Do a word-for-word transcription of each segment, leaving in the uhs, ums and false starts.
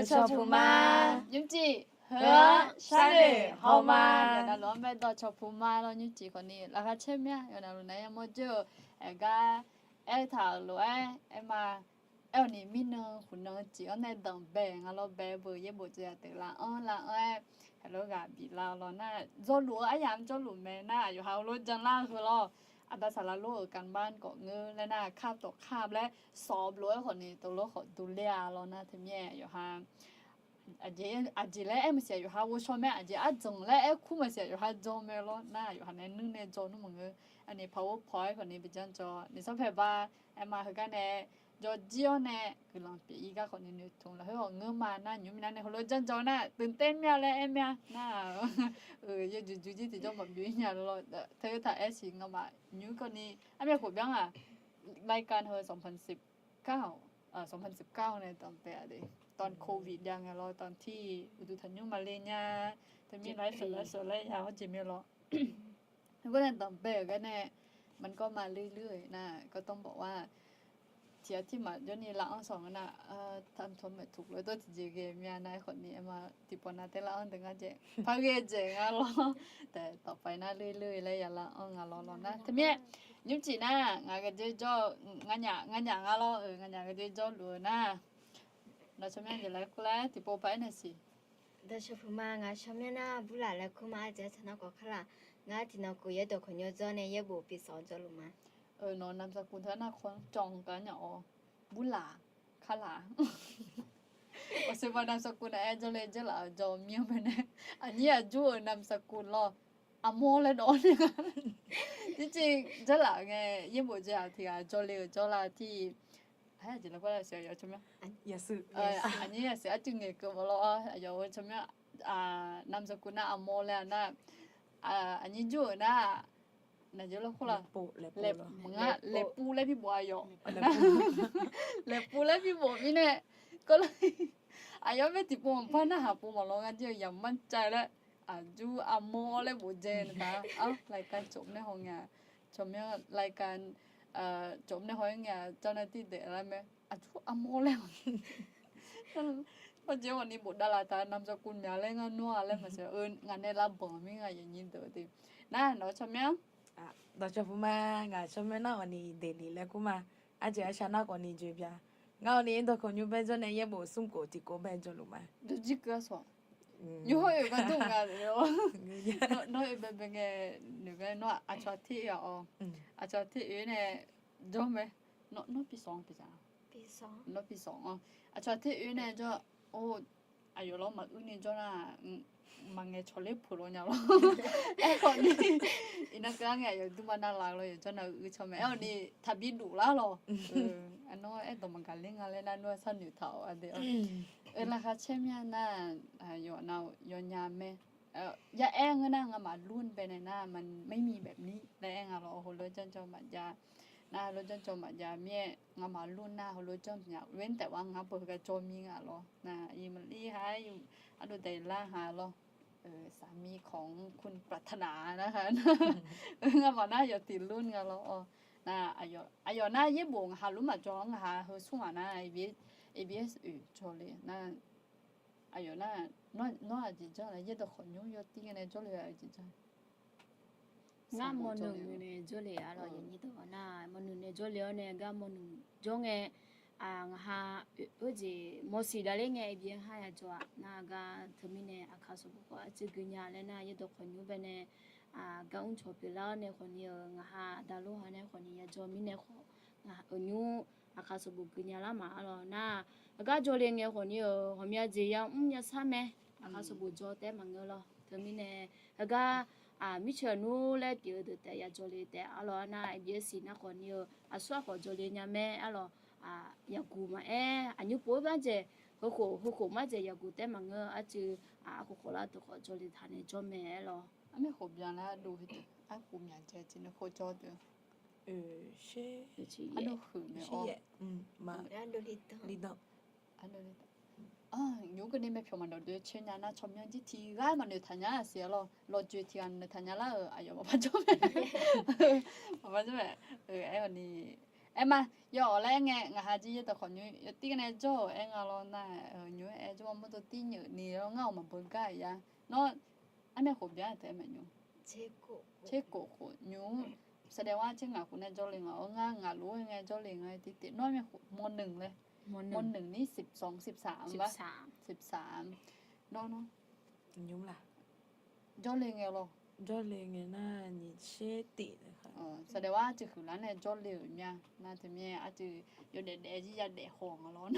Cawqpuq ma. Nymrcif heu-anr sharnoeq haw ma. Yawqnavluf-anr baedawq cawqpuq ma lawr. Nymrcif khawfni laqkhaq caer mir-a. Yawqnavluf nae yamawr joer-eu aergar aertaq-euq lof-aer aerma. Aerkhawfni mirnan khofnan cif-anr nae danqbae nga lawr. Bae beu yaerbof jeq-aq teuq laf-anr laf-anr-aer heulof ghaq biflar lawr nar, jawrluf-eu aryamq jawrluf mae nar, aqyawf ha heulof janlar-eu heu lawr. Aqda saqlaq lor-euq การบ้าน khawf ngeur laer nar, คาบต่อคาบ laer sawf lof-aer khawfni teulof khawf duq ler-a lawr nar, teumirnae aqyawf ha aqjeq laer aer maqsiq, aqyawf ha ghovshaw mae, aqjeq arjanq laer aer kur maqsiq, aqyawf ha jan mae lawr nar, aqyawf ha nae nuir nae jaw nmr maqngeur. Aqni พาวเวอร์พอยต์ khawfni bi janr jaw ni sarpaeq ba. Aerma heugar nae jawrjir-awr nae guiqlanq pyeuf-ir gar khawfni noeqtmq lafkhoer hawq ngeur ma nar, nymq mirnae nae heulof janr jaw nar, ตื่นเต้น mir-a laer aer mir-a nar, yawjuq juq jir tiqjawr maqbyoe-ir nya lawr. Teutaq aer siq ngamaf nymr khawfni armyav khof byanr-aq, รายการ heu สองพันสิบเก้า เอ่อ สองพันสิบเก้า nae danqbae-a de. ตอนโควิด jav ngae lawr, ตอนที่ uqduq tanqnymr maqle nya, teumir laer sheuqlaer sheuqlaer ya-awr jeq mir lawr. Heugar nae danqbae-euq gar nae มันก็มาเรื่อยๆ นะ ก็ต้องบอกว่า tiqghaq tirmaf jawrni lar-anr sawq nga nar, ทำไมถูก lof-aer dawr tiqjeq ghae mir-a nar, aerkhawfni aerma tiqpawf nav taer lar-anr deuq ngar jaeq par ghae jaeq nga lawr. Taef tawqpae nar เรื่อยๆ laer ya lar-anr nga lawr lawr nar, teumirnae nymrcif nar ngaq gaqjoer jawr-eu nganyaf nganyaf nga lawr-euq, nganyaf gaqjoer jawrluf-eu nar, nawq tsawrmyanr jeq laer kur laer tiqpov paq-aer nae siq. Dawqcawq puq ma, ngaq tsawrmyanr nar Burlaq laer kur ma, arjeq arcaq nar khawf kar laq. Ngar tiqnan kuf yaerdawq khawqnymr jawr nae yaerbof pifsawq jawrluf ma. Nawq นามสกุล teu arnar kawr cawv gar nya-awr, Burlaq kar laq. Awqseqba นามสกุล naeq-aer jawrle jawrlaf-eu jawr mir-anr bae nae, aqnyir aqjur-euq นามสกุล lawr, aqmawr laer dawv-awr nae, jirciv jawrlaf ngae, yaerbof jeq-aq tiq ghaq jawrle-euq jawrlar tir. Aqjeq lafkhoer lafseuq yawf tsawrmyanr, aqnyir yasiq arcuiv ngaeqkeuv mawf lawr-awr, aqyawf-eu tsawrmyanr, นามสกุล nar aqmawr laer-a nar, aqnyir jur-euq nar, naqjeq lafkhoer la, maqngar laeqpuv laer bi bof-a yawf. Laeqpuv laer bi bof mirnae, kawv lar, aqyawf mae tiqpov maqpar narhaq pov maqlawr ngar jir-eu yamq manr caev laer, aqjur aqmawr laer bof dzae naeq taq-a. รายการ jawf nae haw ngae, tsawrmyanr รายการ jawf nae haw-aer ngae, jawr nar tir daef lar mae, aqjur aqmawr laer-a. Pawjeq hawni bofdav laf taq นามสกุล myaq laer ngar nawr-a laer maqsiq-eu, ngaq nae lavbanq mir nga yanyir deuq de. Nar nawq tsawrmyanr, dawqcawq puq ma, ngaq tsawrmyanr nar hawni เดลิ laer kur ma. Arjeq arcaq nar khawfni joe bya. Ngar hawni yaerdawq khawqnymr bae jawr nae yaerbof smrkhof tiqkhof bae jawrluf ma. Jawrjir keuv-a sawq. Nymr hawr-eu gar dur nga-a. Nawr oe baebae ngae, noeq gar nawr aqcawq ter oe-aq-awq. Aqcawq ter oe nae jawr mae. Nawr pifsawq-anr pifsawq, nawr pifsawq-anr aqcawq ter oe nae jawr. Or, aqyawf lawr maquir ni jawr nar, maqngaeq cawq ler peuq lawr nya lawr. Aerkhawfni, iqnan keuv-a ngae aqyawf durma navlaf lawr yawqjawr nav uir caw mae. Aerkhawfni taqbi duf lar lawq. Aqnawr aerdawq maqgaq ler nga laer nar, nawr sharnoeq taq-awq aqdui-a. Oe, laqkhaq caer mir-a nar, yawqnav yawnya mae. Ya aer ngeur nar, ngamaf lur bae nae nar, มันไม่มีแบบนี้ laer aer nga lawr. Heulof janrjanr maqjav nar, heulof janrjanr maqjav mir-aer, ngamaf lur nar heulof janr nya, เว้นแต่ว่า ngar beu heugar jawr mir nga lawr. Nar iq maqlir ha, ardov daeq lar ha lawr. สามีของคุณปรารถนา nar ha, ngamaf nar yawf tiq lur nga lawr. Nar aqyawf nar yaerbof ngaq ha lur maqjawr-anr ngaq ha heu smr maq nar, ABS oeq jawrle nar. Aqyawf nar, nawr aqjeq janr-a, yaerdawq khawqnymr yawtir ngae nae jawrle-a aqjeq janr. Ngar mawrnuiq nae jawrle-a lawr, yawnyir dawq nar mawrnuiq nae jawrle-awr nae gar mawrnuiq jawr ngae, ngaq ha, heujeq mawrsiq davler ngae ABS ha yajawr-a. Nar gar teumirnae aqkaq sanqbof khawf arcuiv gui nya laer nar, yaerdawq khawqnymr bae nae gar mrcawq pyeuflar-awr nae khawfni-eu ngaq ha daqlor ha nae khawfni yajawr mirnae khawf, nymr aqkaq sanqbof gui nya lar maq-a lawr. Nar heugar jawrle ngae khawfni-eu ghawqmya jeq yamr yasar mae. Aqkaq sanqbof jawr taef maqngeur lawr. Teumirnae heugar mirceuq nmr laer pyeuf-eu deuq taef yajawrle taef-a lawr. Nar ABS nar khawfni-eu aqsur aqkhawf jawrle nya mae-a lawr. Yaqguq maqaer, aqnymr pov-aer marjaeq, heukhof heukhof marjaeq yaqguq taef maqngeur. Arcuiv aqkhof khawf lar deuq khawf jawrle taq nae jawr mae-a lawr. Armyav khof byan laer ardov heudeuq, arkhof myaq jae tiqnan khof jawr deuq. Arhuiq mae-awr, nymr keuvni mae pyawq maqdawq dui caer nya nar, tsawrmyanr jir tiq ghaq maqnoeq taq nya siq-a lawr. Lawqjoeq tiq ghaq noeq taq nya lar-euq aqyawf maqpar jawr mae. Maqpar jawr mae. Aerkhawfni Aer ma, yawawq laer aer ngae, ngaq ha jir yaerdawq khawf nymr yawtir gar nae jawr-euq aer nga lawr nar, nymr aer jawr ma mawrdo tir nyeuf ni lawr ngar-awq maqbeu gar-iq ya. Nawr, armyav khof byan taef-aer maeq nymr. Tser kof khof nymr. แสดงว่า tser ngaq khof nae jawrle nga-awr ngar ngaq lof-aer ngae jawrle nga tirtaef nawr armyav khof ม.หนึ่ง laer. ม.หนึ่ง นี่ สิบสอง สิบสาม ปะ สิบสาม nawr nawr nymr la. Jawrle ngae lawr. Jawrle ngae nar nyiq tser tif. แสดงว่า arcuiv huiqlar nae jawrle-euq mya nar teumirnae arcuiv yawdaef daef jir yadaef haw nga lawr.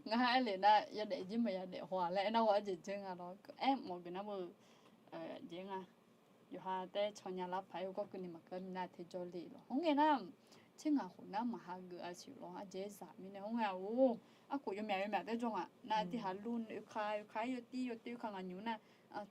Ngar aer le nar yadaef jir maqya daef haw-a laer aernar ghawq arjeq dzeur nga lawr. Aer mawf geuf nar beu jeq nga. Yawqha taef-aer caw nya lar paq-aer heugar keuvni maqkeuv minav te jawrle lawr. Hawr ngae nar, tser ngaq khof nar maqha geuf-a siq lawr. Arjeq zaq mirnae hawr ngae-a or, arkhof yawmyaq yawmyaq taef-aer jawr ngaq nar, tiq haq lur oeka oeka-aer yawtir yawtir oeka ngaq nymr nar,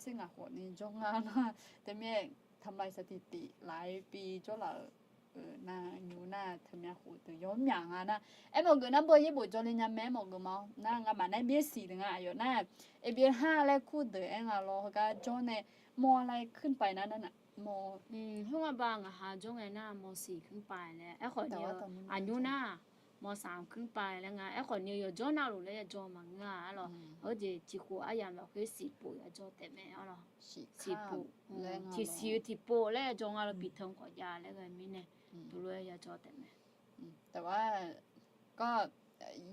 tser ngaq khof ni jawr nga nar, teumirnae ทำลายสถิติ laf-aer bi jawrlaf-euq nar nymr nar teumya khof deuq yawmyaq nga nar. Aer mawf geuf nar beu yaerbof jawrle nya mae aer mawf geuf ma-awr nar ngamaf nae byaer siq deuq nga aqyawf nar, เอ บี ห้า laer kur deuq aer nga lawr heugar jawr nae mawr laer ขึ้นไป nar nar naq mawr. Hawr nga ba ngaq ha jawr ngae nar mawr siq ขึ้นไป laer aerkhawf ni aqnymr nar mawr saq ขึ้นไป laer nga aerkhawf ni yawqjawr navluf laer yajawr maqngeur-a arlawr. Hawr jeq tiq khof aryamq lafkhoer siqpov yajawr taef mae arlawr. Siqpov, tiqsiq-eu tiqpov laer yajawr nga lawr. Piqtanq khawf jav laer ghae mirnae, teulof-aer yajawr taef mae. แต่ว่า ก็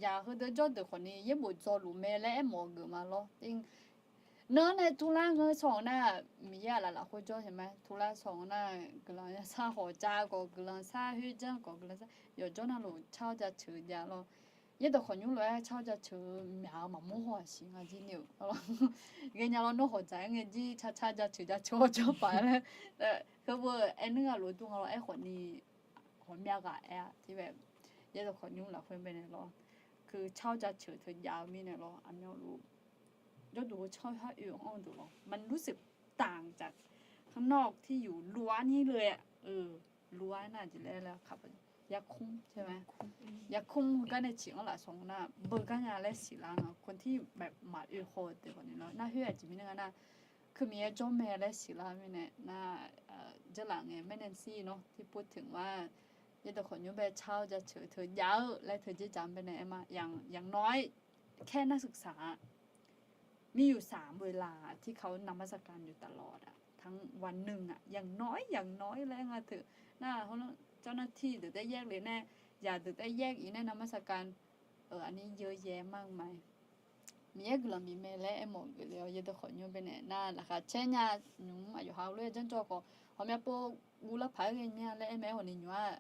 yaq heudeuq jawr deuq khawf ni yaerbof dzawluf mae laer aermawf geuf ma lawr. Nar nae turlar ngeur saw-eu nar, Miqyaer aqlaf lafkhoer jawr-eu mae. Turlar saw-eu nar, guiqlanq yasar khawf jav khawf, guiqlanq sar khoer janr khawf, guiqlanq sar yawqjawr navluf car-awr jaceuq jav lawr. Yaerdawq khawf nymr lof-aer car-awr jaceuq myaq-eu maqmawr haw-aq siq nga jir ni-euq. Ghaenya lawr nawr hawq dzaq-aer ngae jir car car jaceuq jaceuq-awr jawr paq laer. Heubeu aernuir ghaq lof dur nga lawr aerkhawf ni ghawqmya ghaq aer-a tirbae. Yaerdawq khawf nymr lafkhoer baenae lawr, keu car-awr jaceuq teu jav-eu mirnae lawr aqmyanluf jawrduq heu car-awr har oe-anr-eu deuq lawr มันรู้สึกต่างจากข้างนอกที่อยู่รั้วนี้เลยอะ เออ รั้ว nar jeq laer laer kaq-a, yarkmr ใช่ไหม yarkmr heugar nae ciq-anr lafsawq nar beugar nya laer siqlar nga. คนที่แบบ maqoe haw-eu deuq khawf ni lawr nar khoer aqjeq mirnae nga nar, keumiq-aer jawr mae laer siqlar mirnae nar, jeurlaf ngae แม่แนนซี่ nawr ที่พูดถึงว่า yaerdawq khawf nymr bae car-awr jaceuq teu jav-eu laer teu dzer dzaq-anr baenae aer ma, อย่างน้อย แค่นักศึกษา มีอยู่สามเวลาที่เขานมัสการอยู่ตลอดอะ ทั้งวันหนึ่งอะ อย่างน้อย อย่างน้อย laer nga teu. Nar เจ้าหน้าที่ deuq taef-aer แยกเลย nae, yaq deuq taef-aer แยก ir nae นมัสการ อันนี้เยอะแยะมากมาย Miqyaer guiqlanq bif mae laer aermawf geuf le-awr yaerdawq khawf nymr baenae nar laqkhaq caer nya nymr aqyawf ha lof-aer janrjawr khawf ghawqmya pov guvlar paq-aer ghae nya laer aer mae. Aerkhawf ni nymr-aq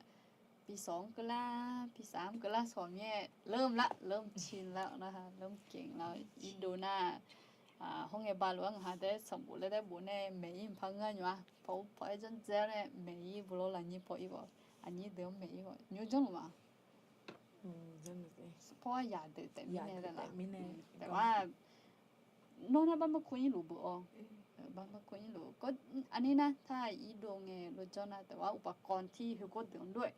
ปีสอง keuvlar ปีสาม keuvlar sawq mir-aer เริ่มละ เริ่มชินแล้วนะคะ เริ่มเก่งแล้ว irdov nar, hawr ngae ba lof-aer ngaq ha taef-aer sanqbof laer taef bof nae maeq-ir mqpar ngar nymr-aq paw paw-aer janr dzae-awr nae maeq-ir bu lawr lafnyir paw-ir khawf, aqnyir deuq-anr maeq-ir khawf nymr janrluf ma. Paw-aer yaq deuq taef mirnae laer laf. แต่ว่า nawr nar barmar kur-ir luf beu-awr, barmar kur-ir luf. Aqnyir nar tar irdov ngae lof janr nar แต่ว่าอุปกรณ์ที่ heugawr deuq-anr lof-aer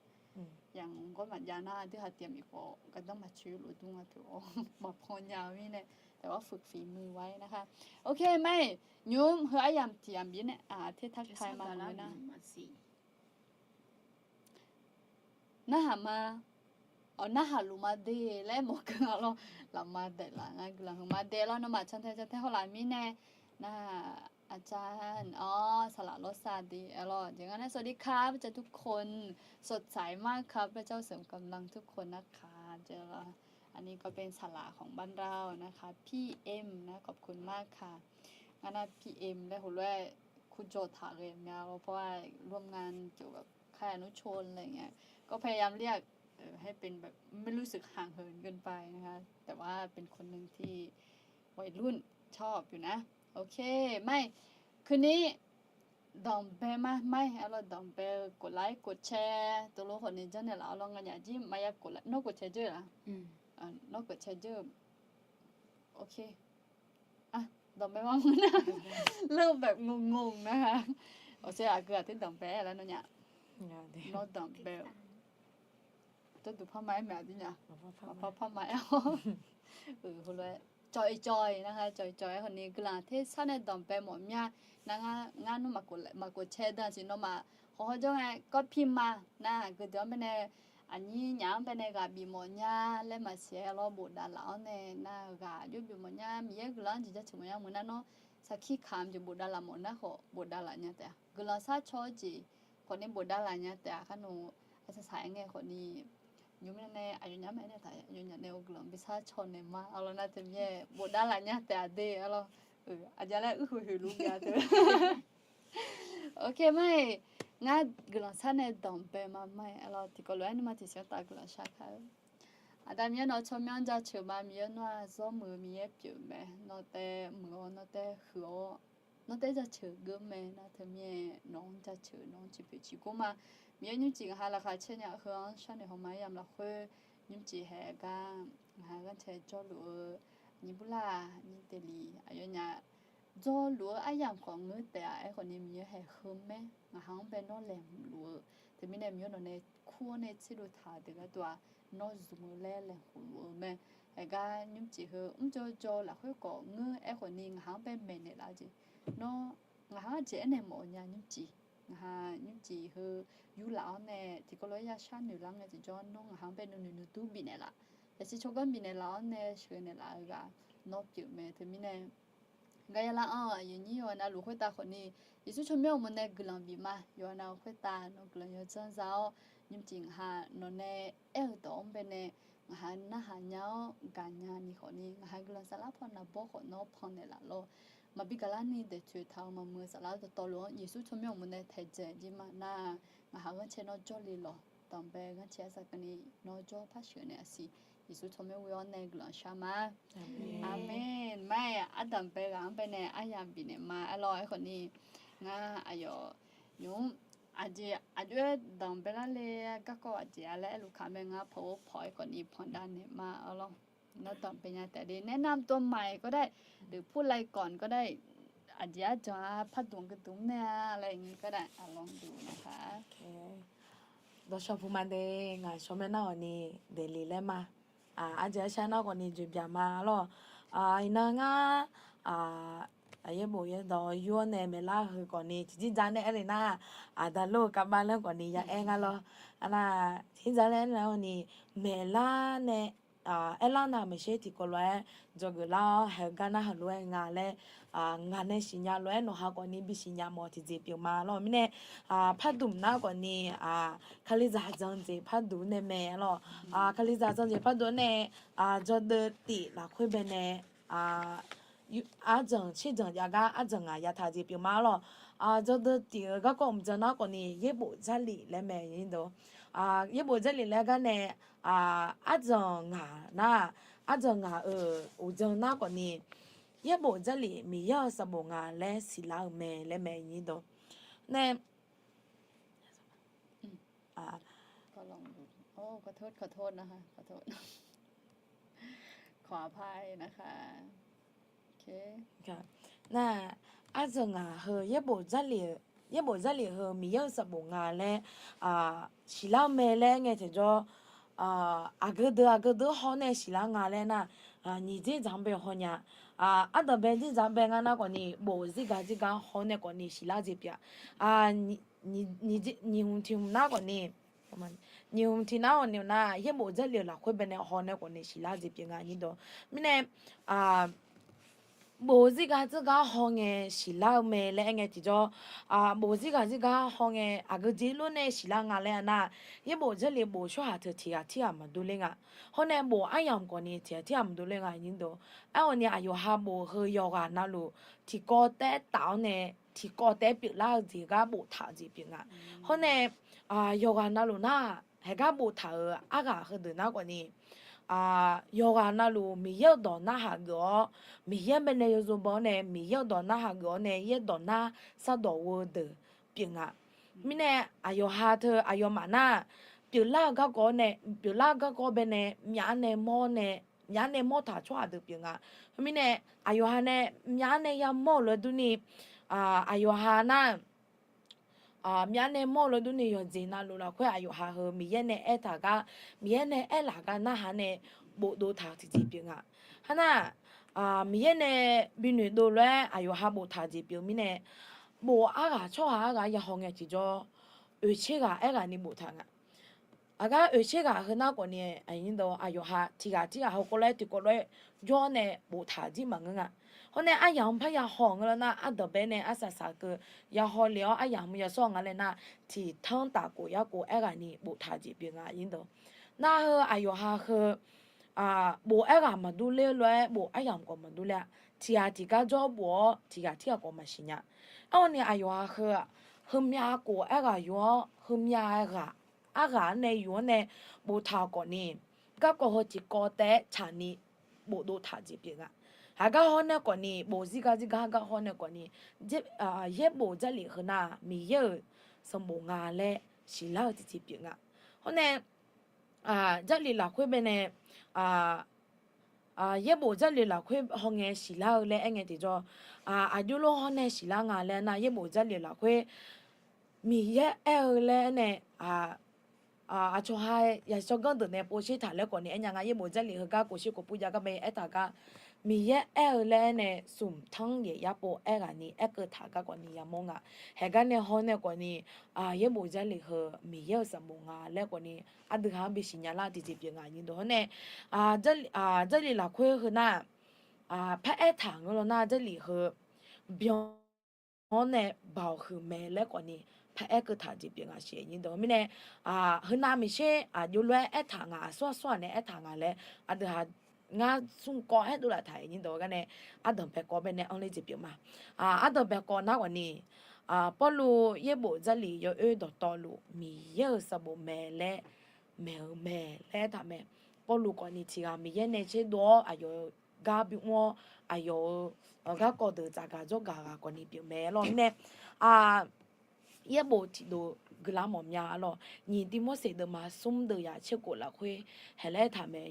อย่าง gawr maqjav nar aqdui ha tiq ghaq mif khawf gardanr maqcoeq lof dur nga teu-awr maqpan nya-eu mirnae แต่ว่า ฝึกฝีมือไว้นะคะ โอเค mai, nymr heu aryamq tiq yamq bif nae aqter ทักทาย ma nar. Narhaq ma, awq narhaq luf ma de laer mawf keuv-a lawr. Lafma daef laf ngar guiqlanq heu ma de lawr. Nawmaf cantae cantae hawlaf mirnae nar, อาจารย์ awr saqlaq lawrsar de aer lawr. Jeq ngar nar สวัสดีครับ อาจารย์ทุกคน สดใสมากครับ พระเจ้าเสริมกำลังทุกคนนะคะ jeq lawr. อันนี้ก็เป็นสาระของบ้านเรานะคะ พี่เอ็มนะ ขอบคุณมากค่ะ Ngar nar พี่เอ็ม laer heulof-aer kurdzaw taq ghae mya lawr. เพราะว่าร่วมงานเกี่ยวกับค่ายอนุชนอะไรอย่างเงี้ย ก็พยายามเรียก ให้เป็นแบบ ไม่รู้สึกห่างเหินเกินไปนะคะ แต่ว่าเป็นคนหนึ่งที่วัยรุ่นชอบอยู่นะ โอเค mai, คืนนี้ danqbae ma mai, aer lawr danqbae-eu กดไลค์ กดแชร์ teulof khawf ni janrnaeq laf-awr lawr nganyaf jir maqya กดไลค์ nawr กดแชร์ dzeur-eu la, nawr กดแชร์ dzeur-eu โอเค danqbae ma mr nar เริ่มแบบงงๆ นะคะ awq saer aqgeu aqter danqbae aer-eu lar nawnyaf, nawr danqbae-eu tawrduq par ma aer maeq aqdui nya, par par ma aer-awr, heulof-aer cawq-iq cawq-iq nar, cawq-iq cawq-aer khawf ni guiqlanq tersar nae danqbae mawf mya nar, ngar ngar nmr maqkov cae dan siq nawmaf hawq hawjawr ngae ก็พิมพ์มา nar, aqgeu deuq-anr baenae Aqnyir nyaf-anr baenae ghaq bif mawf nya laer maqsiq-aer lawr, bofdav laf-awr nae nar ghaq jov bif mawf nya, Miqyaer guiqlanq-anr jeq jaceuq mawf nya meuq nar nawr sarkir kamq jeq bofdav laf mawf nar khawf bofdav laf nya taef-a. Guiqlanq sharcaw-eu jeq khawfni bofdav laf nya taef-a. Kharnoeq aqsaqsaq-aer ngae khawfni nymr nae aqyawfnyaf mae nae taq yawnyaf nae-eu guiqlanq bi sharcaw naeq ma. Arlawr nar teumirnae bofdav laf nya taef-a de. Arlawr, aqjeq laer uir huiq huiq luf ga teu. Ok ma-iq, ngar guiqlanq shar nae danqbae ma ma-iq. Arlawr tiqkawv lof-aer nuima tiqsiq-anr taf guiqlanq shar kar-eu. Aqda Miqyaer nawq-eu tsawrmyanr jaceuq ma. Miqyaer nawr-aq zawr muiq-eu Miqyaer pyeuf mae. Nawr taev muiq-awr, nawr taev huiq-awr, nawr taev jaceuq geur mae. Nar teumirnae nawq-anr jaceuq, nawq-anr ciqpoeq ciqgor ma. Miqyaer nymrcif ngaq ha laqkhaq caer nya heu-anr sharnoeq haw ma. Aryamq lafkhoer nymrcif haeq gar ngaq ha ghanrcae jawrluf-eu nyiq burlar nyiq daeqli aqyawfnyaf jawrluf-eu aryamq khawf ngeur taef-a. Aerkhawfni Miqyaer haeq heu maer ngaq ha-anr bae nawr laeqhmq luf-eu. Teumirnae Miqyaer nawq nae kur-awr nae tserdov taq-euq deuq gharduq-aq, nawr zmq-eu laer laeqhmq luf-eu mae. Haeq gar nymrcif heu mrjawr jawr-eu lafkhoer khawf ngeur. Aerkhawfni ngaq ha-anr bae maeqnaeq laf-eu jeq, nawr ngaq ha-anr jeq aernaeq mawf-eu nya nymrcif. Ngaq ha nymrcif heu yurlaf-awr nae tiqkawv lof-aer ya sharnoeq lar ngae tiqjawr nawr ngaq ha-anr bae nuinoeq nuidur bifnaeq laf, yasiq tsawrganr bifnaeq laf-awr nae sheuqnaeq laf-eu ghaq nawr pyeuf mae. Teumirnae gaqya lar-anr aqyuif aqnyir yawqha navluf khoertav khawfni Yeqsur tsawrmyanr uqmov nae guiqlanq bif ma. Yawqha navluf khoertav nawr guiqlanq yawdzanr za-awr, nymrcif ngaq ha nawq nae aer-eu dawq-anr baenae ngaq ha narhaq nya-awr gaqnya ni khawfni ngaq ha guiqlanq saflar paw naqbawr khawf nawr pannaeq laf lawr. Maqbi gaqlar ni daeqtoeq taq-eu maqmuiq-eu saflar dawqtawvluf-anr Yeqsur tsawrmyanr uqmov nae taedzaeq jir ma nar, ngaq ha ghanrcae nawr jawrle lawq. Danqbae ghanrcae arsaq keuvni nawr jawr par sheuq naeq aqsiq Yeqsur tsawrmyanr ghoe-awr nae guiqlanq shar ma. Aqmeq. Aqmeq. Mar-iq ardanqbae ghaq-anr baenae aryamq bifnaeq ma. Aerlawr aerkhawfni ngar aqyawf nymq-mr aqjeq aqjox-aer danqbae lar le, garkawv aqjeq-a laer aerluf kaq mae. Ngar pawq-or pawq-aer khawfni pandav naeq ma. Arlawr nawr danqbae nya taef de. แนะนำตัวใหม่ก็ได้ หรือพูดอะไรก่อนก็ได้ aqjeq arjan-a pardmq geudmq nae-a laer ngar gardaf aqlawr duq nar-a. Dawqshawq puq ma de. Ngaq shawrmaer nar khawfni daeqli laer ma. Arjeq arshar nar khawfni joeqbyaq ma lawr. Iqnan ngar aqyaer bof yaerdawq yur-awr nae maeqlar heu khawfni tiqjir ja nae aer le nar, aqda lor-eu kavbav laer khawfni ya aer nga lawr. Arnar tiqjir ja laer aer nar khawfni maeqlar nae aerlar nar maeqsher tiqkawv lof-aer dzawgeuf lar-awr haeq-eu gar narhaq lof-aer nga laer, ngaq nae siqnya lof-aer nawq ha khawfni bisiqnya mawf tiqjeq pyeuf ma lawr. Mirnae pardmq nar khawfni kalizaq jan jeq pardmq nae mae lawr. Kalizaq jan jeq pardmq nae jawrdeuv tif lafkhoer bae nae arjanq tserjanq jav gar arjanq ngaq yataq jeq pyeuf ma lawr. Jawrdeuv tif-eu garkawv mqjan nar khawfni yaerbof Jarlif laer mae. Yaerbof, yaerbof Jarlif laer gar nae arjanq ngaq nar, arjanq ngaq-euq uqjan nar khawfni yaerbof Jarlif Miqyaer-euq sanqbof nga laer siqlar-eu mae laer mae. Nae ขอโทษ ขอโทษนะคะ ขอโทษ ขออภัยนะคะ Nar, arjanq ngaq heu yaerbof Jarlif, yaerbof Jarlif heu Miqyaer-euq sanqbof nga laer siqlar-eu mae laer aer ngae tiqjawr, aqgeu deuq aqgeu deuq haw nae siqlar nga laer nar, nyiq dzerdzaq-anr bae haw nya. Ardanqbae dzerdzaq-anr bae ngar nar khawfni bof-eu zirgaq zirgaq haw nae khawfni siqlar jeq pyeuf-a. Nyiq hmq tiq hmq nar khawfni, nyiq hmq tiq nar khawfni nar yaerbof Jarlif-euq lafkhoer bae nae haw nae khawfni siqlar jeq pyeuf nga nyir dawq. Mirnae bof-eu zirgaq zirgaq haw ngae siqlar-eu mae laer aer ngae tiqjawr, bof-eu zirgaq zirgaq haw ngae aqgeu jeq lof nae siqlar nga laer aer nar, yaerbof Jarlif bof tsawrhaq teu tiq ghaq tirghaq maqdur ler nga. Hawr nae bof aryamq khawfni tiq ghaq tirghaq maqdur ler nga nyir dawq. Aerkhawfni aqyawf ha bof heu yawqghaq navluf tiqkawv taef-aer taf-awr nae tiqkawv taef-aer pyeuflar-eu jeq gar boftaq-eu jeq pyeuf nga. Hawr nae yawqghaq navluf nar, haeq gar boftaq-euq arghaq heudeuq nar khawfni yawqghaq navluf Miqyaer-euq dawq narhaq geuf-awr, Miqyaer bae nae yawzeu baw-awr nae Miqyaer-euq dawq narhaq geuf-awr nae yaerdawq nar sardawq ghoe-eu deuq pyeuf nga. Mirnae aqyawf ha teu aqyawfmaf nar, pyeuflar-eu garkawv nae, pyeuflar-eu garkawv bae nae myavnav mawr nae, myavnav mawr taq tsawrhaq deuq pyeuf nga. Khoermirnae aqyawf ha nae myavnav yamawr-euq lof-aer durni, aqyawf ha nar myavnav mawr-eu lof-aer durni yawqjeq navluf lafkhoer aqyawf ha heu Miqyaer nae aertaq gar, Miqyaer nae aerlaf gar narhaq nae bofdov taq-eu tiqjeq pyeuf nga. Harnar, Miqyaer nae bi noeqdov lof-aer aqyawf ha boftaq jeq pyeuf mirnae, bof arghaq tsawrhaq arghaq yahaw ngae tiqjawr, oeqtser ghaq aerghaq ni boftaq nga. Aqgar oeqtser ghaq heu nar khawfni, aqyawf ha tiq ghaq tirghaq heukawv lof-aer tiqkawv lof-aer jawr nae boftaq jir maqngeur nga. Hawr nae aryamq parya haw ngeur lar nar, ardanqbae nae arsaq saq keuv ya haw le-awr aryamq yasawr nga laer nar, tiq tanr taf khof yar khof aerghaqni boftaq jeq pyeuf nga. Nar heu aqyawf ha heu bof aerghaq maqdur ler lof-aer bof aryamq khawf maqdur ler-a. Tiq ghaq tiq gar jawr bof-awr tiq ghaq tirghaq khawf maqsiq nya. Aerkhawfni aqyawf ha heu-aq, heumyav khof aerghaq yuf-awr heumyav ghaq arghaq-anr nae yuf-anr nae boftaq khawfni, garkawv heu tiqkawv taef-aer tsaqni bofdov taq jeq pyeuf nga. Haq gar hawr nae khawfni, bof zirgar zirgar gar hawr nae khawfni, yaerbof Jarlif heu nar Miqyaer-euq sanqbof nga laer siqlar-eu tiqjeq pyeuf nga. Hawr nae, Jarlif lafkhoer bae nae, yaerbof Jarlif lafkhoer hawngae siqlar-eu laer aerngae tiqjawr, aqjox lor hawr nae siqlar nga laer nar, yaerbof Jarlif lafkhoer Miqyaer aer-eu laer aer nae, aqcawq ha yasiq tsawrganr deuq nae povsher taq laer khawfni aernya nga. Yaerbof Jarlif heugar khofsher khofpur jav gar bae aertaq gar, Miqyaer aer-eu laer aer nae smq tanr yaef yar pov aerghaqni aerkeuv taq gar khawfni yamawr nga. Haqgar nae haw nae khawfni, yaerbof Jarlif heu Miqyaer-euq sanqbof nga laer khawfni, aqdui ha-anr bisiq nya lar tiqjeq pyeuf nga. Aqnyir deuq hawr nae, Jarlif lafkhoer heu nar, paraer taq ngeur law nar, Jarlif heu byan-awr nae baoq huiq mae laer khawfni paraer keuv taq jeq pyeuf nga siq. Aqnyir deuq mirnae, heunav miqsher aqjox lof-aer aertaq nga, aqsur aqsur-aq nae aertaq nga laer aqdui ha ngar smr kawv aerdov laftaq. Aqnyir deuq gar nae ardanq bae kawv bae nae anr ler jeq pyeuf ma. Ardanq bae kawv nar khawfni, Pawrluv yaerbof Jarlif yawoer dawqtawvluf Miqyaer-euq sanqbof mae laer maeq-eu mae laer aertaq mae. Pawrluv khawfni tiq ghaq Miqyaer nae tserdov-awr aqyawf-eu gar bimr-awr aqyawf-euq garkawv deuq tsafgaq jawrgaq ghaq khawfni pyeuf mae lawr. Mirnae, yaerbof tiqdov guiqlar mawf mya lawr. Nyiq Tivmorseq deuvma smr deuv yaf tser khof lafkhoer haeq laer aertaq mae.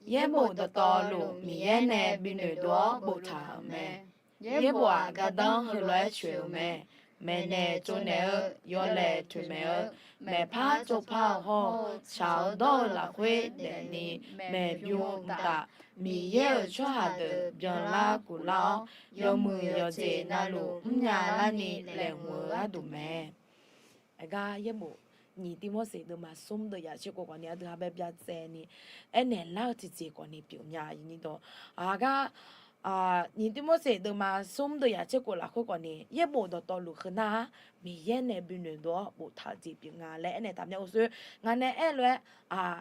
Yaerbof dawqtawvluf Miqyaer nae binoeq dov-awr boftaq-euq mae. Yaerbof-aq gardanr heulof-aer coeq-eu mae. Maeqnaeq tsovnaeq-eu, yawlaeq toeqmaeq-eu, maeqpar tsovpar-eu hawr-eu, shaq-eu dawr-eu lafkhoer daefni maeqbymr mqtav, Miqyaer-euq tsawrhaq deuq byanlar kuflar-awr, yawmuiq yawqjeq navluf mrnya larni laeqhmq-eu gharduq mae. Aqgar yaerbof nyiq Tivmorseq deuvma smr deuv yaf tser khof khawfni aqdui ha bae byacaevni aernaeq lar-eu tiqjeq khawfni pyeuf mya. Aqnyir deuq, aqgar nyiq Tivmorseq deuvma smr deuv yaf tser khof lafkhoer khawfni yaerbof dawqtawvluf heu nar-aq Miqyaer nae binoeq dov-awr boftaq-eu jeq pyeuf nga laer aernaeq taq mya. Uqshoe ngaq nae aer-eu lof-aer,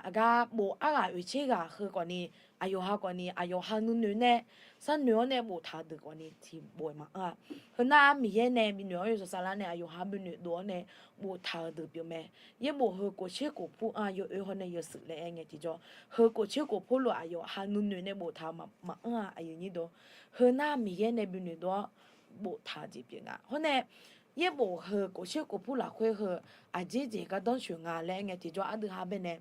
aqgar bof arghaq oeqtser ghaq heu khawfni, aqyawf ha khawfni aqyawf ha nuinoeq nae sharnoeq-awr nae boftaq-eu deuq khawfni tiqbof-aer maqanr-a. Heu nar-aq Miqyaer nae binoeq-awr yawsawq saflar nae aqyawf ha binoeq dov-awr nae boftaq-eu deuq pyeuf mae. Yaerbof heu khofsher khofpur-anr yawoer hawr nae yawshuif laer aer ngae tiqjawr, heu khofsher khofpur luf aqyawf ha nuinoeq nae boftaq-eu maqanr-a. Aqyuif nyir deuq, heu nar Miqyaer nae binoeq dov-awr boftaq-eu jeq pyeuf nga. Hawr nae yaerbof heu khofsher khofpur lafkhoer heu aqjeq jeq gardanr coeq nga laer aer ngae tiqjawr aqdui ha bae nae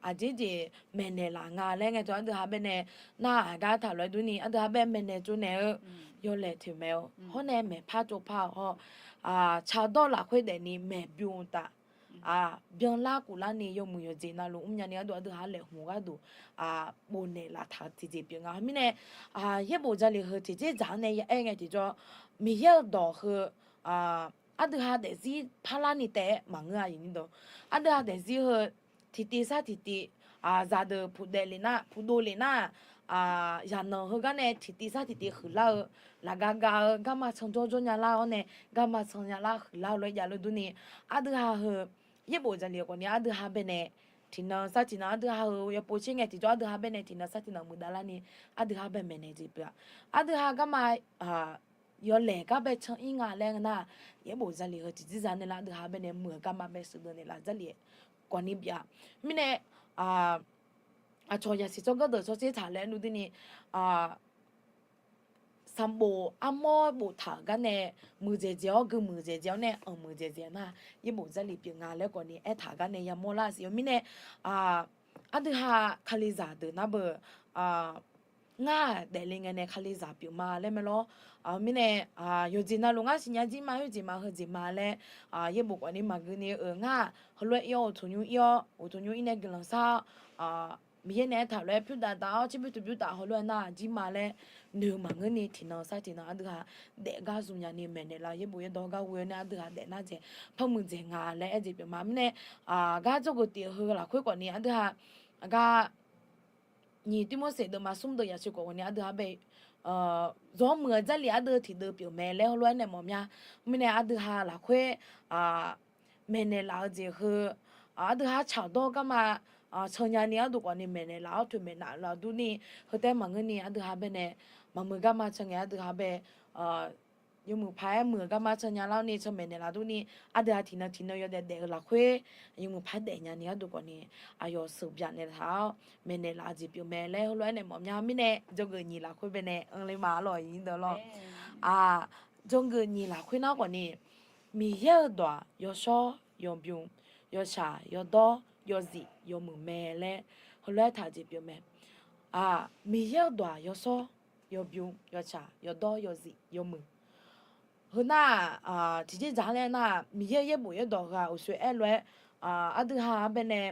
aqjeq jeq maeqnaeq laf nga laer ngae tiqjawr aqdui ha bae nae nar-aq aqgar taq lof-aer durni aqdui ha bae maeqnaeq tsovnaeq-eu, yawlaeq toeqmaeq-eu hawr nae maeqpar tsovpar-eu hawr, tsaq dawr lafkhoer daefni maeqbymr taf, byanlar kuflarni yawmuiq yawqjeq navluf mrnya ni gharduq aqdui ha laeqhmq gharduq bofnaeq laftaq-eu tiqjeq pyeuf nga. Mirnae yaerbof Jarlif heu tiqjeq dzaq-anr nae ya aer ngae tiqjawr, Miqyaer-euq dawq heu aqdui ha daefzir parlarni taef-aer maqngeur-a. Aqdui ha daefzir heu tiqtiv sar tiqtiv, zaqdeuq puqdaef lef nar, puqdov lef nar, zaqnanq heugar nae tiqtiv sar tiqtiv huiqlar-eu, laqga ga-eu garma can jawr jawr nya lar-awr nae garma can nya lar huiqlar-eu lof-aer jav lof durni, aqdui ha heu yaerbof Jarlif khawfni aqdui ha bae nae tiqnan sar tiqnan aqdui ha heu yawpov tser ngae tiqjawr aqdui ha bae nae tiqnan sar tiqnan muiqdav larni aqdui ha bae maeqnaeq jeq pyeuf-a. Aqdui ha garma yawlaeq gar bae can-ir nga laer nar, yaerbof Jarlif heu tiqjeq dzaq naeqlaf aqdui ha bae nae muiq-eu garma bae sheuqdeuv naeqlaf Jarlif khawfni bif-a. Mirnae aqcawq yasiq tsawrganr deuq tsawrtser taq laer nurdui ni, sanqbof armawr boftaq-euq gar nae muiqdzaeq dzaeq-awr gui muiqdzaeq dzaeq-awr nae anq muiqdzaeq dzaeq nar, yaerbof Jarlif pyeuf nga laer khawfni aertaq gar nae yamawr lar siq-eu mirnae, aqdui ha Kalizaq deuq nar beu, ngar-aq daefle ngae nae Kalizaq pyeuf ma laer mae lawr. Mirnae yawqjeq navluf ngar siqnya jir ma, khoerjeq ma heujeq ma laer yaerbof khawfni maqgui ni-eu ngar-aq heulof-aer ir-awr uqtuq nymr ir-awr uqtuq nymr ir nae guiqlanq shar-awr, Miqyaer nae aertaq lof-aer pyur dav dav-awr tserbymr tuqbymr taf heulof-aer nar jir ma laer noeq maqngeur ni tiqnan sar tiqnan aqdui ha daef gar zmq nya ni maeqnaeq laf-eu yaerbof yaerdawq gar ghoe-awr nae aqdui ha daef nar dzaeq par muiqdzaeq nga laer aer jeq pyeuf ma. Mirnae, aq, gar dzawgeuf tif-eu heu lafkhoer khawf ni aqdui ha gar nyiq Tirmorseq deuvma smr deuv yaqsiq khawf ni aqdui ha bae, zawr muiq-eu Jarlif aqdui tiqdeuv pyeuf mae laer heulof-aer nae mawf mya. Mirnae aqdui ha lafkhoer maeqnaeq laf-eu jeq heu, aqdui ha tsaqdawr garma can nya ni gharduq khawf ni maeqnaeq laf-awr toeqmaeq naf laf durni, heu taef maqngeur ni aqdui ha bae nae maqmuiq garma can ngae aqdui ha bae yawmuiq paq-aer muiq-eu garma can nya lar ni can maeqnaeq laf durni, aqdui ha tiqnan tiqnan yawdaef daef-eu lafkhoer yawmuiq paq-aer daef nya ni gharduq khawf ni aqyawf sheuqbyaq naeqlaf-awr maeqnaeq laf-eu jeq pyeuf mae laer heulof-aer nae mawf mya. Mirnae dzawgeuf nyiq lafkhoer bae nae anr le ma lawq, aqyuif deuq lawr. Aq, dzawgeuf nyiq lafkhoer nar khawf ni, Miqyaer-euq dawq-aq yawshawr yawbymr yawtsaq yawdawr yawzif yawmuiq mae laer heulof-aer taq jeq pyeuf mae. Aq, Miqyaer-euq dawq-aq yawshawr yawbymr yawtsaq yawdawr yawzif yawmuiq. Heu nar-aq, tiqjeq dzaq-anr laer nar-aq, Miqyaer yaerbof yaerdawq heu-aq uqshoe aer lof-aer, aqdui ha-anr bae nae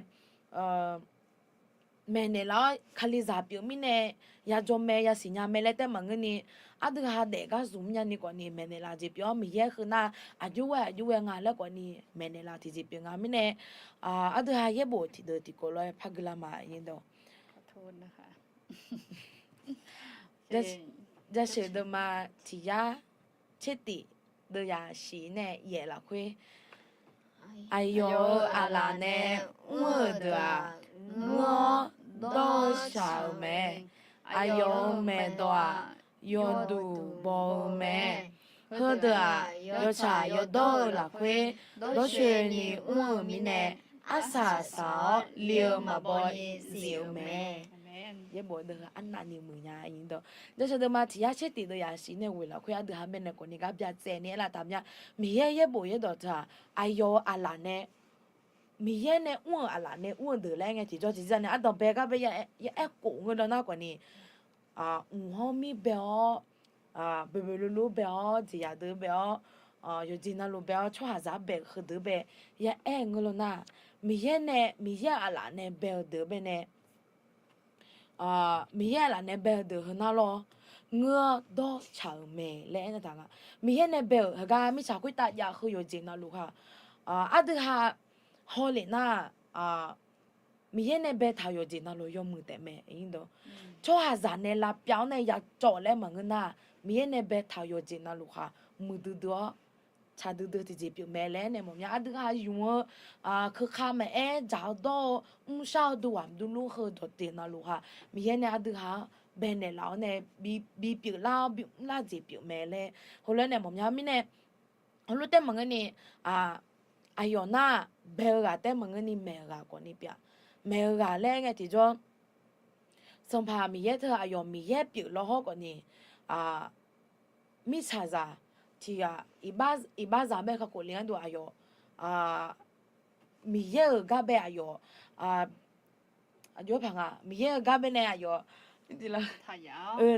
maeqnaeq laf-awr Kalizaq pyeuf mirnae yajawr mae yasiq nya mae laer taef maqngeur ni, aqdui ha daef gar zmq nya ni khawf ni maeqnaeq laf jeq pyeuf-awr Miqyaer heu nar aqjox ghae aqjox ghae nga laer khawf ni maeqnaeq laf tiqjeq pyeuf nga mirnae, aqdui ha yaerbof tiqdeuq tiqkawv lof-aer par gui lar ma. Jasheuq deuvma tiq yar tser tif deuv yaqsiq nae yaef lafkhoer, aqyawf-euq aqlaf nae mr-euq deuq-aq, ngeur-awr dawr-eu shaq-euq mae. Aqyawf-euq maeqdawq-aq, yawduq baw-eu mae. Heudeuq-aq, yawtsaq yawdawr-eu lafkhoer dawrcoeni mr-euq mirnae, arsaq saq-awr li-eu maqbaw ni zif-euq mae. Yaerbof deuq arnavni muiq nya. Jasheuq deuvma tiq yar tser tif deuv yaqsiq nae ghoeq lafkhoer aqdui ha bae nae khawf ni gar byacaevni aerlaf taf mya. Miqyaer yaerbof yaerdawq teu-aq, aqyawf-euq aqlaf nae Miqyaer nae mr-euq aqlaf nae mr-eu deuq laer aer ngae tiqjawr tiqjir-a nae ardanqbae gar bae ya aer khof ngeur dawr nar khawf ni, mq hawr mir bae-awr, boeqboeq luvluv bae-awr, jeqzaq deuq bae-awr, yawqjeq navluf bae-awr, tsawrhaqzaq-anr bae-euq heudeuq bae ya aer ngeur dawr nar, Miqyaer nae, Miqyaer-euq aqlaf nae bae-eu deuq bae nae Miqyaer aqlaf nae bae-eu deuq heu nar lawr, ngeur-awr dawr tsaq-euq mae laer aernar taq nga. Miqyaer nae bae-euq heugar mirtsaq khoertav jav heu yawqjeq navluf ha, aqdui ha hawlef nar, Miqyaer nae baetaq-euq yawqjeq navluf yawmuiq taef mae. Tsawrhaqzaq nae lavpyav-awr nae yacawv laer maqngeur nar, Miqyaer nae baetaq-euq yawqjeq navluf khaq muiqdui dui-awr, tsaqdui dui tiqjeq pyeuf mae laer nae mawf mya. Aqdui ha yumq-eu keuka maqaer dzaq-eu dawr-eu mrshar-eu duqghaq duqlur heu dawqteq navluf ha, Miqyaer nae aqdui ha-anr baenaeq laf-awr nae bipyeuf lar-awr bimr lar jeq pyeuf mae laer heulof-aer nae mawf mya mirnae, heulof taef maqngeur ni, aqyawf nar bae-eu ghaq taef maqngeur ni maeq-eu ghaq khawf ni pyeuf-a. Maeq-eu ghaq laer ngae tiqjawr, Sanqpaq Miqyaer teu aqyawf Miqyaer pyeuf lawhawr khawf ni, mirtsaqzaq tiq ghaq, iqbaxzaq bae kakhof le-anr dov aqyawf, Miqyaer-euq gar bae aqyawf, aqjox paq nga, Miqyaer-euq gar bae nae aqyawf,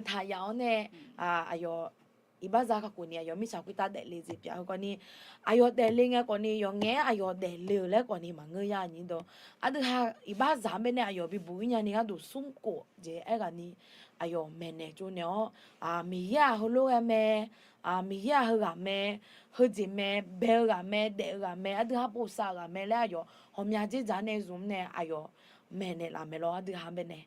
taqyaf-awr nae, aqyawf iqbaxzaq kakhof ni aqyawf mirtsaq khoertav daefle jeq pyeuf-a. Heu khawf ni, aqyawf daefle ngae khawf ni yawqngae-aer aqyawf daefle-euq laer khawf ni maqngeur ya nyi dawq. Aqdui ha iqbaxzaq-anr bae nae aqyawf bibuq-ir nyani gharduq smrkhof jeq aerghaq ni aqyawf maeqnaeq tsovnaeq-awr, Miqyaer-aq heulof ghae mae, Miqyaer-aq heughaq mae, heujeq mae, bae-eu ghaq mae, daef-eu ghaq mae, aqdui ha bosav-eu ghaq mae laer aqyawf ghawqmya dzerdzaq nae zmq nae aqyawf maeqnaeq laf mae lawr. Aqdui ha bae nae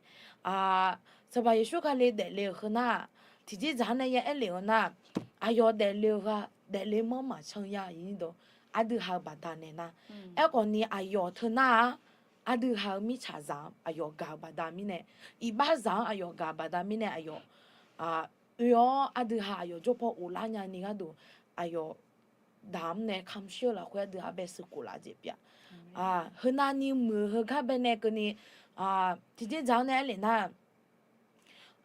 Sanqpaq Yeqsur Kali daefle-euq heu nar-aq, tiqjeq dzaq-anr nae ya aer lef-eu nar, aqyawf daefle-eu ghaq daefle manr maqcan ya nyi dawq. Aqdui ha-eu baqdanae nar, aerkhawf ni aqyawf teu nar-aq, aqdui ha-eu mirtsaqzaq-anr aqyawf gaq-eu baqda mirnae, iqbaxzaq-anr aqyawf gaq-eu baqda mirnae aqyawf oe-awr aqdui ha aqyawf jawrpaw ghoflar nyani gharduq aqyawf daq-anr nae kamq shir-eu lafkhoer aqdui ha bae sheuqkhof laf jeq pyeuf-a. Heunav ni muiq-eu heugar bae nae keuvni, tiqjeq dzaq-anr nae aer lef nar,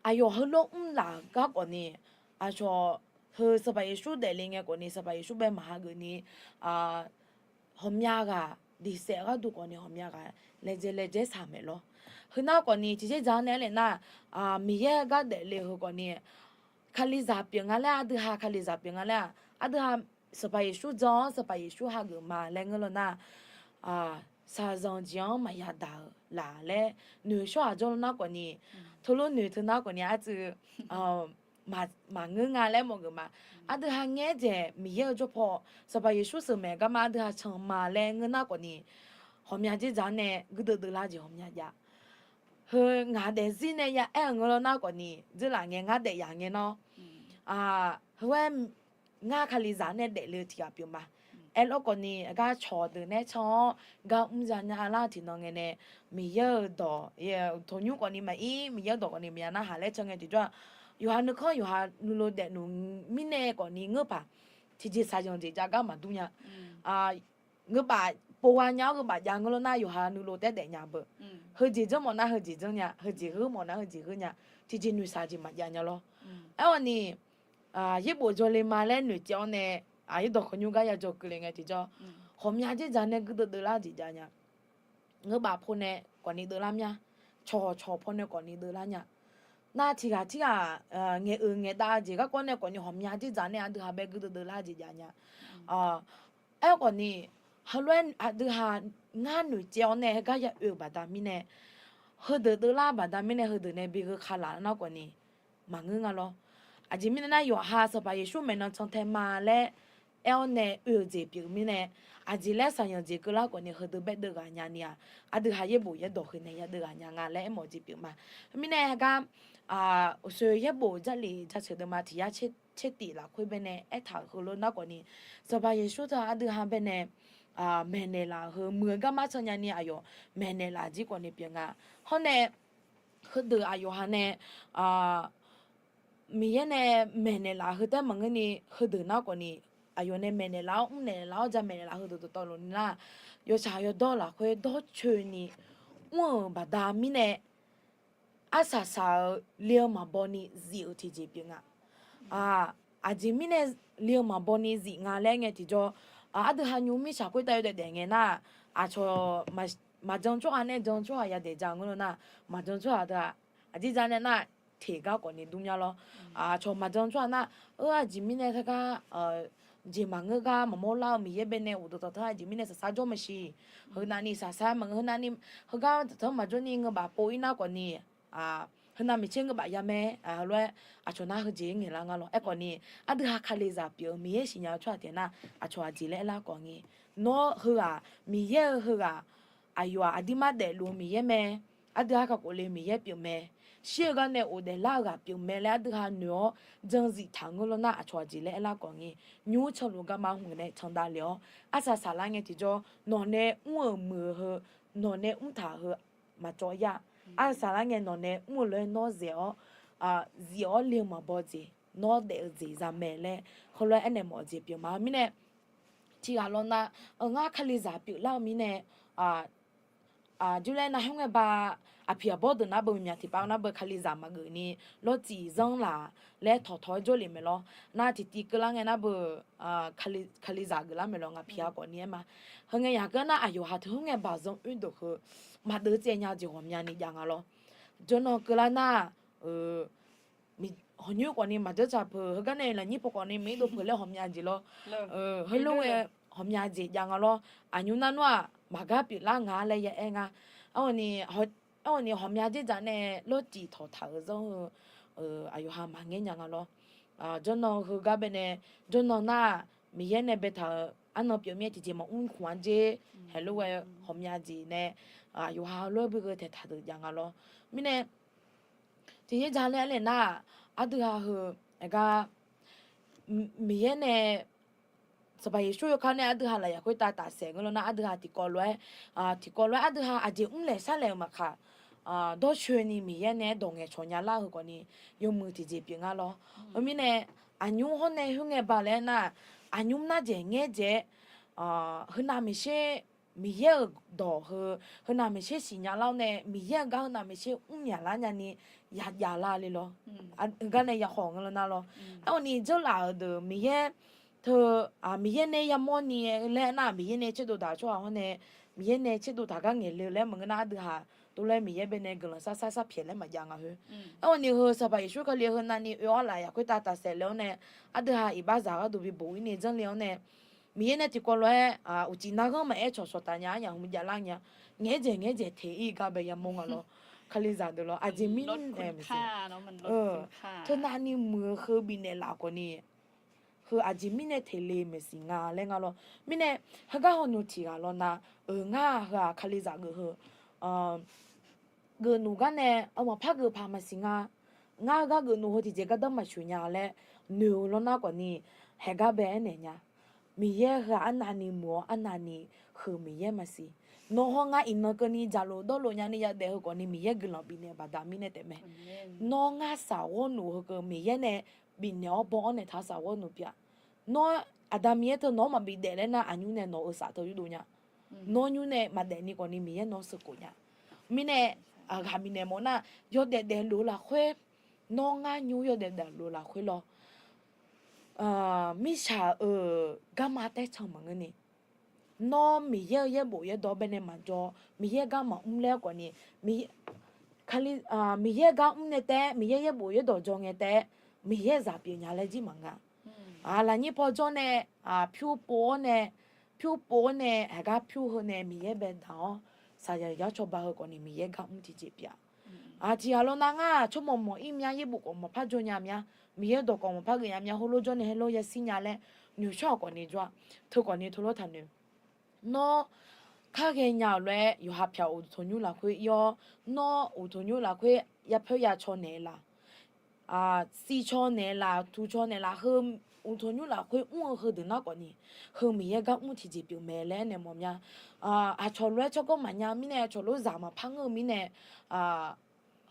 aqyawf heulof mrlaf-eu gar khawf ni, aqcawq heu Sanqpaq Yeqsur daefle ngae khawf ni Sanqpaq Yeqsur bae maqha geuf ni, ghawqmya ghaq diqsaef gharduq khawf ni ghawqmya ghaq laejae laejae saq maeq lawr. Heunar khawf ni tiqjeq dzaq-anr nae aer lef nar, Miqyaer gar daefle-eu heu khawf ni, Kalizaq pyeuf nga laer, aqdui ha Kalizaq pyeuf nga laer-aq, aqdui ha Sanqpaq Yeqsur jan-anr Sanqpaq Yeqsur hageuf ma laer ngeur lawr nar, shaqzanq jeq-anr maqya daq-eu laf laer noeq shawr-aq jawr lawr nar khawf ni, teulof noeq teu nar khawf ni arcuiv maqngeur nga laer mawf geuf ma. Aqdui ha ngaer dzaeq Miqyaer-eu jawr paw, Sanqpaq Yeqsur sheuqmaeq garma aqdui ha can ma laer ngeur nar khawf ni, ghawqmya dzerdzaq-anr nae guirdeuv deuv lar jeq ghawqmya jav. Heu ngaq daefzir nae ya aer-euq ngeur lar nar khawf ni, dzeurlaf ngae ngar daef yaf ngae nawr, heu-aer ngar Kalizaq nae daefle-eu tiqghaq pyeuf ma. Aerlawr khawf ni, aqgar cawq deuq nae can-awr gar mr za nya lar tiqnan ngae nae, Miqyaer-euq dawq, taqnymr khawf ni maqir, Miqyaer-euq dawq khawf ni maqya narhaq laer can ngae tiqjawr-aq, yawqha nuikhanr yawqha nuilov daefluf mirnae khawf ni ngeur paq, tiqjeq shaqzanq jeq jav gar maqdur nya. Ngeur paf pov gha nya-awr gheu paf jav ngeur lar nar yawqha nuilov taer daef nya beu. Heujeq janr mawf nar heujeq janr nya, heujeq gheur mawf nar heujeq gheur nya, tiqjeq noeqshaq jeq maqjav nya lawr. Aerkhawf ni, yaerbof jawrle ma laer noeqtsaev-awr nae, yaerdawq khawqnymr gar ya dzawgeuf le ngae tiqjawr, ghawqmya dzerdzaq nae guirdeuv deuv lar jeq jav nya. Ngeur paf paw nae khawf ni deuv lar mya. Cawq cawq paw nae khawf ni deuv lar nya. Nar tiqghaq tirghaq ngaeq-euq ngaeqdav jeq garkawv nae khawf ni ghawqmya dzerdzaq nae aqdui ha bae guirdeuv deuv lar jeq jav nya. Aerkhawf ni, heulof-aer aqdui ha ngar noeqtsaev-awr nae heugar ya oe-euq baqda mirnae, heudeuq deuv lar baqda mirnae heudeuq nae bi gheu khalaq nar khawf ni, maqngeur nga lawr. Aqjeq mirnae nar yawqha Sanqpaq Yeqsur maeqnan can tae ma laer aer-awr nae oe-euq jeq pyeuf mirnae, aqjeq laer shaqzanq jeq keuvlar khawf ni heudeuq baedeuv ghaq nya ni-aq, aqdui ha yaerbof yaerdawq heu nae yadeuv ghaq nya nga laer aermawf jeq pyeuf ma. Heumirnae heugar, uqshoe yaerbof Jarlif jaceuq deuvma tiq yar tser tif lafkhoer baenae aertaq-euq heulof nar khawf ni, Sanqpaq Yeqsur teu aqdui ha baenae maeqnaeq laf-euq heu muiq-eu garma can nya ni aqyawf maeqnaeq laf jir khawf ni pyeuf nga. Hawr nae, heudeuq aqyawf ha nae Miqyaer nae maeqnaeq laf heu taef maqngeur ni, heudeuq nar khawf ni, aqyawf nae maeqnaeq laf-awr mrnaeq laf-awr jamaeq laf heudeuq dawqtawvluf ni nar, yawtsaq yawdawr lafkhoer dawrcoeni mr-euq baqda mirnae, arsaq saq-eu le-eu maqbaw ni zif-euq tiqjeq pyeuf nga. Aqjeq mirnae le-eu maqbaw ni zif nga laer ngae tiqjawr, aqdui ha nymr mirtsaq khoertav yawdaef daef ngae nar, aqcawq maqjan tsawrhaq nae jan tsawrhaq yadaef ja ngeur nar, maqjan tsawrhaq teu-aq, aqjeq ja nae nar, teq gar khawf ni dur mya lawr. Aqcawq maqjan tsawrhaq nar, eu aqjeq mirnae teugar jeq maqngeur gar maqmawr lar-eu Miqyaer baenae uqduq tanqtanr aqjeq mirnae saqsar jawr maeqshi. Heunav ni saqsar maqngeur, heunav ni heugar tanqtanr maqjawr ni ngeur baf pov-ir nar khawf ni, heunav maeqtser ngeur baf ya mae. Heulof-aer aqcawq nar heujeq-ir ngaeqlar nga lawr. Aerkhawf ni, aqdui ha Kalizaq pyeuf-eu Miqyaer siqnya-eu tsawrhaq taef nar, aqcawq aqjeq laer aerlar khawf ni, nawr heughaq Miqyaer-eu heughaq, aqyawf-aq aqdirmar daefluf-eu Miqyaer mae. Aqdui ha kakhof le-eu Miqyaer pyeuf mae. Shir-eu gar nae ghofdaef lar-eu ghaq pyeuf mae laer aqdui ha noeq-awr jan zif taq ngeur lawr nar, aqcawq aqjeq laer aerlar khawf ni, nymr canluf garma hmq nae candav le-awr, arsaq saqlar ngae tiqjawr nawq nae mr-euq muiq-eu heu, nawq nae mrtaq-eu heu maqcawv ya. Arsaq saqlar ngae nawq nae mr-eu lof-aer nawr zaeq-awr, zif-awr le-eu maqbaw jeq, nawr daef-eu jeq za mae laer heulof-aer aernaeq mawf-eu jeq pyeuf ma. Mirnae, tiqghaq lawr nar, ngar Kalizaq pyeuflar-eu mirnae, jir laer nar khoerngae ba, aqpiq aqbawr deuq nar beu myaq tiqpav nar beu Kalizaq maqgeuf ni, lawrtif zanr laq laer tawqtawq-aer jawrlef maeq lawr. Nar tiqtiv keuvlar ngae nar beu Kalizaq geuflar maeq lawr, ngaq piq-a khawf ni aer ma. Heungae yaqkeuv nar aqyawf ha teu khoerngae ba zanr oerdeuq heu maqdeuv tsaev nya jeq ghawqmyani jav nga lawr. Jawrnan keuvlar nar, hawqnymr khawf ni maqjanr tsaq peuq, heugar nae lafnyir pov khawf ni maqir dov peuq laer ghawqmya jeq lawr. Heulof ngae ghawqmya jeq jav nga lawr. Aqnymr nar nawr-aq maqgar pyeuflar nga laer ya aer nga. Aerkhawf ni ghawqmya dzerdzaq nae lawrtif tawqtaq-euq zanr heu, aqyawf ha maqngaer nya nga lawr. Jawrnan heugar baenae, jawrnan nar-aq Miqyaer nae baetaq-euq arnan pyeuf mir-aer tiqjeq maqmr khmq-anr jer. Heulof ghae ghawqmya jeq nae aqyawf ha lof-aer beugheu taeqtaq deuq jav nga lawr. Mirnae tiqyaer ja laer aer le nar-aq, aqdui ha heu, aergar Miqyaer nae Sanqpaq Yeqsur yawkar nae aqdui ha lafyaq khoertav tafsaef ngeur lawr nar, aqdui ha tiqkawv lof-aer, tiqkawv lof-aer aqdui ha aqjeq mrlaeq sharlaeq-euq maqkaq, dawrcoeni Miqyaer nae aerdawq ngaeqcawq nya lar-eu heu khawf ni yawmuiq tiqjeq pyeuf nga lawr. Khoermirnae, aqnymr hawr nae khoerngae ba laer nar, aqnymr nar dzaeq ngaer dzaeq-aer, heunav maeqsher Miqyaer-euq dawq heu, heunav maeqsher siqnya lar-awr nae Miqyaer-euq gar heunav maeqsher mr myaqlar nyani ya jav lar le lawr. Heugar nae ya khawf ngeur lawr nar lawr. Aerkhawf ni dzeurlaf-euq deuq Miqyaer teu, Miqyaer nae yamawr ni laer nar, Miqyaer nae tserdov taq-eu tsawrhaq hawr nae, Miqyaer nae tserdov taq gar ngaeq le laer maqngeur nar, aqdui ha tov laer Miqyaer baenae guiqlanq sar sar sar pyaeq laer maqjav nga khoer. Aerkhawf ni heu Sanqpaq Yeqsur Kali heu navni oe-awr lafyaq khoertav tafsaef le-awr nae, aqdui ha iqbaxzaq gharduq bi buq-ir ni janr le-awr nae, Miqyaer nae tiqkawv lof-aer uqcif narghanr maqaer cawqcawq taf nya-ar nya hmq jav lar nya. Ngaeq-aer dzaeq ngaeq-aer dzaeq teq-ir gar bae yamawr nga lawr. Kalizaq deuq lawr, aqjeq mirnae maqsiq. Teunavni muiq-eu heu bifnaeq laf khawfni, heu aqjeq mirnae teq le maqsiq nga laer nga lawr. Mirnae, heugar hawnoeq tiq ghaq lawr nar, euq ngar heu-aq Kalizaq geuf heu geuf noeq gar nae, maqpar geuf paq maqsiq nga. Ngar heugar geuf noeq heu tiqjeq gardanr maqsheuq nya laer noeq-eu lawr nar khawfni, haeqgar bae aernaeq nya. Miqyaer heu-aq arnavni muiq-awr arnavni heu Miqyaer maqsiq. Nawq haw ngar iqnan keuvni dzaqlof dawrlof nyani yadaef heu khawfni Miqyaer guiqlanq bifnaeq baqda mirnae taef mae. Nawr ngar saf ghawrnoeq heu keuv Miqyaer nae bifnaeq-awr baw-awr naeq taq saf ghawrnoeq pyeuf-a. Nawr Aqda Miqyaer teu nawq-anr maqbi daefle nar aqnymr nae nawq-euq saf teu yurdov nya. Nawr nymr nae maqdaef ni khawfni Miqyaer nawr sheuqkhof nya. Mirnae, ghaq bifnaeq mawf nar, yawdaef daefluf-eu lafkhoer, nawr ngar nymr yawdaef daefluf-eu lafkhoer lawr, mirtsaq-euq garma taer can maqngeur ni, nawr Miqyaer-euq yaerbof yaerdawq baenae maqjawr, Miqyaer gar maqmr laer khawfni, Miqyaer gar mr nae taef-aer, Miqyaer yaerbof yaerdawq jawr ngae taef-aer, Miqyaer zaq pyeuf nya laer jir maqnga. Lafnyir paw jawr nae, pyur pov-awr nae, pyur pov-awr nae, haeqgar pyur heu nae Miqyaer bae daq-awr, saqyaq yar cawba heu khawfni Miqyaer gar mr tiqjeq pyeuf-a. Tiqghaq lawr nar ngar tsawrmawq mawq-ir mya, yaerbof khawf maqpar jawr nya mya, Miqyaer dawq khawf maqpar geuf nya mya, heulof jawr nae heulof yashir nya laer noeqshawr-aq khawfni jawr-a. Teu khawfni teulof taqnoeq. Nawr kar ghaenya-euq lof-aer yawqha pyaq uqtanqnymr lafkhoer ir-awr, nawr uqtanqnymr lafkhoer yapawr yacaw naeq-eu laf, siqcaw naeq-eu laf, tuqcaw naeq-eu laf, heu uqtanqnymr lafkhoer mr-eu heudeuq nar khawfni, heu Miqyaer gar mr tiqjeq pyeuf mae laer aernaeq mawf mya. Aqcawq lof-aer tsawrganr maqnya mirnae, aqcawq lof zaq maqpar ngeur-eu mirnae,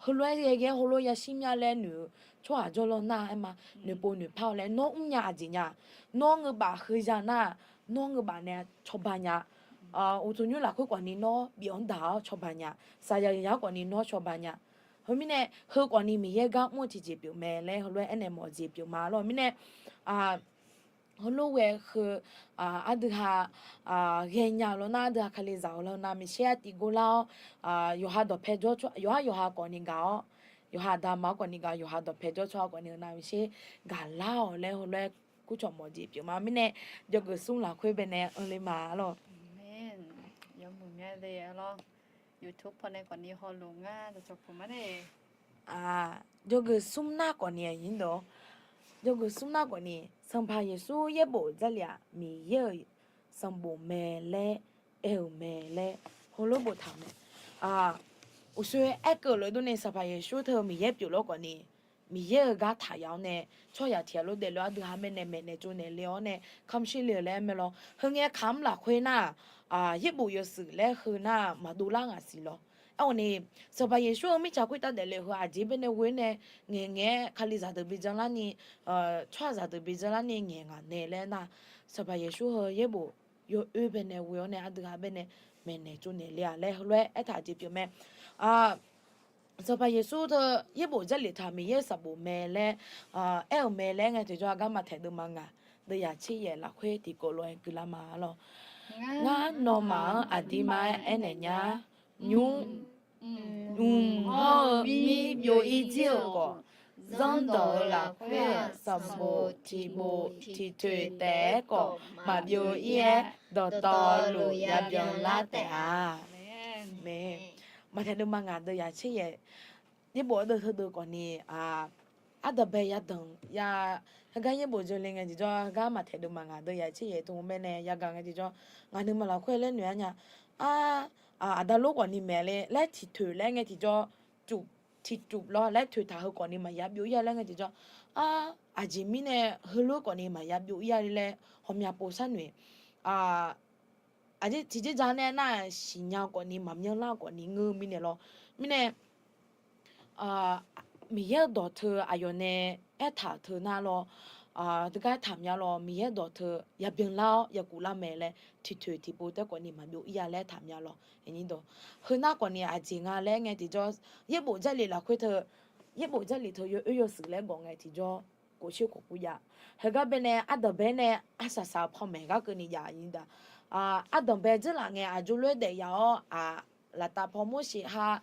heulof-aer ghae ghae-aer heulof yashir mya laer noeq-eu tsawrhaq jawr lawr nar aer ma. Noeqpov noeqpar-awr laer nawr mrnya aqjeq nya. Nawr ngeu baf heu ya nar, nawr ngeu baf nae cawba nya. Uqtanqnymr lafkhoer khawfni nawr bif-anr daq-awr cawba nya. Saqyaq yaq khawfni nawr cawba nya. Heu mirnae heu khawfni Miqyaer gar mr-eu tiqjeq pyeuf mae laer heulof-aer aernaeq mawf jeq pyeuf ma lawr. Mirnae heulof ghae heu, aqdui ha, ghaenya-euq lawr nar aqdui ha Kalizaq-euq lawr nar maeqshi artiv gor lar-awr, yawqha dawqpae jawr tsawrhaq, yawqha yawqha khawfni gaq-awr, yawqha aqda ma-awr khawfni gaq, yawqha dawqpae jawr tsawrhaq khawfni heu nar maeqshi gaq lar-awq laer heulof-aer kurcawq mawf jeq pyeuf ma. Mirnae jawrgeuf smr lafkhoer baenae anr le ma lawr. Yawmuiq mya de lawr. YouTube pawnae khawfni hawluf ngar dawqcawq puq ma de. Jawrgeuf smr nar khawfni aqnyir dawq, jawrgeuf smr nar khawfni Sanqpaq Yeqsur yaerbof Jarlif-aq Miqyaer-euq sanqbof mae laer aer-euq mae laer heulof boftaq-euq mae. Uqshoe aerkeuv lof-aer durni Sanqpaq Yeqsur teu Miqyaer pyeuf lawr khawfni, Miqyaer-euq gar taq yaf-awr nae tsawrhaq tiq ghaq lof daefle-awr aqdui ha mae nae maeqnaeq tsovnaeq le-awr nae kamq shir le-euq laer mae lawr. Heu ngae kamq lafkhoer nar, yaerbof yawshuif laer heu nar maqdov lar ngaq siq lawr. Aerkhawfni, Sanqpaq Yeqsur-euq mirtsaq khoertav daefle-eu heu aqjeq baenae ghoe-awr nae ngaeq ngaeq-aer Kalizaq deuq bi janlarni, tsawrhaqzaq deuq bi janlarni ngaeq ngaq nae laer nar, Sanqpaq Yeqsur heu yaerbof yawoer baenae ghoe-awr nae aqdui ha baenae maeqnaeq tsovnaeq le-a laer heulof-aer aertaq jeq pyeuf mae. Sanqpaq Yeqsur teu yaerbof Jarlif taq Miqyaer-euq sanqbof mae laer aer-euq mae laer ngae tiqjawr, aqgar Maqtaeq deuvma ngaq deuvyaq tser yaef lafkhoer tiqkawv lof-aer guiqlar ma lawr. Ngar nawmaf-anr aqdirma-aer aernaeq nya. Nymr mq hawr-eu mir byov-ir jir-euq khawf, zanrdawq-eu lafkhoer-aq, sanqbof tiqbof tiqtoeq taef-aer khawf maqbyov-ir-aer, dawqtawvluf yabyan lar taef-a. Maqtaeq deuvma ngaq deuvyaq tser yaef, yaerbof-anr deuv heudeuv khawfni, ardanqbae yadanq ya, heugar yaerbof dzeurle ngae tiqjawr, heugar Maqtaeq deuvma ngaq deuvyaq tser yaef tmq baenae yagaq ngae tiqjawr, ngaq nuima lafkhoer laer noeq-ar nya. Aqda lor khawfni maeq le laer tiqtoeq laer ngae tiqjawr, tiqcuf lawr laer toeqtaq heu khawfni maqya byov-ir-a laer ngae tiqjawr, aqjeq mirnae heulof khawfni maqya byov-ir-a laer hawmya pov sharnoeq. Aqjeq tiqjeq ja nae nar-aq siqnya khawfni maqmyanlar khawfni ngeur mirnae lawr. Mirnae Miqyaer-euq dawq teu aqyawf nae aertaq-euq teu nar lawr, teugar aertaq mya lawr, Miqyaer dawq teu yabyan lar-awr yakuf lar mae laer tiqtoeq tiqpov taef khawfni maqbyov-ir-a laer aertaq mya lawr. Heu nar khawfni aqjeq nga laer ngae tiqjawr, yaerbof Jarlif lafkhoer teu, yaerbof Jarlif teu yawoer yawshuif laer gawf ngae tiqjawr, khofsher khof kur jav. Heugar baenae ardanqbae nae arsaq saq-eu panmaeq gar keuvni jav-a. Ardanqbae dzeurlaf ngae aqjox lof-aer daef ya-awr, laftav paw Morseq ha,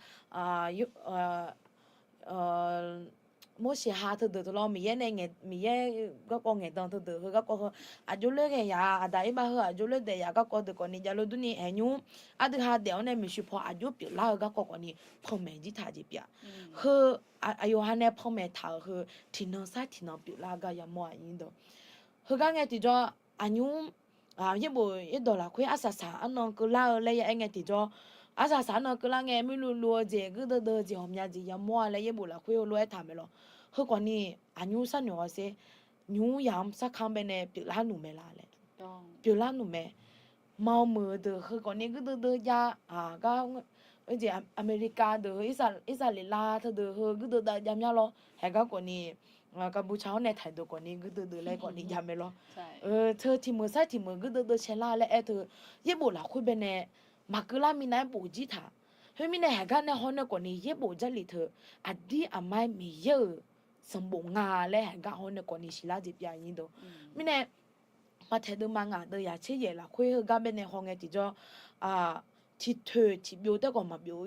Morseq ha teudeuq teu lawr, Miqyaer nae ngae, Miqyaer garkawv ngaeqdan teudeuq heu garkawv heu, aqjox loer ghae yaf-a, aqdaq Erbav heu aqjox loer daef yaf garkawv deuq khawfni javlof durni aernar, aqdui ha daef-awr nae maeqshi paw aqjox pyeuflar-eu garkawv khawfni panmaeq jir taq jeq pyeuf-a. Heu, aqyawf ha nae panmaeq taq-euq heu tiqnan sar tiqnan pyeuflar gar yamawr-aq nyirdeuq. Heugar ngae tiqjawr, aqnymr, yaerbof yaerdawq lafkhoer arsaq saq arnan keuvlar-eu laer ya aer ngae tiqjawr, arsaq saq arnan keuvlar ngae muirluv luv-eu jeq guirdeuv deuv-eu jeq ghawqmya jeq yamawr-a laer yaerbof lafkhoer heulof-aer taq maeq lawq. Heu khawfni aqnymr sharnoeq hawsher, nymr yamq sarkar baenae pyeuflar nuq mae la laer. Pyeuflar nuq mae. Maqmeuq-eu deuq heu khawfni guirdeuv deuv jav, gar, jeq Aqmeqlikav deuq heu, Irsaqleqlav teudeuq heu guirdeuv dav jav mya lawr. Haeq gar khawfni, Gaqbuqtsaq-anr nae taqdeuq khawfni guirdeuv deuv laer khawfni jav mae lawr. Teu tiq meuq sar tiq meuq guirdeuv deuv caelar laer aer teu, yaerbof lafkhoer baenae maqkeuvlar minav-aer bof jir taq. Khoermirnae haeq gar nae hawnae khawfni yaerbof Jarlif teu, aqdir aqma-aer Miqyaer-euq sanqbof nga laer haeq gar hawnae khawfni siqlar jeq pyeuf-a nyirdeuq. Mirnae, Maqtaeq deuvma ngaq deuv yaq tser yaef lafkhoer heugar baenae hawngae tiqjawr, tiqtoeq tiqbyov taerkhawf maqbyov,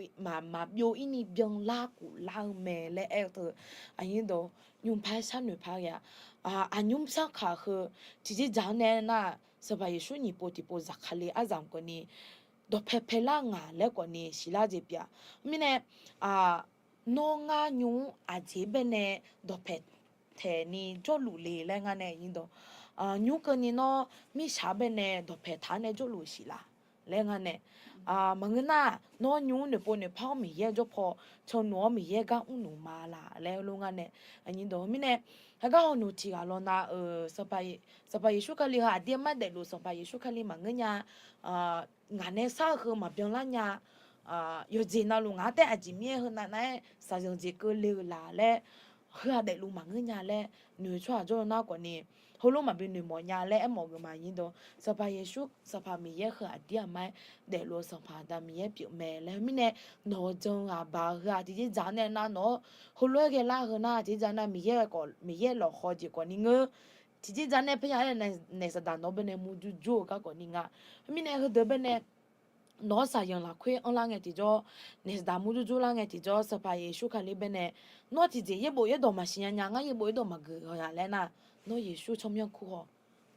maqbyov-ir ni byanlar khoflar-eu mae laer aer-eu teu, aqnyir deuq, nymr par sharnoeq par ghae-a. Aqnymr sarkaq heu tiqjeq dzaq-anr nae nar, Sanqpaq Yeqsur nyiq pov tiqpov zaqkale aryamq khawfni dawqpae paelar ngaq laer khawfni siqlar jeq pyeuf-a. Mirnae, nawr ngar nymr aqjeq baenae dawqpae taeqni jawrluf le laer ngar nae nyirdeuq, nymr keuvni nawr mirtsaq-anr baenae dawqpae taq-anr nae jawrluf siq laf laer ngar nae, maqngeur nar, nawr nymr noeqpov noeqpar-awr Miqyaer jawr paw, caw noeq-awr Miqyaer gar mrnuq ma laf laer lof ngar nae, aqnyir deuq mirnae, heugar hawnuq tiq ghaq law nav-euq Sanqpaq Yeqsur Kali heu aqdir aqmar daefluf Sanqpaq Yeqsur Kali maqngeur nya, ngaq nae shar-eu heu maqbyanlar nya, yawqjeq navluf ngaq-anr taef aqjeq mir-aer heu navnav-aer shaqzanq jeq keuvle-euq laf laer, heu-aq daefluf maqngeur nya laer noeq-eu tsawrhaq jawr-eu nar khawfni, heulof maqbi noeqmawf nya laer aermawf-eu ma nyirdeuq. Sanqpaq Yeqsur Sanqpaq Miqyaer heu aqdir aqmar-aer daefluf-eu Sanqpaq Aqda Miqyaer pyeufmae laer mirnae, nawq-eu jan ghaq baq-eu heu-aq tiqjeq dzaq-anr nae nar nawq-awr heulof-aer ghaelar heu nar tiqjeq dzaq nar Miqyaer khawf Miqyaer lawqhaw jeq khawfni ngeur. Tiqjeq dzaq nae paerya-aer nae naeqsaqdaq nawq-anr baenae murjur jur-eu gar khawfni nga. Mirnae heudeuq baenae nawq-awr shaqzanq lafkhoer anrlar ngae tiqjawr, naeqsaqdaq murjur jur lar ngae tiqjawr Sanqpaq Yeqsur Kali baenae, nawr tiqjeq yaerbof yaerdawq maqsiq nya nya ngar yaerbof yaerdawq maqgeuf haw nya laer nar, nawr Yeqsur tsawrmyanr kur haw.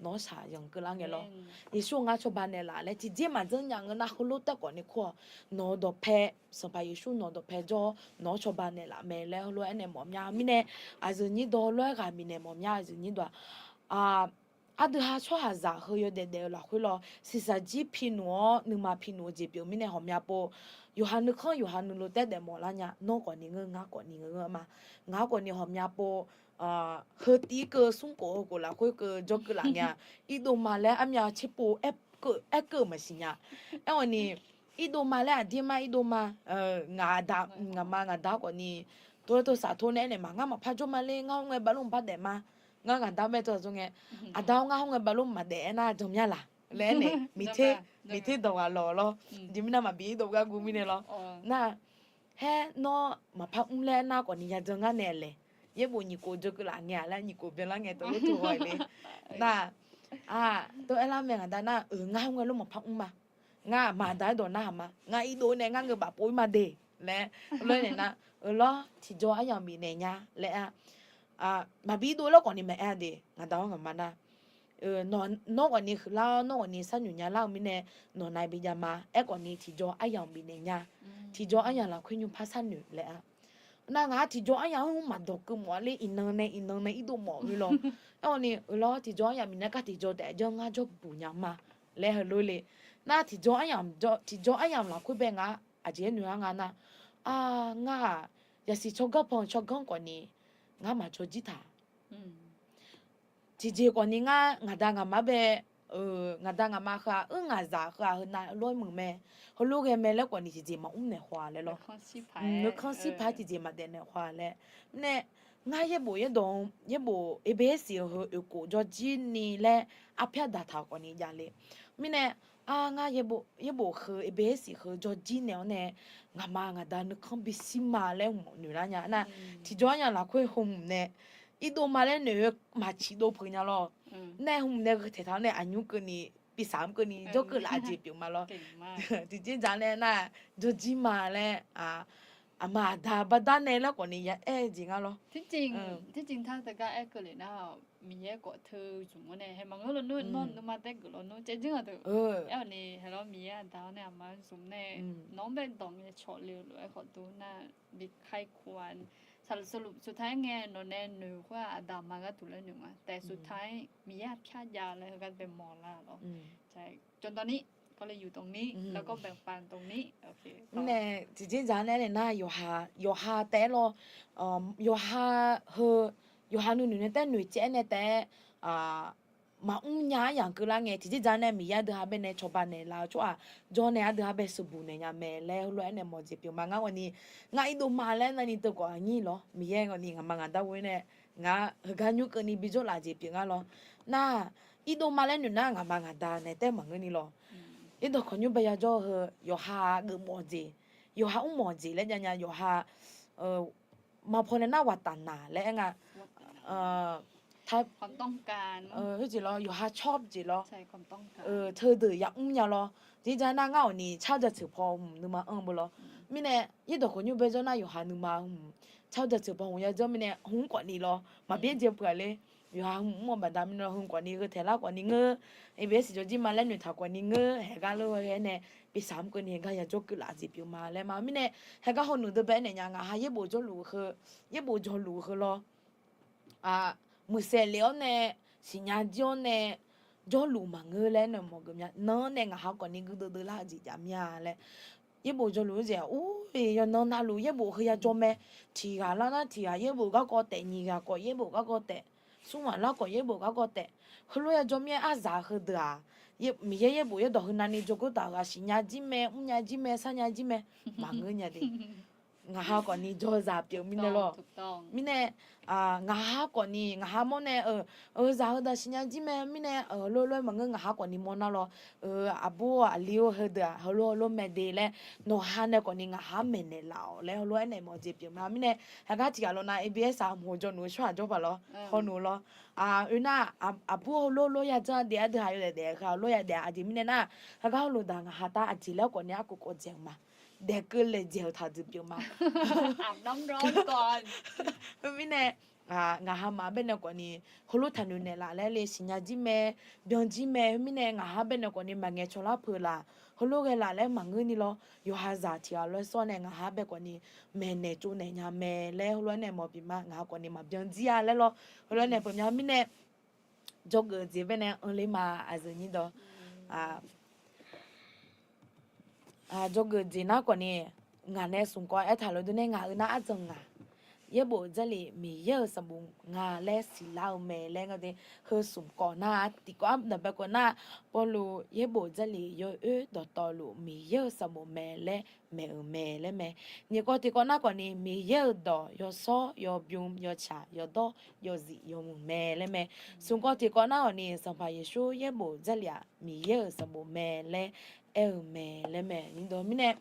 Nawq-awr shaqzanq keuvlar ngae lawr. Yeqsur ngar cawba naeqlaf laer tiqjeq maqjanr nya ngeur nar heulof taef khawfni kur-awq. Nawq-eu dawqpae, Sanqpaq Yeqsur nawq-eu dawqpae jawr-awr nawq-awr cawba naeqlaf mae laer heulof-aer naeq mawf mya mirnae, aqyuif nyir dawq heulof-aer ghaq bifnaeq mawf mya aqyuif nyir dawq-aq, aqdui ha tsawrhaqzaq heu yawdaef daef-eu lafkhoer lawr siqsaqjir pi nmq-awr nuima pi nmq-eu jeq pyeuf mirnae ghawqmya pov, yawqha nuikhanr yawqha nuilov taef daef mawf lar nya nawr khawfni ngeur ngar khawfni ngeur ma. Ngaq-anr khawfni ghawqmya pov, heu tiv keuv smr khof heu khof lafkhoer keuv jawr keuv laf ngae-a. Irdov ma laer armyav tserpov aerkeuv maqsiq nya. Aerkhawfni, irdov ma laer aqdir ma irdov ma, ngaq da, ngaqma ngaqda khawfni, tov-aer tov saf tov nae aernaeq ma ngar maqpar jawr ma ler ngar hawr ngae bavlov maqpar daef ma. Ngar ngaqda-anr bae tov saf tov ngae, aqda-awr ngar hawr ngae bavlov maqdaef aernar jan mya laq laer aernaeq miqter, miqter dawq ghaq lawq lawr. Jeq mirnae maqbi irdov gar guv mirnae lawr. Nar, haer nawr maqpar mr laer aernar khawfni yajan ngar nae laeq. Yaerbof nyiq khof jawr keuv laf ngae-a laer nyiq khof byanlar ngae tov lof tov haw-aer le. Nar, tov aerlar mae ngaqda nar-euq ngar hawr ngae lof maqpar mr ma. Ngar aqma aqda-aer dawq narhaq ma. Ngar irdov nae ngar ngeur baf pov-ir ma de laer, lof-aer naeq nar, euq lawr tiqjaw aryamq bifnaeq nya laer-a. Maqbi irdov laer khawfni maqaer-a de ngaqda-awr ngaqma nar. Nawr khawfni huiqlar-awr nawr khawfni sharnoeq nya lar-eu mirnae, nawq nav bi jav ma. Aerkhawfni tiqjaw aryamq bifnaeq nya. Tiqjaw aryamq lafkhoer nymr par sharnoeq laer-a. Nar ngaq-anr tiqjaw aryamq-anr maqdawq keuv mawf-a ler iqnan nae iqnan nae irdov mawf-eu lawr. Aerkhawfni euq lawr tiqjaw aryamq bifnaeq gar tiqjaw taef janr ngar jawrbuq nya ma laer heulof le. Nar tiqjaw aryamq, tiqjaw aryamq lafkhoer bae ngaq-anr aqjeq-aer noeq-ar nga nar, ngar-aq, yasiq tsawrganr pan tsawrganr khawfni ngar maqjawr jir taq. Tiqjeq khawfni ngar ngaqda ngaqma bae, ngaqda ngaqma heu-aq, ur ngaqzaq heu-aq, heunav lof-aer muiq mae, heulof ghae mae laer khawfni tiqjeq maqmr naeq haw-a laer lawr. Nuikhanr shir paq-aer tiqjeq maqdaef naeq haw-a laer. Mirnae, ngar yaerbof yaerdawq, yaerbof Ebersif-eu heu oeqkhof jawrjir ni laer arpyar daqtaq-euq khawfni javle. Mirnae, ngar yaerbof heu Ebersif heu jawrjir naeq-awr nae, ngaqma ngaqda nuikhanr bishir ma laer hmq noeq lar nya nar, tiqjaw aryamq lafkhoer hmq nae irdov ma laer noeq-eu maqciq dov peuq nya lawr. Nar hmq nae gheu taeq taq-awr nae aqnymr keuvni, pisaq-anr keuvni jawrkeuv laf jeq pyeuf ma lawr. Tiqjeq dzaq nae nar, jawrjir ma laer, aqma aqda baqdanae laer khawfni ya aer-eu jeq nga lawr. ที่จริง ถ้าจะกล้าแอ้เกิดเลยนะ Miqyaer khawf teu zmq-awr nae hae maqngeur lawnmr, nawr nuima taef geuf lawnmr caevdzer-aq deuq aer-awq ni, hae lawr Miqyaer aqda-awr nae aqma zmq nae nawq-anr bae dawq ngae cawq le-eu lof-aer khawf dov nar bi ใครควร สรุป สุดท้าย ngae nawq nae noeq khoer-aq aqda aqma gharduq laer noeq nga taef สุดท้าย Miqyaer aqpyar jav laer heugar bae mawq lar lawr. จนตอนนี้ ก็เลยอยู่ตรงนี้ แล้วก็แบ่งปันตรงนี้ Mirnae tiqjeq dzaq-anr nae aernaeq nar, yawqha taef-aer lawr, yawqha heu, yawqha nuinoeq nae taef-aer noeqcaev-aer nae taef-aer maqmr nya-aer yamq keuvlar ngae, tiqjeq dzaq-anr nae Miqyaer aqdui ha bae nae cawba naeqlaf-eu tsawrhaq jawr nae aqdui ha bae sheuqbuq naeq nya mae laer heulof-aer nae mawf jeq pyeuf ma. Ngar ghawqni ngar irdov ma laer navni teu khawf aqnyir lawr, Miqyaer ghawqni ngaqma ngaqda ghoe nae ngar heugar nymr keuvni bijawr laf jeq pyeuf ngar lawr. Nar, irdov ma laer noeq nar ngaqma ngaqda naeq taef maqngeur ni lawr. Irdawq kawqnymr bae yajawr-eu heu yawqha geufmawf jeq, yawqha mrmawf jeq laer jav nya, yawqha maqpaw nae nar วัฒนธรรม laer aer nga. Khoerjeq lawr, yawqha ชอบ jeq lawr, teudeuq yamr nya lawr. Tiqjeq dzaq nar ngar awqni ชาว jaceuq paw hmq nuima anr beu lawr. Mirnae irdawq kawqnymr bae jawr nar yawqha nuima hmq ชาว jaceuq paw hmq yajawr mirnae hmq-anr khawfni lawr, maqbyaer jae peuq-aq ler. Yawqha hmq mr-eu baqda mirnae lawr hmq khawfni heu taeq lar khawfni ngeur, ABS jawrjir ma laer noeqtaq khawfni ngeur, haeq gar lor-aer nae bi saq-anr keuvni haeq gar yajawr keuvlaf jeq pyeuf ma laer ma. Mirnae haeq gar hawnuq deuq bae-aer naeq nya, ngaqha yaerbof jawrluf heu, yaerbof jawrluf heu lawr. Muiqsaef lef-awr nae, siqnya jir-awr nae, jawrluf maqngeur laer nae mawf geuf mya. Nan-anr nae ngaqha khawfni guirdeuv deuv lar-eu jeq jav mya laer. Yaerbof jawrluf-anr jeq-aq, ur-e, yawqnan navluf yaerbof heu yajawr mae. Tiq ghaq lar nar tiq ghaq yaerbof garkawv taef, nyiq ghaq khawf yaerbof garkawv taef, smr ghaq lar khawf yaerbof garkawv taef. Heulof yajawr mir-aer arzaq heudeuq-aq, Miqyaer yaerbof yaerdawq heu navni jawrgeur taf-euq ghaq siqnya jir mae, mrnya jir mae, sarnya jir mae, maqngeur nya de. Ngaqha khawfni jawrzaq pyeuf mirnae lawr. Mirnae ngaqha khawfni ngaqha mawr nae, eu, zaq heu daq siqnya jir mae mirnae, lof lof-aer maqngeur, ngaqha khawfni mawr nar lawr. Aqbur aqli-or heudeuq-aq heulof heulof mae de laer, nawqha nae khawfni ngaqha maeqnaeq laf-awq laer heulof-aer naeq mawf jeq pyeuf ma. Mirnae haeq gar tiq ghaq lawr nar ABS-aq hmq-eu jawrluf-eu tsawrhaq jawr paq lawr, hawnuq lawr. Oe nar, aqbur heulof lof yadzanr daef-a deuq-aq yawdaef daef-a heu-a lof yadaef-a. Aqjeq mirnae nar, haeq gar hawnuq daq ngaqha tar aqjeq laer khawfni arkhof khawf dzaeq-euq ma. Daeqkeuv laejaeq-euq taqdui pyeuf ma. Khoermirnae, ngaqha maf baenae khawfni heulof taqnoeq naeqlaf laer le siqnya jir mae, byan jir mae. Khoermirnae ngaqha baenae khawfni maqngaeq cawlar peuq laf, heulof ghae laf laer maqngeur ni lawr. Yawqha zaq tiq ghaq lof-aer sawr nae ngaqha bae khawfni maeqnaeq tsovnaeq nya mae laer heulof-aer nae mawf pyeuf ma. Ngaqha khawfni maqbyan jir-a laer lawr, heulof-aer nae pyeuf mya. Mirnae jawrgeuf jeq baenae anr ler ma, aqyuif nyir dawq. Jawrgeuf jeq nar khawfni, ngaq nae smq kawv aertaq lof durnae ngaq-euq nar arjan ngaq, yaerbof Jarlif Miqyaer-euq sanqbof nga laer siqlar-eu mae laer nga de. Heu smq kawv nar tiqkawv ardanqbae kawv nar, Pawrluv yaerbof Jarlif yawoer dawqtawvluf Miqyaer-euq sanqbof mae laer maeq-euq mae laer mae. Nyiq kawv tiqkawv nar khawfni Miqyaer-euq dawq yawshawr yawbymr yawtsaq yawdawr yawzif yawmuiq mae laer mae. Smq kawv tiqkawv nar khawfni Sanqpaq Yeqsur yaerbof Jarlif-aq Miqyaer-euq sanqbof mae laer aer-eu mae laer mae. Nyir dawq mirnae,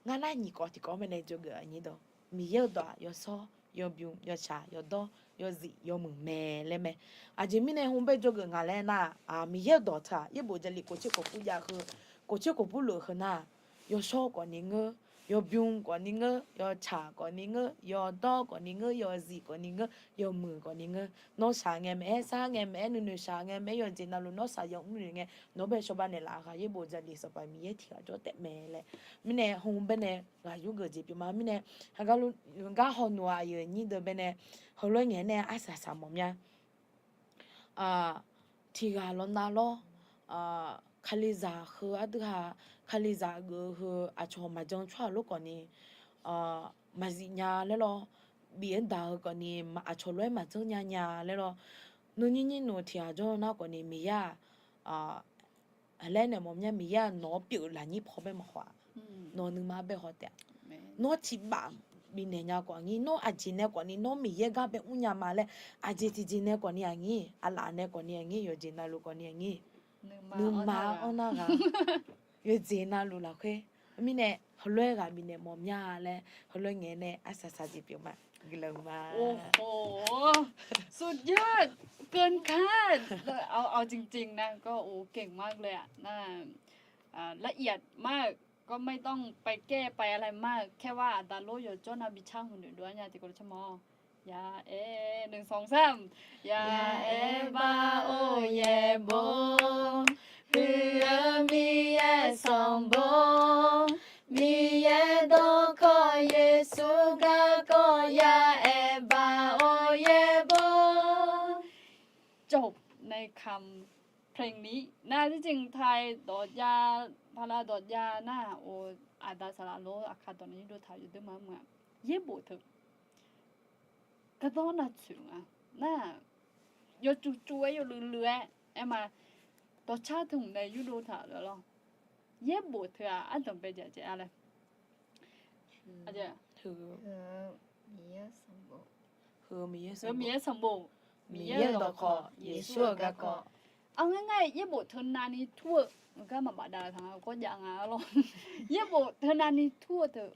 ngar nar nyiq kawv tiqkawv mae nae jawrgeuf-a nyir dawq. Miqyaer-euq dawq-aq yawshawr yawbymr yawtsaq yawdawr yawzif yawmuiq mae laer mae. Aqjeq mirnae hmq bae jawrgeuf nga laer nar, Miqyaer-euq dawq teu-aq yaerbof Jarlif khofcoer khofpur jav heu, khofcoer khofpur luf heu nar, yawshawr khawfni ngeur, yawbymr khawfni ngeur, yawtsaq khawfni ngeur, yawdawr khawfni ngeur, yawzif khawfni ngeur, yawmuiq khawfni ngeur. Nawr shaq ngae maeq-aer, sar ngae maeq-aer, nuinoeq shaq ngae maeq-aer, yawqjeq navluf nawr shaq yawmuiq ngae, nawr bae cawba naeqlaf-eu ghaq yaerbof Jarlif Sanqpaq Miqyaer tiq ghaq jawr taef mae laer. Mirnae hmq baenae ghaq yurgeuf jeq pyeuf ma. Mirnae haeq gar hawnuq-aq aqyuif nyir deuq baenae heulof-aer ngaeq nae arsaq saq mawf mya. Tiq ghaq lawr nav lawr, Kalizaq heu ardui ha, Kalizaq geuf-eu heu aqcawq maqjan tsawrhaq lof khawfni maqzif nya laer lawr, bif-anr daq-eu khawfni aqcawq lof-aer maqdzanr nya nya laer lawr. Nuinyir nyir nmr tiq ghaq jawr nar khawfni Miqyaer-aq, laer nae mawf mya, Miqyaer-aq nawq-anr pyeuf lafnyir paw bae maqhaw-aq, nawq nuima bae haw taef-a. Nawr tiqbaf bifnaeq nya khawf aqnyir, nawr aqjeq nae khawfni nawr Miqyaer gar bae mr nya ma laer, aqjeq tiqjeq nae khawfni aqnyir, aqlaf nae khawfni aqnyir, yawqjeq navluf khawfni aqnyir, nuima-anr nar ghaq, yawqjeq navluf lafkhoer. Mirnae heulof-aer ghaq bifnaeq mawf mya laer heulof-aer ngaeq nae arsaq saq jeq pyeuf ma. Guiqlanq ma. สุดยอดเกินคาด เอาจริงๆนะ ก็โอ้เก่งมากเลยอะ ละเอียดมาก ก็ไม่ต้องไปแก้ไปอะไรมาก แค่ว่าอัตราโลก yawqjawr nav bi car hmq noeq dov-ar nya tiqkawv lo car ma. Ya aer, หนึ่ง สอง สาม Ya aer bar-or yaerbof, huiq-eu Miqyaer sanqbof, Miqyaer dawqkawq Yeqsur garkawv ya aer bar-or yaerbof. จบในคำเพลงนี้นะ ที่จริงไทยดอกยา พาราดอกยา nar-aq, aqda saqlaq lor aqkar dawq nae yurdov taq yawdeur ma meuq-aq, yaerbof teu gardanr navtsoeq nga nar, yawcuf cuf-aer yawluiv luiv-aer aer ma, dawqcar teu hmq nae yurdov taq lawr. Yaerbof teu-aq ardanq bae jaeq jaeq-a laer. Miqyaer sanqbof, Miqyaer dawqkawq, Yeqsur-euq garkawv. Aqngaer ngar-iq yaerbof teu navni tur-eu gar maqbaf dav taq nga, kawr jav nga lawr. Yaerbof teu navni tur-eu teu,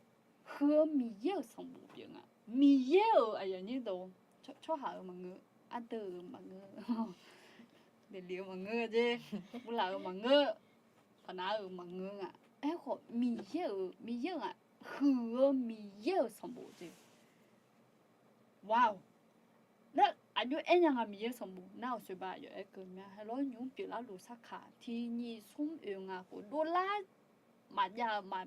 huiq-eu Miqyaer-euq sanqbof pyeuf nga. Miqyaer-euq aqyawf nyir dawq, tsawrhaq-euq maqngeur, ardeuv-euq maqngeur, daeflef-eu maqngeur jer, murlaf-euq maqngeur, paqnav-euq maqngeur nga. Aerkhawf Miqyaer-euq, Miqyaer-euq nga, huiq-eu Miqyaer-euq sanqbof jeq. Wow. Nar aqjox aer nya nga Miqyaer-eu sanqbof nar, awqsoeq ba aqyawf aer keuv mya, haer lawr nymr pyeuflar luf sarkaq tiq nyiq smr oeq ngaq khof dovlar maqjav-eu ma.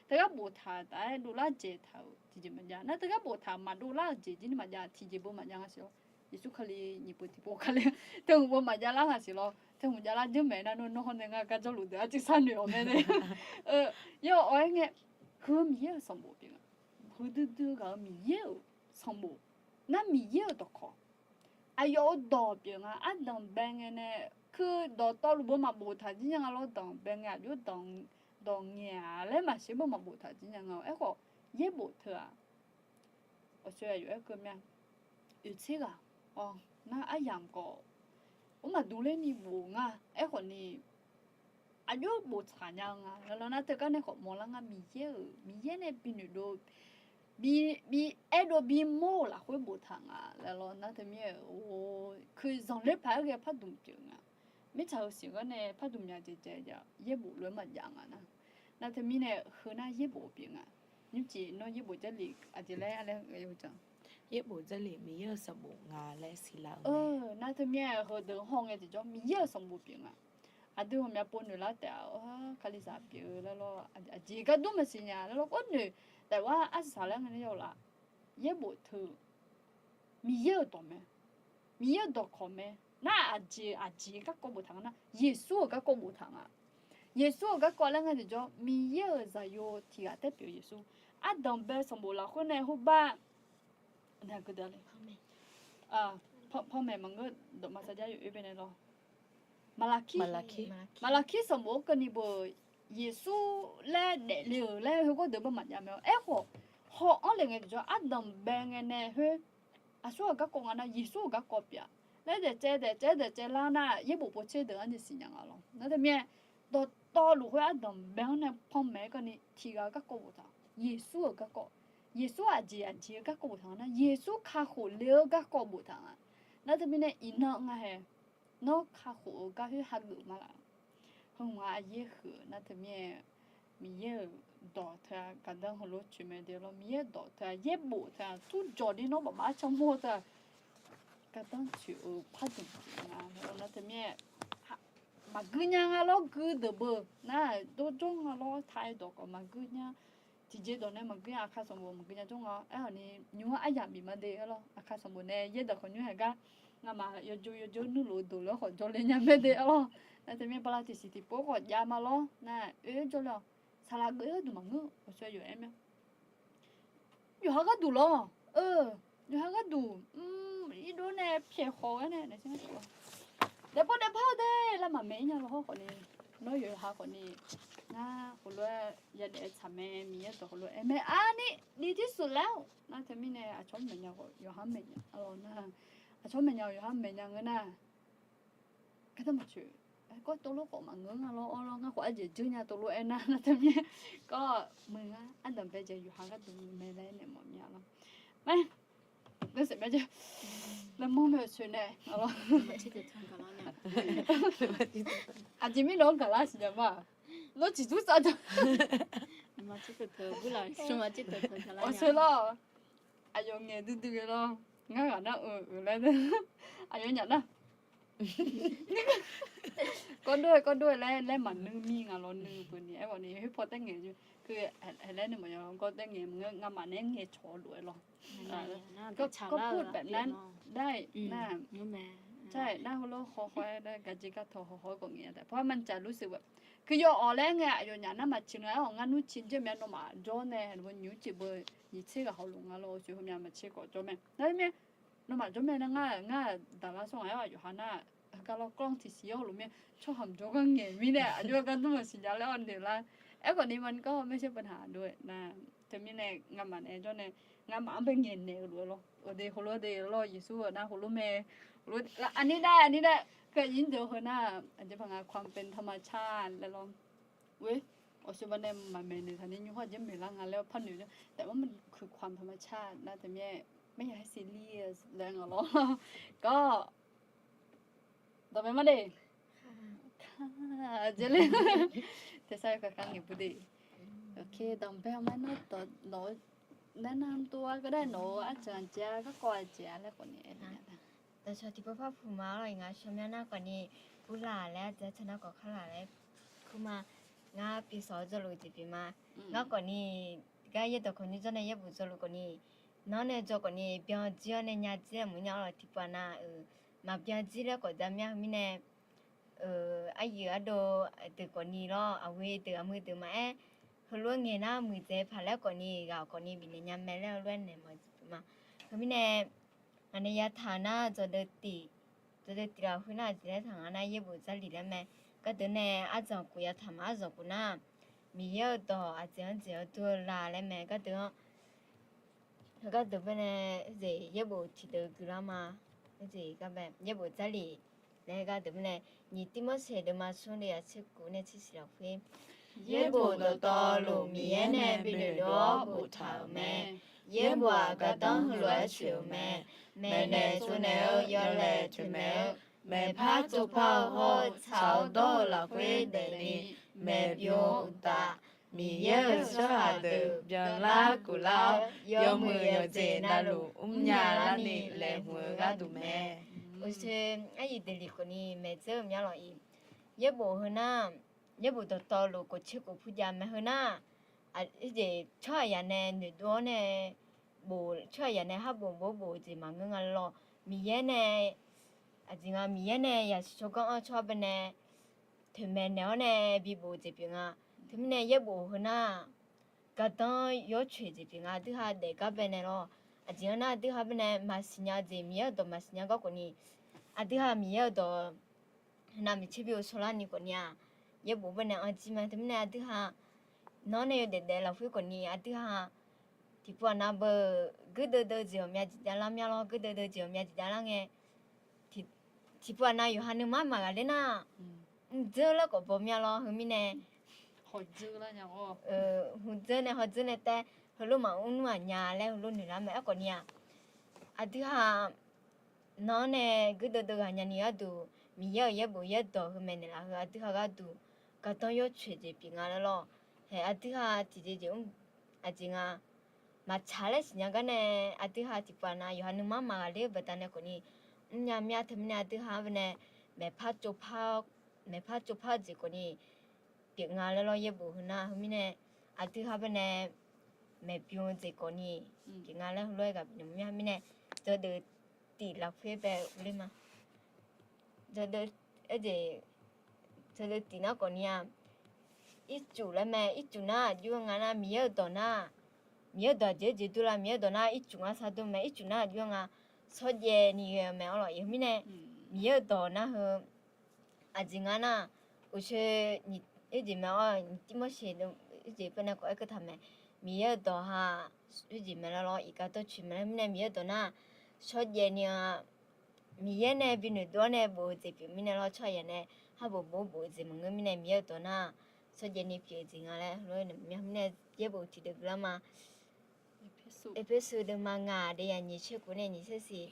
Teugar boftaq taf-aer dovlar dzaeq taq-euq tiqjeq maqjav nar, teugar boftaq maqdovlar-eu jeq jir ni maqjav, tiqjeq beu maqjav nga siq lawr. Yeqsur Kali nyiq peuq tiqpov Kali teu hmq beu maqjav lar nga siq lawr. Teu hmq javlar jeur maeq nar, nawr nawr hawr nae ngar gar jawrluf deuq arcuiv sharnoeq-awq mae nae. Yawawq-aer ngae, huiq-eu Miqyaer-euq sanqbof pyeuf nga. Huiqdui dui ghaq-euq Miqyaer-euq sanqbof nar, Miqyaer-euq dawqkawq, aqyawf-euq dawq pyeuf nga. Ardanq bae ngae nae, kuir dawqtawvluf beu maqboftaq jir nya nga lawr. Danqbae ngae aqjox dawq ngaeq-a laer maqsiq beu maqboftaq jir nya nga. Aerkhawf yaerbof teu-aq, awqsoeq aqyawf aer keuv mya, oeqtser ghaq-awr nar aryamq khawf mr maqdur ler ni bof nga. Aerkhawf ni aqjox boftaq nya-eu nga laer lawr nar, teugar nae khawf mawrlar nga. Miqyaer-euq, Miqyaer nae bi noeqdov, bi, bi aerdov bimawr-euq lafkhoer boftaq nga laer lawr nar, teumirnae, o, kuir zanqler paq-aer ghae pardmq pyeuf nga. Mirtsaq-euq siq gar nae pardmq myav dzaeq dzaeq jav yaerbof lof-aer maqjav nga nar. Nar teumirnae heu nar yaerbof pyeuf nga. Nymrcif nawr yaerbof Jarlif aqjeq laer ar laer ghae-eu jan? Yaerbof Jarlif Miqyaer-euq sanqbof nga laer siqlar-eu. Nar teumirnae heudeuq haw ngae tiqjawr Miqyaer-euq sanqbof pyeuf nga. Aqdui ghawqmya pov noeq lar taef-a, Kalizaq pyeuf-eu laer lawr, aqjeq gardur maqsiq nya laer lawr, kawr noeq taef-a. Arsaq laer ngae nae yaw laf, yaerbof teu Miqyaer-euq dawq mae, Miqyaer-euq dawqkawq mae. Nar aqjeq aqjeq garkawv boftaq nga nar, Yeqsur-euq garkawv boftaq nga. Yeqsur-euq garkawv laer ngae tiqjawr Miqyaer-euq zaqyo tiq ghaq taer pyeuf-eu Yeqsur. Ardanq bae sanqbof lafkhoer nae heubar, panmaeq maqngeur dawq maqsar jar yawf oer bae nae lawr. Maqlaqkir, Maqlaqkir sanqbof-anr keuvni beu Yeqsur laer daefle-euq laer heugawr deuq beu maqjav mae-awr. Aerkhawf haw-anr le ngae tiqjawr ardanq bae ngae nae khoer aqsur-euq garkawv nga nar, Yeqsur-euq garkawv pyeuf-a laer daefcaev daefcaev daefcaev lar nar, yaerbof povtser deuq-anr jeq siqnya nga lawr. Nar teumirnae dawqtawvluf khoer ardanq bae-anr nae panmaeq-aer keuvni tiq ghaq-eu garkawv boftaq, Yeqsur-euq garkawv. Yeqsur aqjeq aqjeq-eu garkawv boftaq nga nar, Yeqsur kakhof le-eu garkawv boftaq nga. Nar teumirnae iqnan nga hae, nawr kakhof-eu gar khoer hageuf ma laf. Heu hmq-a aqyaer huiq-eu nar teumirnae Miqyaer-euq dawq teu-aq gardanr heulof coeq mae de lawr. Miqyaer-euq dawq teu-aq yaerbof teu-aq tur jawq ni nawr baqbaq-aer camawr teu-aq gardanr coeq-eu pardmq pyeuf nga laer nar teumirnae maqgui nya nga lawr. Gui deuq beu nar dawrjawr nga lawr. Taq-aer dawq khawf maqgui nya. Tiqjeq dawq nae maqgui nya. Aqkar sanqbof maqgui nya jawr nga. Aer-awq ni nymr-anr aryamq bif ma de-aer lawr. Aqkar sanqbof nae yaerdawq khawf nymr haeq gar ngamaf yawjov yawjov nuirlof-eu deuq laer khawf jawrle nya mae de-aer lawr. Nar teumirnae bala tiqsiq tiqpov khawf jav ma lawr. Nar oe jawrle-awq. Saqlaq geuf-eu gharduq maqngeur-awq. Awqshoe yawf-aer mya yawqha gharduq lawr. Yawqha gharduq irdov nae pyaeq khawf-aer nae daefpar daefpar-eu de laer maqmaeq-ir nya lawr. Hawr khawf ni nawr yawqha khawf ni ngar khoerlof-aer yadaef tsaq mae. Miqyaer dawq khoerlof-aer mae. Arni ดีที่สุดแล้ว nar teumirnae aqcawq-anr maeqnya khawf yawqha-anr maeqnya-a lawr nar. Aqcawq-anr maeqnya-awq yawqha-anr maeqnya ngeur nar gardanr maqcoeq. Kawr tovlof khawf maqngeur nga lawr. Awr lawr ngar khawf arjeq dzeur nya tovlof-aer nar nar teumirnae kawr muiq ngar ardanq bae jeq yawqha gharduq muiq mae laer naeq mawf mya lawr. Mae, laer saef mae jeq laer mawr mae-euq coeq nae-a lawr. Aqjeq mirnae-anr gaqlar siqnya ma-aq. Lawr ciqtur tsavdaq. Awqseu lawr. Aqyawf ngaeq duidui-eu lawr. Ngar ghaq nar-eu laer, aqyawf nyaf nar, kawrdov-aer kawrdov-aer laer laer maqnuir mir nga lawr, nuir beu ni aerkhawf ni khoerpaw taer ngaeq, haelaer nuima yawgawr taer ngaeq maqngeur, ngamaf naeq-aer ngaeqcawq-eu lof-aer lawr. ก็พูดแบบนั้นได้นะ ใช่ nar heulof hawkhaw-aer gaqjeq gartawq hawkhaw-aer khawf ngaeq taef เพราะมันจะรู้สึกแบบ keuv yawawq laer ngae aqyawf nyaf nar maqciq nga aer-awq, ngar nmr ciq jawr mae, nawmaf jawr nae nymr ciq beu nyiq tser ghaq hawluf nga lawr, oeqsoeq heumya maqtser khawf jawr mae. Nar mir, nawmaf jawr mae nar ngar, ngar daq lar sawr nga aer-awq, yawqha nar, heugar lawr กล้อง tiqsiq-awr luf mir, tsawrhaq mqjawr gar ngaeq mirnae aqjox-aer gar dmr maqsiq nya laer-awr noeq lar. Aerkhawf ni maqngeur, ไม่ใช่ปัญหาด้วย nar, teumirnae ngamaf naeq-aer jawr nae, ngamaf-anr bae ngaeqnaeq-eu lof-aer lawr, aqdui heulof de lawr, Yeqsur-eu nar heulof mae, aqnir nar, aqnir nar, ก็ยินดี heu nar, aqjeq paq nga ความเป็นธรรมชาติ laer lawr. Oe, awqseu banae maqmaeq noeq taq ni nymr hawr jeq maeqlar nga laer par noeq-awr, แต่ว่ามันคือความธรรมชาติ nar teumirnae ไม่อยากให้ซีเรียส laer nga lawr. Gawr, dawqmaeq mar de. Jeq le, tersar kar kar ngaeq bur de. Dawqmaeq mar nar dawq lawq, laer nar mr tov-ar gar daer nawq-eu arjanq jeq-a garkawv-a jeq-a laer khawf ni aer-a. Dawqcawq tiqpov par puq ma-awr lawr, iqnga shawr myanr nar khawf ni, กุหลาบ laer ardzaeq-aer taq nar khawf ข้าวหลาม laer kur ma. Ngar pyeuf sawq-eu jawrluf jeq pyeuf ma. Ngar khawf ni, gar yaerdawq khawf nymr jawr nae yaerbof jawrluf khawf ni, nawr nae jawr khawf ni byan jir-awr nae nya jir-aer maqnya-awr lawq, tiqpov-a nar-euq maqbyan jir laer khawf ja myanr heu mirnae, aryuif ardov deuq khawf ni lawr, aqghoe deuq aqmui deuq maqaer, heulof-aer ngaeq nar muiqdzaeq paq laer khawf ni ghaq khawf ni bifnaeq nya mae laer heulof-aer naeq mawf jeq pyeuf ma. Heu mirnae, ngaq nae yataq-eu nar jawqdeuv tiq, jawqdeuv tiq lafkhoer nar aqjeq laer taq nga nar yaerbof Jarlif laer mae. Gardeuv nae aryamq khof yataq ma, aryamq khof nar, Miqyaer-euq dawq aqjeq-anr jeq-awr dur-eu la laer mae. Gardeuv-anr, gardeuv baenae, jeq yaerbof tiqdeuv guiqlar ma. Jeq gar bae yaerbof Jarlif laer gardeuv baenae, nyiq Tirmorseq deuvma smr deuv yaf tser khof nae tser siq lafkhoer, yaerbof dawqtawvluf Miqyaer nae binoeq dov-awr boftaq-euq mae. Yaerbof-aq gardanr heulof-aer coeq-euq mae. Maeqnaeq tsovnaeq-eu yawlaeq toeqmaeq-eu, maeqpar tsovpar-eu hawr-eu tsaq-awr dawr-eu lafkhoer daefni, maeqbymr uqtaf, Miqyaer-euq tsawrhaq deuq byanlar guflar-awr, yawmuiq yawqjeq navluf mrnya larni laeqhmq-eu gharduq mae. Uqshoe, aryuif deuq lif khawf ni maeqdzeur-eu myanr lawq-iq, yaerbof heu nar, yaerbof dawqtawvluf khof tser khof purjav mae heu nar, jeq tsawrhaqzaq nae noeqdov-awr nae, tsawrhaqzaq nae har bof bof-eu jeq maqngeur nga lawq. Miqyaer nae, aqjeq nga Miqyaer nae yasiq tsawrganr-anr tsawrhaq baenae toeqmaeq naeq-awr nae bibof-eu jeq pyeuf nga. Teumirnae yaerbof heu nar, gardanr yawcoeq jeq pyeuf nga. Aqdui ha daef gar baenae lawr, aqjeq-anr nar aqdui ha baenae maqsiqnya jeq, Miqyaer-euq dawq maqsiqnya gar khawf ni, aqdui ha Miqyaer-euq dawq navmaqtser bi-eu shawrlarni khawf ni-aq, yaerbof baenae anr jir mae. Teumirnae aqdui ha, nawr nae yawdaef daef lafkhoer khawf ni aqdui ha, tiqpov-aq nav beu, guirdeuv deuv jeq ghawqmya jeq javlar myanr lawr, guirdeuv deuv jeq ghawqmya jeq javlar ngae, tiqpov-aq nav yawqha nuima maqghaqler nar, mqdzeur laer khawf baw myanr lawr. Heu mirnae, hmqdzeur nae hawdzeur nae taef, heulof maqmr nmr-aq nya laer heulof noeq lar mae. Aerkhawf ni-aq, aqdui ha, nawr nae guirdeuv deuv ghaq nyani gharduq, Miqyaer-euq yaerbof yaerdawq heu maeqnaeq laf heu aqdui ha gharduq, gardanr yawcoeq jeq pyeuf nga laer lawr. Haeq aqdui ha tiqjeq jeq mr, aqjeq nga, maqtsaq laer siqnya gar nae, aqdui ha tiqpov-aq nav yawqha nuima maqghaqler-eu baqdanae khawf ni, mrnya mya. Teumirnae aqdui ha-anr baenae, maeqpar tsovpar, maeqpar tsovpar-eu jeq khawf ni pyeuf nga laer lawr. Yaerbof heu nar heu mirnae, aqdui ha baenae maeqbymr-eu jeq khawf ni pyeuf nga laer heulof-aer ghaq bifnaeq mya. Mirnae, jawqdeuv tiq lafkhoer bae ler ma. Jawqdeuv, jawqdeuv tiq nar khawf ni-aq, ircuf laer mae. Ircuf nar aqjox-aer nga nar Miqyaer-euq dawq nar, Miqyaer-euq dawq aqjeq-aer jeq durlar, Miqyaer-euq dawq nar ircuf ngar sar dur mae. Ircuf nar aqjox-aer nga shawrjaev ni ghae-eu mae. Arlawq, heu mirnae Miqyaer-euq dawq nar heu aqjeq nga nar, uqshoe, oerjeq mae-awr, nyiq Tirmorseq oerjeq baenae khawf aer keuv taq mae. Miqyaer-euq dawq ha oerjeq mae laer lawr, iqgar dawrcoeq mae laer. Mirnae Miqyaer-euq dawq nar shawrjaev ni-a, Miqyaer nae binoeq dov-awr nae bof-eu jeq pyeuf mirnae lawr. Tsawrhaqzaq nae har bof bof bof-eu jeq maqngeur mirnae Miqyaer-euq dawq nar shawrjaev ni pyeuf-eu jeq nga laer heulof-aer naeq mya. Mirnae yaerbof tiqdeuv guiqlar ma. Erpersu deuvma ngaq deuv yaf nyiq tser khof nae nyiq tser siq.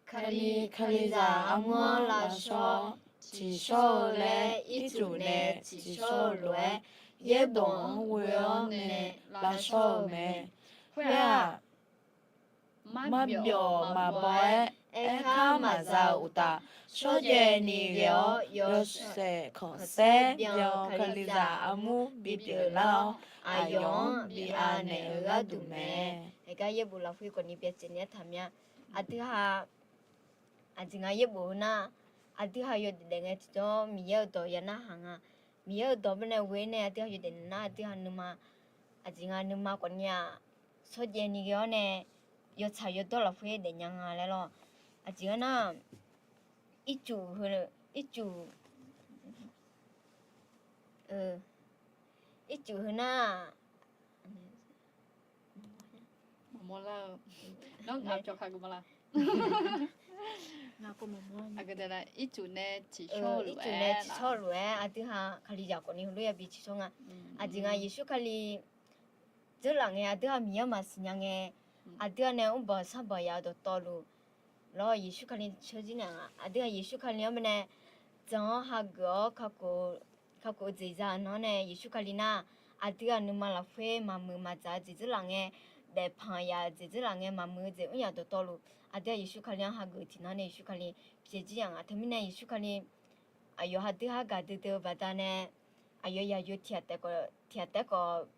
Kali, Kalizaq armur-anr lavshawr, tiqshawr-eu laer ircuf nae tiqshawr-eu lof-aer, yaerdawq-anr ghoe-awr nae lavshawr-eu mae. Khoer-aq, marbyawf maqbaw-aer aerkhar maqza-eu uqtaf, shawrjaev ni ghae-awr yawshaef khanqsaer byan-eu Kalizaq armur bipyeuf lar-awr, aqyawf-anr bi anaeq-eu gharduq mae. Aqgar yaerbof lafkhoer khawfni byacaevni aertaq mya. Aqdui ha, aqjeq nga yaerbof-eu nar, aqdui ha yawdaef daef ngae tiqjawr Miqyaer-euq dawq ya narhaq nga. Miqyaer-euq dawq baenae ghoe nae aqdui ha yawdaef daef nar, aqdui ha nuima, aqjeq nga nuima khawfni-aq, shawrjaev ni ghae-awr nae yawtsaq yawdawr lafkhoer daefnya nga laer lawr. Aqjeq nga nar, ircuf heu, ircuf, ircuf heu nar, ircuf nae ciqshawr-eu lof-aer, aqdui ha Kalizaq khawfni heulof yabi ciqshawr nga. Aqjeq nga Yeqsur Kali dzeurlaf ngae, aqdui ha Miqyaer maqsiq nya ngae, aqdui ha nae mrbanq sharbanq yaf-eu dawqtawvluf lawr, Yeqsur Kali shawrzir naeq nga. Aqdui ha Yeqsur Kali-anr baenae jan-awr hageuf-awr kakhof-eu jeq za-eu nan-anr nae Yeqsur Kali nar, aqdui ha nuima lafkhoer maqmuiq maqdzaq-eu jeq dzeurlaf ngae, daefpanq yaf-eu jeq dzeurlaf ngae, maqmuiq-eu jeq mr yaf dawqtawvluf, aqdui ha Yeqsur Kali-anr hageuf tiqnan nae Yeqsur Kali pyaeq jir yaf nga. Teumirnae Yeqsur Kali aqyawf ha dui ha gaqdui dui-eu baqdanae, aqyawf yaqyo tiq ghaq taef khawf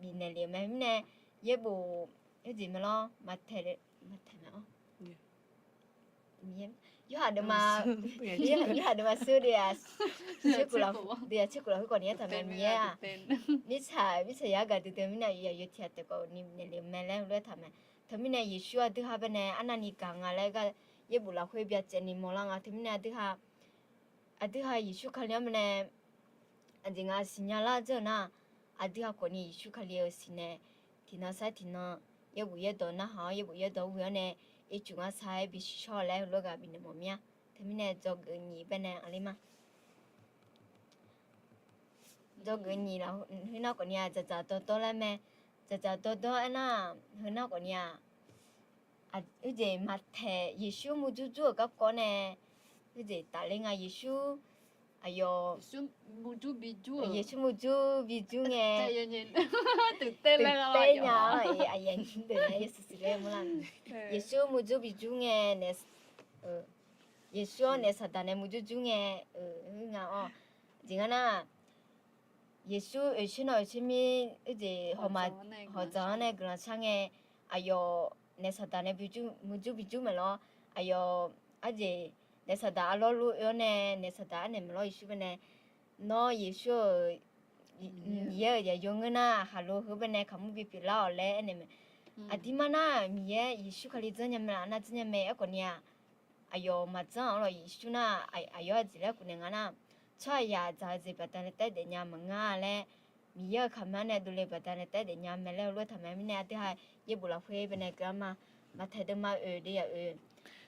bifnaeq lef-eu mae. Mirnae yaerbof, yaerjeq mae lawr, maqtaeq, maqtaeq mae-awr, Yorhaq deuvma, Yorhaq deuvma seur deuv-aq, deuv-aq tserkhof lafkhoer khawfni aertaq mae. Miqyaer-aq, mirtsaq, mirtsaqzaq-anr gaqdui dui-eu mirnae aqyawf yaqyo tiq ghaq taef khawf ni bifnaeq lef-eu mae laer heulof-aer taq mae. Teumirnae Yeqsur aqdui ha baenae arnavni gaq nga laer gar yaerbof lafkhoer byacaevni mawrlar nga. Teumirnae aqdui ha, aqdui ha Yeqsur Kali-anr baenae aqjeq nga siqnya lar dzeur-eu nar, aqdui ha khawfni Yeqsur Kali-euq siqnaeq tiqnan sar tiqnan yaerbof yaerdawq narhaq-awr, yaerbof yaerdawq ghoe-awr nae ircuf ngar sar-aer bisiq shawr-awq laer heulof-aer ghaq bifnaeq mawf mir-a. Teumirnae dzawgeuf nyiq baenae aqler ma. Dzawgeuf nyiq lafkhoer nar khawfni-aq, dzaqdzaq dawrdawr laer mae. Dzaqdzaq dawrdawr aernar, heu nar khawfni-aq, uijeq maqtaeq Yeqsur murjur jur-euq garkawv nae uijeq tafler nga. Yeqsur, aqyawf, Yeqsur murjur bijur ngae, deuq tae nya-a, aqyuif aqnyir deuq nae yawshuif shuif ler murlar. Yeqsur murjur bijur ngae, Yeqsur-anr naef Saqdaq nae murjur jur ngae, nga-awr, jeq nga nar, Yeqsur oeqsher nawq oeqsher mir uijeq hawq dzanq-anr nae guiqlanq shar ngae, aqyawf naef Saqdaq nae murjur bijur maeq lawr. Aqyawf, arjeq, naef Saqdaq arlawr lor oe-awr nae, naef Saqdaq arnaeq maeq lawr Yeqsur baenae, nawr Yeqsur-euq Miqyaer-euq zaqyo ngeur nar, khaqlo heu baenae kaqmur bipyeuf lar-awq laer aernaeq mae. Aqdirmar nar Miqyaer Yeqsur Kali dzanr nya mae laf, nar dzanr nya mae. Aerkhawfni-aq, aqyawf maqdzanr-awr lawq. Yeqsur nar, aqyawf aqjeq laer kuf naeq nga nar, tsawrhaqzaq dzaq-eu jeq baqdanae taef-aer daefnya maqngeur-a laer, Miqyaer-euq kaqmyanr nae dovle-eu baqdanae taef-aer daefnya mae laer heulof-aer taq mae. Mirnae aqdui ha yaerbof lafkhoer baenae keuvlar ma. Maqtaeq deuvma oeq de yaq oeq.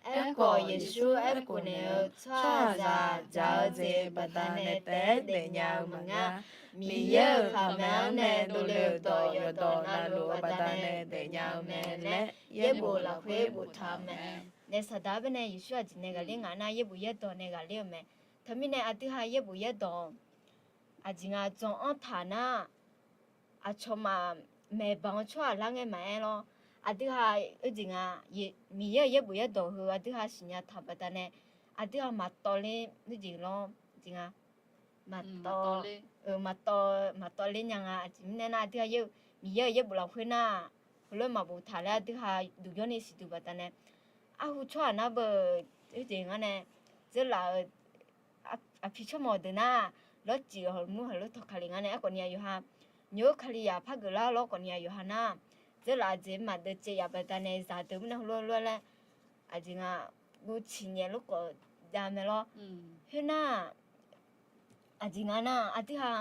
Aerkhawf Yeqsur aerkhof naeq-eu, tsawrhaqzaq dzaq-eu jeq baqdanae taef-aer daefnya-eu maqngeur. Miqyaer-euq kaqmyanr nae dovle-euq dawq yawqdawq navluf-eu baqdanae daefnya-eu mae laer yaerbof lafkhoer boftaq-eu mae. Naef Saqdaq-anr baenae Yeqsur aqjeq nae ghaqler ngaq nar, yaerbof yaerdawq nae ghaqler-eu mae. Teumirnae aqdui ha yaerbof yaerdawq aqjeq nga jan-anr taq nar, aqcawq maq maeqbanq-eu tsawrhaq lar ngae maqaer lawr. Aqdui ha, uijeq nga, Miqyaer-euq yaerbof yaerdawq heu aqdui ha siqnya taq baqdanae, aqdui ha maqtawv ler, uijeq lawr, jeq nga, maqtawv, maqtawv ler nya nga. Aqjeq mirnae nar aqdui ha, Miqyaer-euq yaerbof lafkhoer nar, heulof-aer maqboftaq laer aqdui ha duq jawrni siqduq baqdanae, arhu tsawrhaq nar beu, uijeq ngar nae, dzeurlaf-eu aqpiq tsawrmawq deuq nar, lawrcif hawq mur haq lof tawq Kali ngar nae. Aerkhawfni-aq yawqha, nymq-eu Kalizaq par geuflar lawr khawfni-aq yawqha nar, dzeurlaf-eu jeq maqdeuv caev yaf baqdanae zaqdeuq mirnae heulof lof-aer laer, aqjeq nga, guv ciq nyaef lof khawf jav mae lawr. Khoernar, aqjeq nga nar aqdui ha,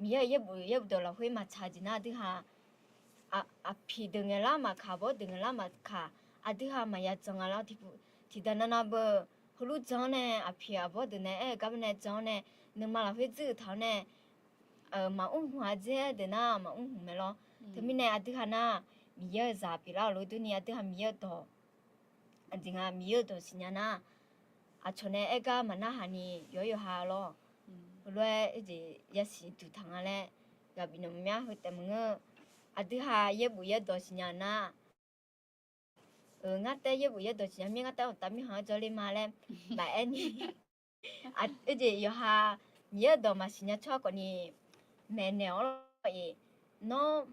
Miqyaer-euq yaerbof yaerdawq lafkhoer maqtsaq jeq nar aqdui ha, aqpiq deuq ngaeqlar maqkaq, bawr deuq ngaeqlar maqkaq, aqdui ha maqya jan nga lar. Tiqdaq navnav beu, heulof jan-awr nae aqpiq aqbawr deuq nae aer-eu gar baenae jan-awr nae, nuima lafkhoer dzuir-euq taq-awr nae, maqmr hmq-a dzer-aer deuq nar maqmr hmq mae lawr. Teumirnae aqdui ha nar, Miqyaer-euq zaq pyeuflar-euq lof durni aqdui ha Miqyaer-euq dawq, aqjeq nga Miqyaer-euq dawq siqnya nar, aqcawq nae aer gar maqnarhaq ni yawq-aer yawqha lawr. heulof-aer oejeq yasiq duq taq nga laer ghaq bifnaeq maqmya heu taef maqngeur. Aqdui ha yaerbof yaerdawq siqnya nar, ngar taef yaerbof yaerdawq siqnya mir ngar taef-anr taf mirkhanq-anr jawrler ma laer maqaer ni. Oejeq yawqha Miqyaer-euq dawq maqsiqnya tsawrhaq khawfni maeqnaeq-awr lawr-iq, nawr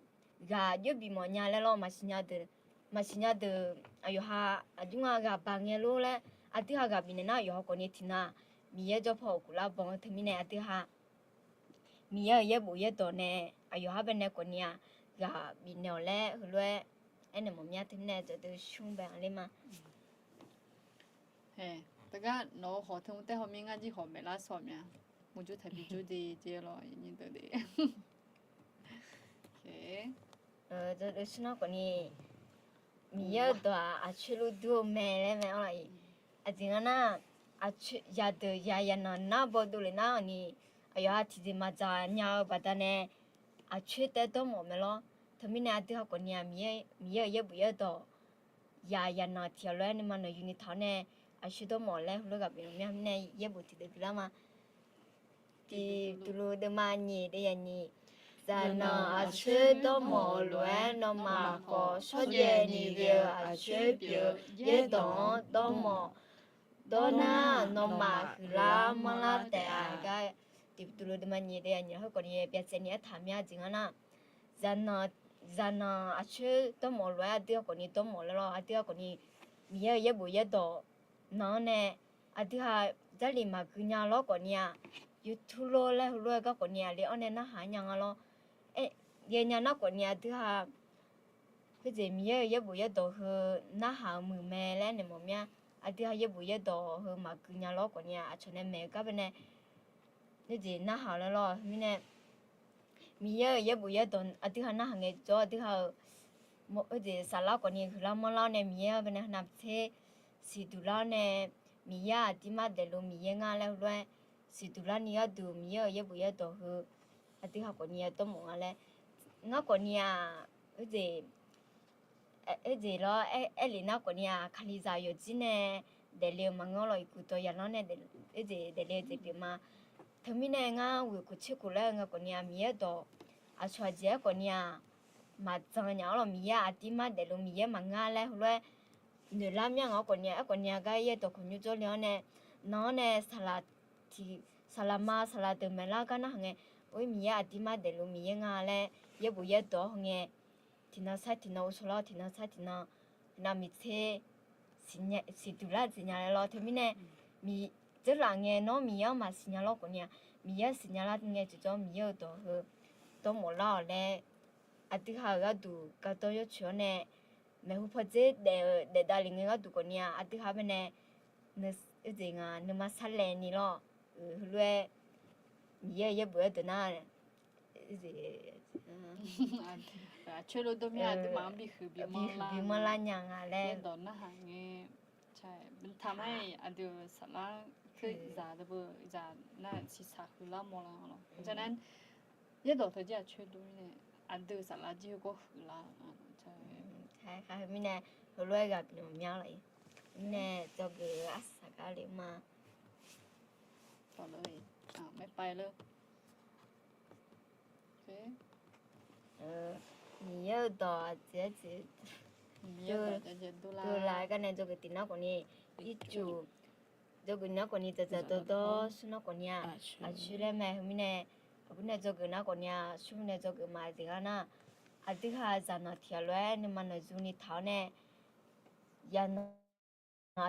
ghaq jov bif mawf nya laer lawr maqsiqnya deuq, maqsiqnya deuq aqyawf ha aqjox nga ghaq baq ngae lor laer aqdui ha ghaq bifnaeq nar yawqha khawfni tiqnan Miqyaer jawr paw-euq kuflar banq-eu teumirnae aqdui ha Miqyaer-euq yaerbof yaerdawq nae aqyawf ha baenae khawfni-aq ghaq bifnaeq-awq laer heulof-aer aernaeq mawf mya teumirnae jawqdeuq smr bae ler ma. Teugar nawq-eu hawq teu mr taef hawmir ngar jir hawq maeqlar sawq mya. Murjur taqbi jur de jeq lawr nyi deuq de. Jawqdeuq smr nar khawfni Miqyaer-euq dawq-aq aqcoer lof dur-eu mae laer mae-awr lawr-iq, aqjeq nga nar, aqcoer yadeuq yaq yaqnanq nar bawdov lef nar-awq ni, aqyawf ha tiqjeq maqdzaq nya-eu baqdanae aqcoer taef dawrmawf mae lawr. Teumirnae aqdui ha khawfni-aq Miqyaer-euq yaerbof yaerdawq yaq yaqnanq tiq ghaq lof-aer nuima nanqyuni taq-awr nae aqcoer dawrmawf laer heulof ghaq bifnaeq mya mirnae yaerbof tiqdeuq biflar ma. Tiqduq luf deuvma nyiq deuv yaq nyiq. Zaqnanq aqcoer dawrmawf-euq lof-aer nawmaf khawf shawrjaev ni ghae-eu aqcoer pyeuf-eu yaerdawq-anr dawrmawf dawrnar nawmaf huiqlar manrlar taef-a gar. Tiqduq luf deuvma nyiq deuv yaq nyiq heu khawfni byacaevni aertaq mya jeq nga nar, zaqnanq aqcoer dawrmawf-eu lof-aer aqdui ha khawfni dawrmawf laer lawr aqdui ha khawfni Miqyaer-euq yaerbof yaerdawq nan-anr nae aqdui ha Jarlif maqgui nya lawr khawfni-aq, YouTube lor laer heulof-aer gar khawfni-aq le-awr nae narhaq nya nga lawr. Ghaenya nar khawfni aqdui ha khoerjeq Miqyaer-euq yaerbof yaerdawq heu narhaq-eu muiq mae laer naeq mawf mya. Aqdui ha yaerbof yaerdawq heu maqgui nya lawr khawfni-aq aqcawq nae maeq-eu gar baenae khoerjeq narhaq-eu laer lawr mirnae Miqyaer-euq yaerbof yaerdawq aqdui ha narhaq ngaejawr aqdui ha-euq khoerjeq saflar khawfni huiqlar manrlar-awr nae Miqyaer-anr baenae heunav tser siqduq lar-awr nae Miqyaer aqdirmar daefluf Miqyaer ngar laer heulof-aer siqduq larni gharduq Miqyaer-euq yaerbof yaerdawq heu aqdui ha khawfni-aq dawrmawf nga laer ngar khawfni-aq khoerjeq khoerjeq lawr aerlef nar khawfni-aq Kalizaq yawqjir nae daefle-eu maqngeur lawr iqguq dawq yaqlanr nae khoerjeq daefle-eu jeq pyeuf ma. Teumirnae ngar ghoeq khof tser khof laer-eu nga khawfni-aq Miqyaer dawq aqcawq aqjeq-aer khawfni-aq maqdzan nya-awr lawr Miqyaer aqdirmar daefluf Miqyaer maqngar laer heulof-aer noeqlar mya nga-awr khawfni-aq aerkhawfni-aq gar yaerdawq khawf nymr jawrle-awr nae nan-anr nae saqlaq tiq saqlaq ma saqlaq deuq maeqlar gar narhaq ngae, or Miqyaer aqdirmar daefluf Miqyaer nga laer yaerbof yaerdawq-awr ngae tiqnan sar tiqnan ghovshaw lar-awr tiqnan sar tiqnan navmaqtser siqduq lar jeq nya laer lawr teumirnae dzeurlaf ngae nawr Miqyaer-anr maqsiq nya lawr khawfni-aq Miqyaer-anr siqnya lar ngae tiqjawr Miqyaer-euq dawq heu dawrmawf lar-awq laer aqdui ha-euq gharduq gardawr yawcoeq-awr nae maeqhu pawdzer daef-eu daefdav lef ngae gharduq khawfni-aq aqdui ha baenae oerjeq nga nuima sarlaev ni lawr heulof-aer Miqyaer-euq yaerbof yaerdawq nar aqcoer lof dawrmir aqduimaf-anr bihuiq bimanrlar nya nga laer dawq narhaq ngae taqmar-iq aqdui-euq saflar teu zaq deuq beu zaq nar siqsaq huiqlar mawrlar lawr. Yaerdawq teu jir aqcoer dov mirnae aqdui-euq saflar jir heugawr huiqlar mirnae heulof-aer ghaq bifnaeq mya lawr-iq. Mirnae dzawgeuf arsaq gar le ma. Dawq-eu maerpav ler Miqyaer-euq dawq aqjeq aqjeq dovlar gar nae dzawgeuf tiq nar khawfni ircuf dzawgeuf nar khawfni dzaqdzaq dawrdawr smr nar khawfni-aq aqcoer laer mae heu mirnae aqbur nae dzawgeuf nar khawfni-aq smr nae dzawgeuf ma jeq gar nar aqdui ha zaqnanq tiq ghaq lof-aer nuima nanqzuni taq-awr nae yaqnanq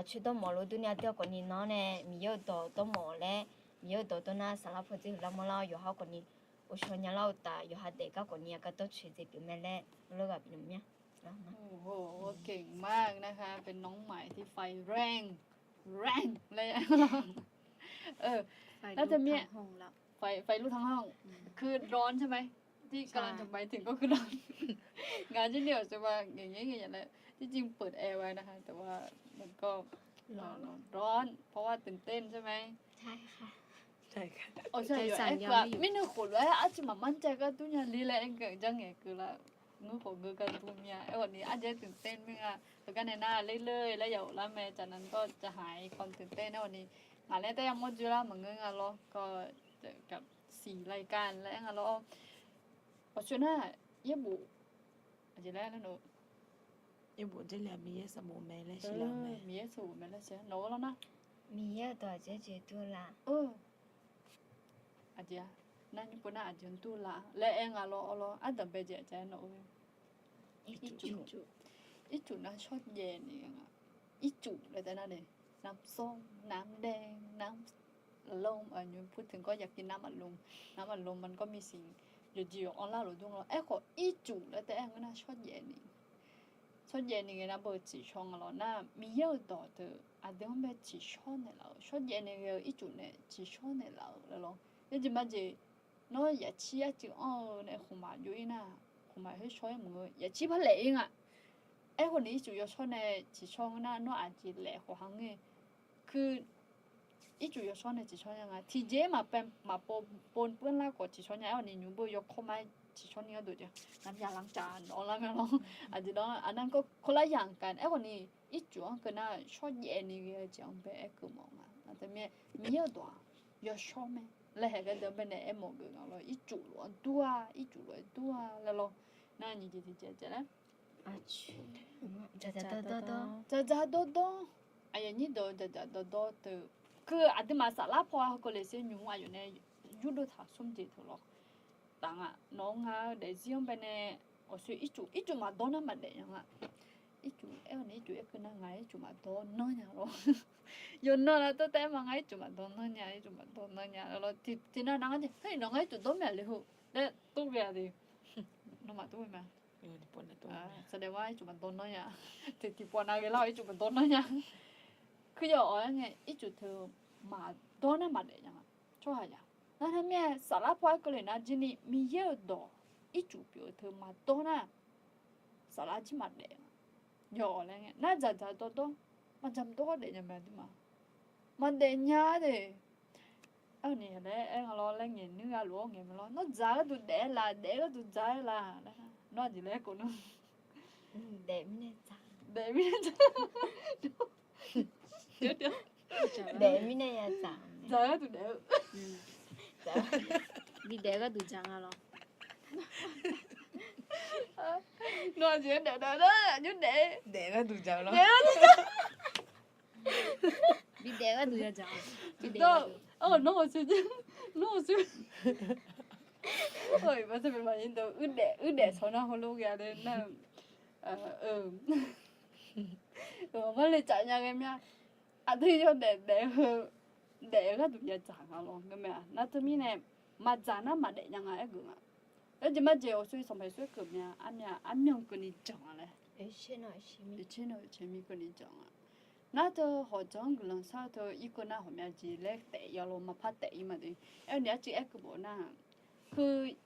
aqcoer dawrmawf lof durni aqdui ha khawfni nan-anr nae Miqyaer-euq dawq dawrmawf laer Miqyaer-euq dawq dawr nar saflar pawdzer huiqlar manrlar-awr yawqha khawfni ghovshaw nya lar-eu taf yawqha daef gar khawfni-aq gardawr coeq jeq pyeuf mae laer heulof ghaq bifnaeq mya. โอ้โห เก่งมากนะคะ เป็นน้องใหม่ที่ไฟแรง แรงเลย น่าจะมี ไฟ ไฟลุกทั้งห้อง คือร้อนใช่ไหม ที่กำลังจะไปถึงก็คือร้อน งานที่เดียวจะมาอย่างนี้อย่างนั้น ที่จริงเปิดแอร์ไว้นะคะ แต่ว่ามันก็ร้อน ร้อน เพราะว่าตื่นเต้นใช่ไหม ใช่ค่ะ ใช่ค่ะ ไม่นึกขนเลย อาจจะมามั่นใจก็ตู้ยาลีแหละ เกิดจังไง คือละ ငုပ်ငုပ်กัน ဘုံမြာ အဲ วันนี้ อาจจะตื่นเต้น မင်းက ပကနဲ့ နား လီလီ လီယဝ်ႉ လီမႄး จากนั้นก็จะหายความตื่นเต้น အဲ วันนี้ ငါလည်း တႄႉ မႃး ယိုဝ်းလႃႈ မႃး ငိုဝ်းငါ လီ ก็ กับสี่รายการ laer aer nga lawr. Awqcoe nar, yaerbof, aqjeq laer nar, yaerbof Jarlif-aq Miqyaer sanqbof mae laer siqlar-eu mae. Miqyaer sanqbof mae laer siq nawq-eu lawr nar, Miqyaer-euq dawq aqjeq jeq dur la. Aqjeq-a, nar nymr pov nar aqjeq dur la laer aer nga lawr. Awr lawr, ardanq bae jeq aqjeq-aer nawq-eu. Ircuf. Ircuf nar shawrjaev ni nga. Ircuf laer taef nar ni, น้ำส้ม น้ำแดง น้ำ อารมณ์ พูดถึงก็อยากกินน้ำอัดลม น้ำอัดลมมันก็มีสิ่ง yawqjeq yawq anrlar luf dur nga lawr. Aerkhawf ircuf laer taef-aer ngeur nar shawrjaev ni. Shawrjaev ni ghae nar beu tsiqshawr nga lawr nar, Miqyaer-euq dawq deuq aqdui-anr bae tsiqshawr naeqlaf-euq, shawrjaev ni ghae-eu ircuf nae tsiqshawr naeqlaf-euq laer lawr. Yaerjeq marjeq, nawr yaqcir arcuiv anr-eu nae khmqmaq jov-ir nar, khmqmaq khoer shawr-ir mq-eu yaqcir par laef-ir nga. Aerkhawf ni ircuf yawshawr nae tsiqshawr ngeur nar, nawr aqjeq laef khawf ha ngeur. Keu ircuf yawshawr nae tsiqshawr nya nga. Tiqjeq-aer maqpaw maqpaw pov pov lar khawf tsiqshawr nya. Aerkhawf ni nymq beu yawkawr ma tsiqshawr ni gharduq jeq, น้ำยาล้างจาน nawq-anr lar mae lawr. Aqjeq dawr-anr arnar kawr lar yaq nga ka. Aerkhawf ni ircuf-anr keuv nar shawrjaev ni ghae-eu jeq-anr bae aer keuv mawf nga. Nar teumirnae Miqyaer-euq dawq-aq yawshawr mae laer haeq ghae deuq-anr bae nae aer mawf geuf nga lawr. Ircuf lof-anr dur-a, ircuf lof-aer dur-a laer lawr. Nar nyiq jeq tiqjeq jav laer dzaqdzaq dawrdawr, aqyuif aqnyir deuq dzaqdzaq dawrdawr teu, keu aqduimaf saflar paw-a heukeuv le ser nymq-mr aqyawf nae yurdov taq smr jeq teu lawr. Taf nga, nawq-eu nga-eu daefzir-anr bae nae awqshoe ircuf, ircuf maqdawr nar maqdaef nya nga. Ircuf aer-awr nae ircuf aer keuv nar nga ircuf maqdawr nanr nya lawr. Yawqnan nar tawr taef-aer ma nga ircuf maqdawr nanr nya, ircuf maqdawr nanr nya lawr. Tiqnan nar ngar jeq, Heu, nawq ngar ircuf dawr mae le heu laer tov ghae-a de. Nawmaf tov ghae ma. Saqdaeq ma ircuf maqdawr nanr nya. Tiqpawf nav ghae lar-awq ircuf maqdawr nanr nya. Kuir yawf-awq aer ngae ircuf teu maqdawr nar maqdaef nya nga. Tsawrhaqzaq nar teumirnae saflar paw-aer keuvle nar jir ni Miqyaer-euq dawq ircuf pyeuf-eu teu maqdawr nar, saflar jir maqdaef nga. Yawf-awq laer ngae nar dzaqdzaq dawrdawr, maqdzaq maqdawr ghardaef nya mae aqduimaf. Maqdaef nya de. Aerkhawf ni laer aer nga lawr laer ngaeq nuir gha luf-awr ngaeq mae lawr. Nawr dzaq gharduq daef-aer la, daef gharduq dzaq-aer la laer. Nawr aqjeq laer aer khof nar, daef mirnae dzaq, daef mirnae dzaq, daef mirnae ya dzaq, dzaq gharduq daef-eu, bidaef gharduq dzaq nga lawr. Nawr aqjeq daef daef nar aqjox daef, daef gharduq dzaq lawr. Bidaef gharduq ya dzaq. Tiqdawr, nawr aqsur, nawr aqsur, iqbax teu maeqma deuq uirdaef, uirdaef shawr nar heulof ghae-a le nar, marle tsaf nya ghae mya. Aqdui yawdaef daef-eu heu daef-eu gharduq ya dzaq nga lawr ngeur mae-a. Nar teumirnae maqdzaq nar maqdaef nya nga aer geuf nga. Aerjeq marjeq awqsur Sanqpaq Yeqsur aer geuf mya armya armyanr keuvni janq-a laer, iqtser nae iqtser mir keuvni janq nga. Nar teu hawqdzanq-anr guiqlanq shar-eu teu irkeuv nar hawqmya jeq laer taef ya lawr maqpar taef-ir ma de. Aerni arcuiv aer keuv bof nar, heu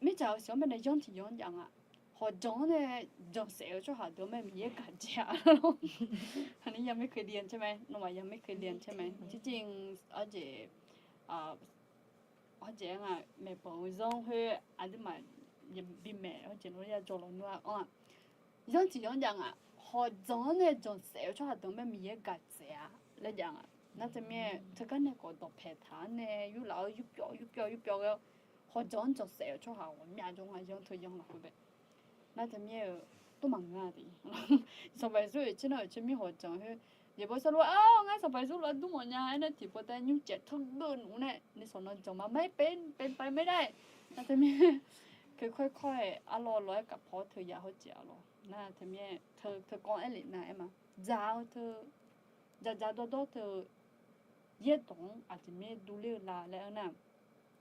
mirtsaq-euq siq-anr bae nae yanr tiq yanr jav nga. Hawqdzanq-anr nae janqsaef-eu tsawrhaq deuq-anr mae Miqyaer gaq dzae-a lawr. อันนี้ยังไม่เคยเรียนใช่ไหม nawmaf ยังไม่เคยเรียนใช่ไหม ที่จริง arjeq arjeq-aer nga, maeqbanq-eu zanr khoer aqduimaf bimaeq arjeq nawr ya jawr lawq nmr-a anr-aq, yanr tiq yanr jav nga. Hawqdzanq-anr nae janqsaef-eu tsawrhaq deuq-anr mae Miqyaer gaq dzae-a laer jav nga. Nar teumirnae teugar nae khawf dawqpaeq taq-anr nae yurlaf-eu yurpyawv yurpyawv yurpyawv ghae-awr hawqdzanq-anr janqsaef-eu tsawrhaq ghawqmya jawr nga yanr teu yanr lafkhoer bae. Nar teumirnae-euq tov maqngeur-a de. Sanqpaq Yeqsur oeqtser nar oeqtser mir hawqdzanq khoer, yaeqbawq sarlof-aer ngar Sanqpaq Yeqsur lof-aer dur mawf nya aernar tiqpov taef nymrcaef teugeuf nmr nae nisawq nan janq ma maer pe pe pae maer dar-aer. Nar teumirnae ค่อยๆ arlawr lawr-aer kaqpaw-awr teuya hawjeq-a lawr. Nar teumirnae teu teu kawv-anr aer lef nar aer ma, dzaq-eu teu, dzaqdzaq dawrdawr teu yaerdawq-anr aqjeq mir durler-eu la laer aer nar,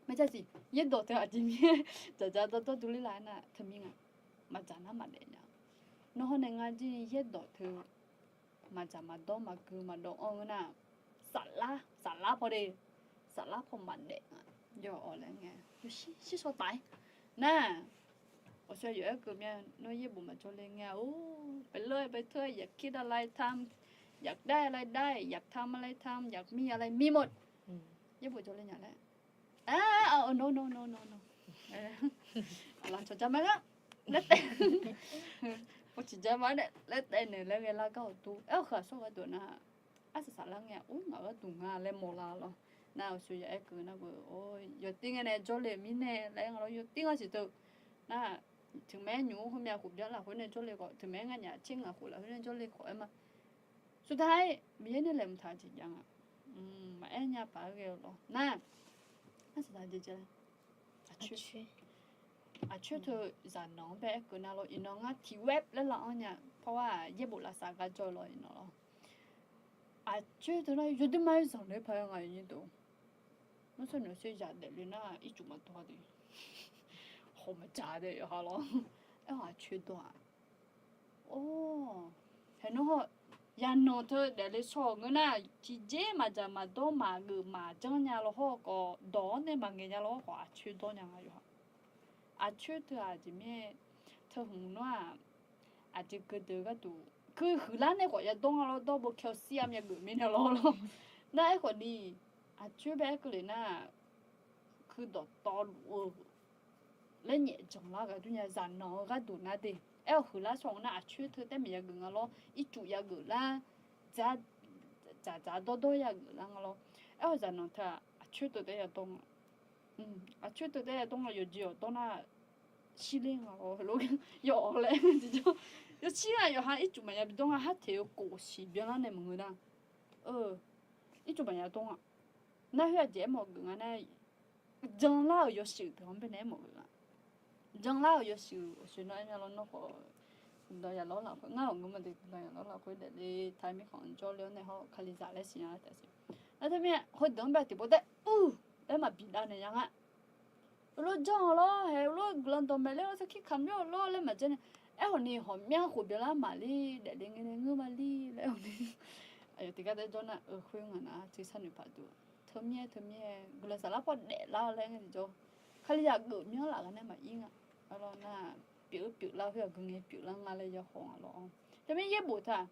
maerjaqsiq yaerdawq teu aqjeq mir dzaqdzaq dawrdawr durler la aer nar teumirnae maqdzaq nar maqdaef nya. Nawr hawr nae ngar jir yaerdawq teu maqdzaq maqdawr maqgui maqdawv anr-eu nar, saflar saflar paw de, saflar paw maqdaef nga. Yawf-awq laer ngae, yawshir shir shaw taf-aer nar, awqshoe yawf-aer keuv mya. Nawr yaerbof maqjawr le ngae-or, ไปเลย ไปเถอะ อยากได้อะไรได้ อยากทำอะไรทำ อยากมีอะไรมีหมด yaerbof jawr le nya laer. Nawr nawr nawr nawr nawr, aqlaf cawqja ma lar, laer taef, aqlaf cawqja ma laer taef naeq laer ghae lar gar-awq dur. Aer-awq heu aqsur gharduq nar, arsaq saflar ngae, or ngaq gharduq nga laer mawrlar lawr. Nar uqshoe ya aer keuv nar-eu, or, yawtir ngae nae jawrle-euq mirnae laer nga lawr, yawtir ngar siq teu. Nar, teumaer nymq-mr khoermyav khof byanlar khoer nae jawrle khawf, teumaer ngar nyaf tser ngaq khof lafkhoer nae jawrle khawf aer ma. สุดท้าย Miqyaer nae laeqhmq taq-eu jeq jav nga. Maqaer nya paq-aer ghae-eu lawr. Nar, aqcoer, aqcoer teu zaqnanq-anr bae aer keuv nar lawr, iqnan ngar tiq web laer lar-anr nya, parwa yaerbof lavsav gar jawr lawr iqnan lawr. Aqcoer teu nar yawdui ma-aer zanqler paq-aer nga yawnyir deuq. Nawr sawr noeq sher zaq daefle nar ircuf maqdawr de. Haw maqdzaq de yawqha lawr. Aer-awq aqcoer dawr-aq. Or, haeqnawr haw, zaqnanq teu daefle shaw-euq ngeur nar, tiqjeq maqdzaq maqdawr maqgeuf maqjanr nya lawr hawr-eu khawf, dawq-anr nae maqngaeq nya lawr hawr khawf, aqcoer dawr nya nga yawqha. Aqcoer teu-aq jeq mir-aer, teu hmq nawr-aq, aqjeq keudeuq gharduq, keuhuiqlar nae khawf yadawr nga lawr, dawr bo calcium yageuf mirnae lawr lawr. Nar aerkhawf ni, aqcoer bae aer keuvle nar, keu dawqtawvluf-eu laer nyaef janqlar ghaq dur nya, zaqnanq-eu gharduq nar de. Aer-awq huiqlar shaw-eu nar aqcoer teu taer maeq yageuf nga lawr, ircuf yageuf lar, dzaq dzaq dawrdawr yageuf lar nga lawr. Aer-awq zaqnanq teu-aq aqcoer teu taer yadawr nga. Aqcoer teu taer yadawr nga, yawqjeq yawqdawr nar shirler nga lawr, yawf-awq laer tiqjawr. Yawshir-aq yawqha ircuf maqya bidawr nga, harteq-eu kof siq byanlar nae maqngeur nar. Ircuf maqya dawr nga. Nar khoer-aq jeq aermawf geuf nga nar, janlar-euq yawshuif deuq-anr baenae aermawf geuf nga. Janlar-euq yawshuif aqshoe nawr aer nya lawr, nawr khawf guiqlanq yaf lawr lafkhoer, ngar-awq ngeur ma de, guiqlanq yaf lawr lafkhoer daefle taq mirkhanq jawrle-awr nae hawr kalizaq laer siqnya taef siq. Nar teumirnae heudeuq-anr bae tiqpov taer ur laer maqbi dav naeq nya nga. Ulof janr-awq lawr, haeq ulof guiqlanq dawqmaeq ler-awr sarkir kamq ler-awq lawr laer maqjanr nae, aerkhawf ni ghawqmya khof byanlar maqlir daefle ngae nae ngeur ma lir laer-awq ni. Aqyawf tiqgar taer jawr nar-eu khoer ngaq nar teu sharnoeq paq duq. Teumirnae teumirnae guiqlanq saflar paw daeflar-awr laer ngae tiqjawr. Kalizaq geuf myanr laf gar nae maqir nga. Arlawr nar, pyeuf-eu pyeuflar khoer-aq gui ngae pyeuflar nga laer yahaw nga lawr. Teumirnae yaerbof teu-aq,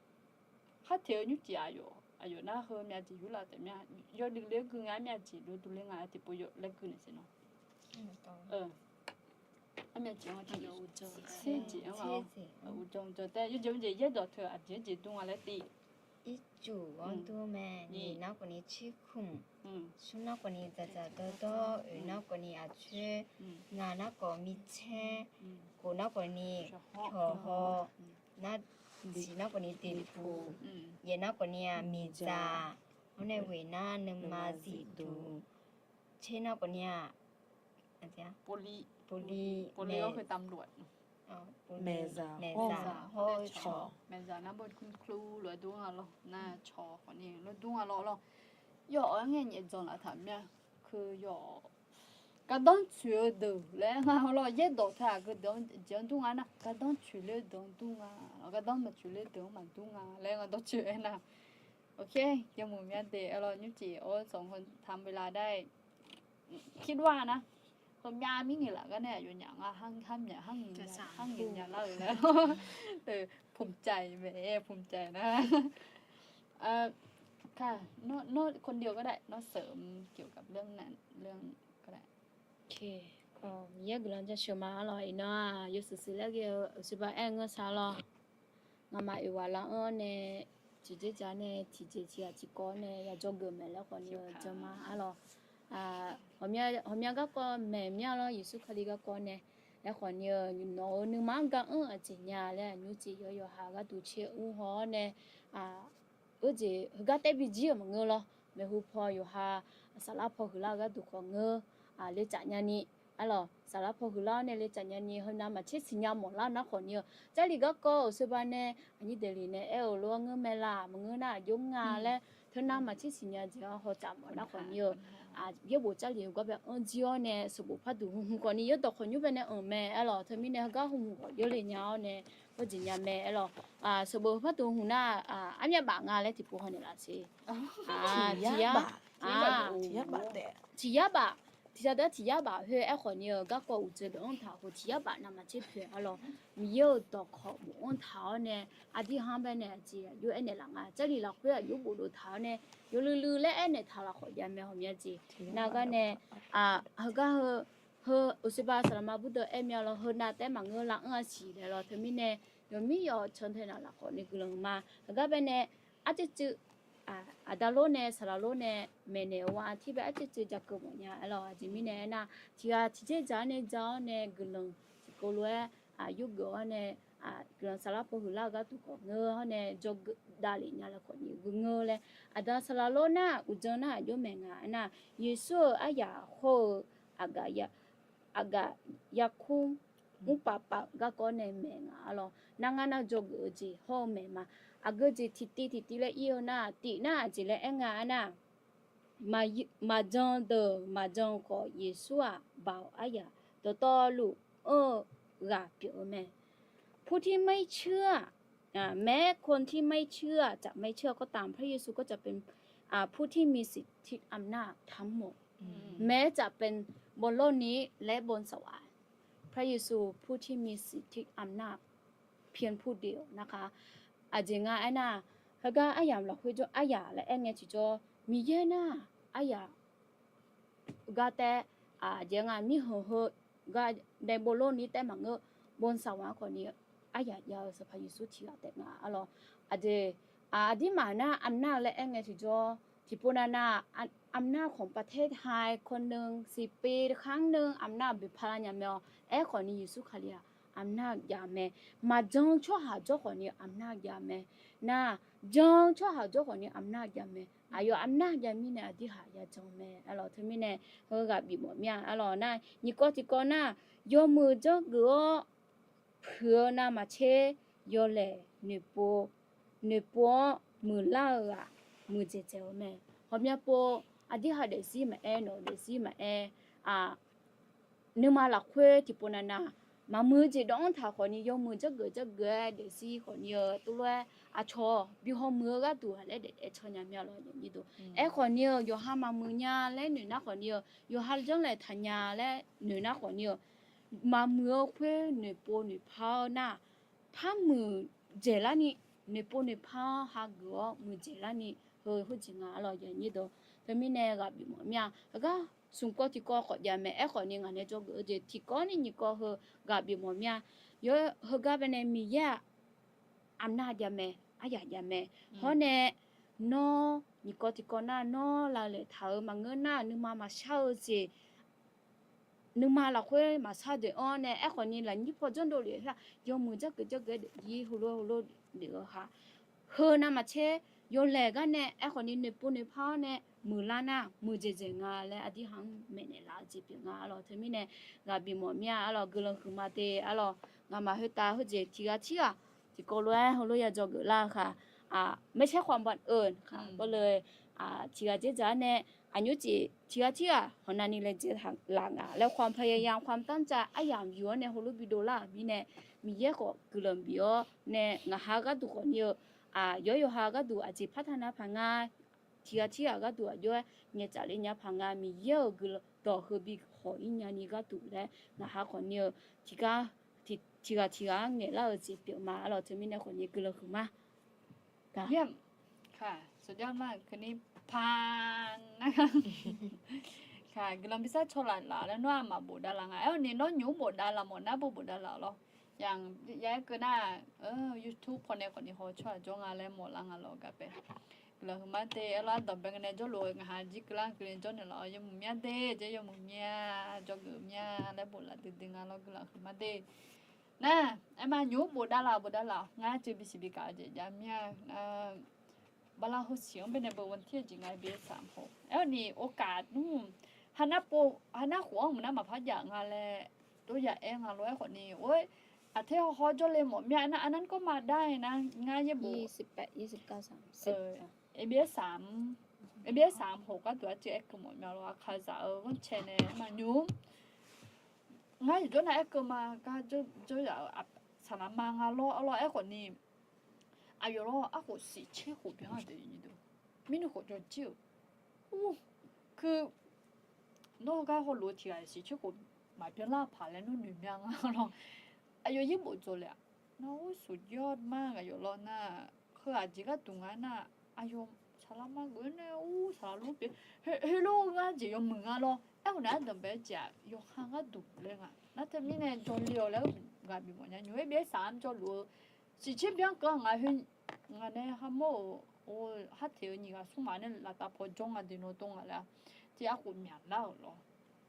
harteq-eu nymrcif aqyawf aqyawf nar heumyav jeq yurlaf taef mya. Yawduq le-aer gui nga, armyav jeq lof duq le nga tiqpov yawf laer gui naeq siq nawr. Armyav jeq-anr tiqjeq-anr nga-awr, uqdzan uqdzan tae yawjeq mrjeq yaerdawq teu aqjeq jeq dur nga laer tiv. Ircuf-anr dur mae. Nyiq nar khawf ni cirkhmq, smr nar khawf ni dzaqdzaq dawrdawr, oeq nar khawf ni aqcoer, ngaq nar khawf micaer, khof nar khawf ni pyawqhaw, nar, siq nar khawf ni tiqpuq, yaef nar khawf ni-aq miqdzaq, hawr nae ghoeq nar nuima zifduq, tser nar khawf ni-aq ปริญญา hawr-eu cawq, maeqzaq nar บทคุณครู lof-aer dur nga lawr, nar cawq khawf ni lof dur nga lawr lawr. Yawf-awr ngae nyaef dzanq laf taq mya. Keu yawf gardanr tsoeq-eu deuq laer nga lawr, yaerdawq teu-aq keu deuq-anr jeq-anr dur nga nar, gardanr tsoeq ler-eu deuq-anr dur nga. Gardanr maqtsoeq ler deuq-anr maqdur nga laer nga dawrcoeq aer nar. โอเค yawmuiq mya de aer lawr, nymrcif or sanq heu tamq bela dar-aer คิดว่านะ heumyav mirngeq laf gar nae aqyawfnyaf nga, harmyaq harngeq nya lar-euq laer ภูมิใจ mae, ภูมิใจ nar. ค่ะ nawr คนเดียวก็ได้ nawr เสริมเกี่ยวกับเรื่องนั้น เรื่องก็ได้. Miqyaer guiqlanq jaceuq ma arlawr. Iqnan-aq yawshuif shuif laer ghae-eu uqshoe ba aer-eu ngeur sar lawr. Ngamaf oeq ghaq lar-anr nae tiqjeq jaq nae tiqjeq tiqghaq tiqkawv nae yajawr geuf maeq laer khawf ni-eu jan ma arlawr. Ghawqmya garkawv maeq mya lawr, Yeqsur Kali garkawv nae aerkhawf ni-eu nawq-euq nuima-anr gar anr aqjeq nya laer aqnymr jeq yawqha gharduq caer ur haw-awr nae, heujeq heugar taer bijir-euq maqngeur lawr. Maeqhu paw yawqha saflar paw huiqlar-eu gharduq khawf ngeur, lercaf nyani arlawr, saflar paw huiqlar-awr nae lercaf nyani heunav maqtser siqnya mawflar nar khawf ni-eu Jarlif garkawv uqshoe ba nae aqnyir daeqlif nae aer-euq lof-aer ngeur mae laq, maqngeur nar aqjox nga laer teunav maqtser siqnya jeq-anr hawtsaf mawf nar khawf ni-eu yaerbof Jarlif-eu gar bae anr jir-awr nae sanqbof par duq hmq hmq khawf ni yawdawq khawqnymr bae nae anq mae aerlawr. Teumirnae heugar hmq hmq khawf yawle nya-awr nae heujeq nya mae aerlawr. Sanqbof par duq hmq nar armyav baf nga laer tiqpov hawnaeq laf siq. Tiq yar baf, tiq yar baf, tiq yar baf khoer aerkhawf ni-eu garkawv uqdzan dawq anr taq khof tiq yar baf navmaqtser poeq arlawr. Miqyaer-euq dawqkawq bofanr taq-awr nae aqdirha-anr bae nae aqjeq aqjox aernaeq laf nga. Jarlif lafkhoer aqjox bofdov taq-awr nae yawluiv luiv laer aernaeq taq laf khawf jav mae hawqmya jeq. Nar gar nae heugar heu, heu uqshoe ba saqlaqma burdeuv aer mya lawr, heunav taef maqngeur lar anr-a siq laer lawr. Teumirnae yawqmir yawq can tae naq laf khawf ni guiqlanq ma. Heugar bae nae arcuiv cuiv aqda lor nae saqlaq lor nae maeqnaeq-eu wa tirbae arcuiv cuiv ja keuv mawf nya-a lawq. Aqjeq mirnae aernar, tiqghaq tiqjeq dzaq-awr nae ja-awr nae guiqlanq tiqkawv lof-aer yurgeuf-awr nae guiqlanq saflar pov huiqlar-eu gharduq khawf ngeur-awr nae dzawgeuf davlef nya laer khawf ni guiqngeur laer, aqda saqlaq lor nar uqdzan nar aqjox maeq nga aernar, Yeqsur-euq aryaq hawr-eu aqgaf yarkmr mrpav pav garkawv nae maeq nga-a lawq. Nar ngar nar dzawgeuf-eu jeq hawr-eu maeq ma. Aqgeu jeq tiqtiv tiqtiv laer ir-eu nar, tif nar aqjeq laer aer nga aernar, maqjan deuq maqjan khawf Yeqsur-aq baoq aryaq dawqtawvluf anr-eu ghaq pyeuf-eu mae. ผู้ที่ไม่เชื่อ แม้คนที่ไม่เชื่อ จะไม่เชื่อก็ตาม พระเยซูก็จะเป็นผู้ที่มีสิทธิอำนาจทั้งหมด แม้จะเป็นบนโลกนี้และบนสวรรค์ พระเยซูผู้ที่มีสิทธิอำนาจเพียงผู้เดียวนะคะ Aqjeq nga aernar, heugar aryamq lafkhoer jawr aryaq laer aer ngae tiqjawr, Miqyaer nar aryaq gar taef, aqjeq nga mirkhanq heu gar nae bov lor ni taef maqngeur, bov saqwaq-anr khawf ni aryaq jav-eu Sanqpaq Yeqsur tiqghaq taef nga-a lawq. Aqjeq, aqdirmaf nar อำนาจ laer aer ngae tiqjawr, tiqpov navnav อำนาจของประเทศไทย คนหนึ่งสิบปีครั้งหนึ่ง อำนาจ boeqpar lar nya mae-awr, aerkhawf ni Yeqsur Kali-aq อำนาจ jav mae. Maqjan-eu tsawrhaq jawr khawf ni อำนาจ jav mae. Nar jan-eu tsawrhaq jawr khawf ni อำนาจ jav mae. Aqyawf อำนาจ jav mirnae aqdirhaq yajan mae-a lawq. Teumirnae heu ghaq bif mawf mir-a-a lawq. Nar nyiq kawv tiqkawv nar, yawmuiq janrgeuf-awr puiq-eu navmaqtser, yawlaeq noeqpov, noeqpov-awr muiqlar-eu ghaq muiqdzaeq dzaeq-eu mae. Ghawqmya pov aqdirhaq daefzir maqaer, nawq-eu daefzir maqaer, nuima lafkhoer tiqpov navnav maqmuiq-eu jeq dawv-anr taq khawf ni yawmuiq janrgeuf janrgeuf-aer daefzir khawf ni-eu tuvlof-aer aqcawq bi hawmuiq-eu gharduq-aq laer daef daef caw nya mir-a lawq. Aerkhawf ni-eu yawqha maqmuiq nya laer noeq nar khawf ni-eu, yawqha janrlaeq taq nya laer noeq nar khawf ni-eu, maqmuiq-eu khoer noeqpov noeqpar-awr nar, par muiqdzaeq larni, noeqpov noeqpar-awr hageuf-awr muiqdzaeq larni heu khoerjeq nga-a lawq. Teumirnae ghaq bif mawf mir-a. Heugar smq kawv tiqkawv khawf jav mae. Aerkhawf ni ngaq nae dzawgeuf-eu jeq tiqkawv ni nyiq kawv heu ghaq bif mawf mir-a. Yawr heugar baenae Miqyaer-aq อำนาจ jav mae, aryaq jav mae. Hawr nae nawr nyiq kawv tiqkawv nar nawr lavlaeq taq-euq maqngeur nar nuima maqshar-eu jeq nuima lafkhoer maqshar deuq-anr nae aerkhawf ni lafnyir paw janrdov lef-eu her-aq yawmuiq janrgeuf janrgeuf-aer daefzir heulof heulof lef-eu ha. Heu navmaqtser yawlaeq gar nae aerkhawf ni noeqpov noeqpar-awr nae muiqlar nar muiqdzaeq dzaeq nga laer aqdirhaq-anr maeqnaeq laf-eu jeq pyeuf nga-a lawq. Teumirnae ghaq bif mawf mir-a-a lawq. Guiqlanq huiqma de-a lawq. Ngaqmaq khoertav heujeq tiqghaq tirghaq tiqkawv lof-aer heulof ya dzawgeuf lar-eu khaq. ไม่ใช่ความบังเอิญ khaq. Bawle tiqghaq dzerdzaq-aer nae aqnymr jeq tiqghaq tirghaq hawq navni laejae laf nga laer ความพยายาม ความตั้งใจ aryamq yuf-awr nae heulof bi dovlar-euq mirnae, Miqyaer khawf guiqlanq bif-awr nae ngaqha gharduq khawf ni-eu, aqyawf yawqha gharduq aqjeq par taq nar paq nga, tiqghaq tirghaq gharduq aqjox-aer ngaeqtsaf le nya paq nga, Miqyaer-euq guiqlanq dawq heu bi hawq-ir nyani gharduq laer ngaqha khawf ni-eu tiqghaq tiqghaq-anr ngaeqlar-eu jeq pyeuf ma-a lawq. Teumirnae khawf ni guiqlanq huiqma สุดยอดมาก คืนนี้พา Guiqlanq bi sar caw laf laf laer nawr-aq maqbof davlaf nga. Aer-awr ni nawr nymq mr bof davlaf mawf nar bof bof davlaf lawr. Yaq ya aer keuv nar, YouTube pawnae khawf ni haw tsawrhaq jawr nga laer mawf lar nga lawr gaq bae. Guiqlanq huiqma de. Aer lawr ardanqbae ngae nae jawrluf-eu ngaqha jir keuvlar keuvni jawrnaeq laf-awr yawmuiq mya de. Jeq yawmuiq mya, dzawgeuf mya laer bof laf duidui nga lawr guiqlanq huiqma de. Nar, aer ma nymq mr bof davlaf bof davlaf ngar ceuv bisiq bikaq-eu jeq jav mya. Bala heusiq-anr baenae beu วันที่ jeq nga เอเฟซัส khof. Aer-awr ni โอกาส nmr, hanar pov hanar khof-anr mq nar maqpar jav nga laer dov ya aer nga lawr. Aerkhawf ni or, aqter hawhaw jawrle mawf mya nar, aqnan kawr ma dar-aer nar ngar yaerbof ยี่สิบแปด ยี่สิบเก้า สามสิบ เอเฟซัส เอเฟซัส khof gharduq arcuiv aer keuv mawf mya lawr. Aqkaqzaq-eu ghanrcae nae ma nymq mr ngar yawqjawr nav aer keuv ma gar jawr yaf-euq saqlaq ma nga lawr. Arlawr aerkhawf ni aqyawf lawr arkhof siqtser khof byan-a de. Mirnae khof jawr jir-euq, u, keu, nawr gar hawluf-eu tiq ghaq siqtser khof maqbyan lar paq laer nawr noeq mya nga lawr. Aqyawf yaerbof dzawle-aq, nar ur สุดยอดมาก aqyawf lawr nar, heu aqjeq gharduq nga nar, aqyawf saqlaq ma geuf nae ur saqlaq lor pyeuf, heulof-aer jeq yawmuiq nga lawr. Aerkhawf nae ardanqbae-aer jeq-aq yawqha gharduq laer nga. Nar teumirnae jawrle-awq laer ghaq bif mawf nya nymq-aer เอเฟซัส jawrluf-eu siqtser byan keuv-a ngaq nae hamawr-euq Or, harteq-eu nyiq ghaq smr maf nae laftav paw jawr nga deuq nawr dawr nga laer, tir arkhof myaqlar-euq lawr.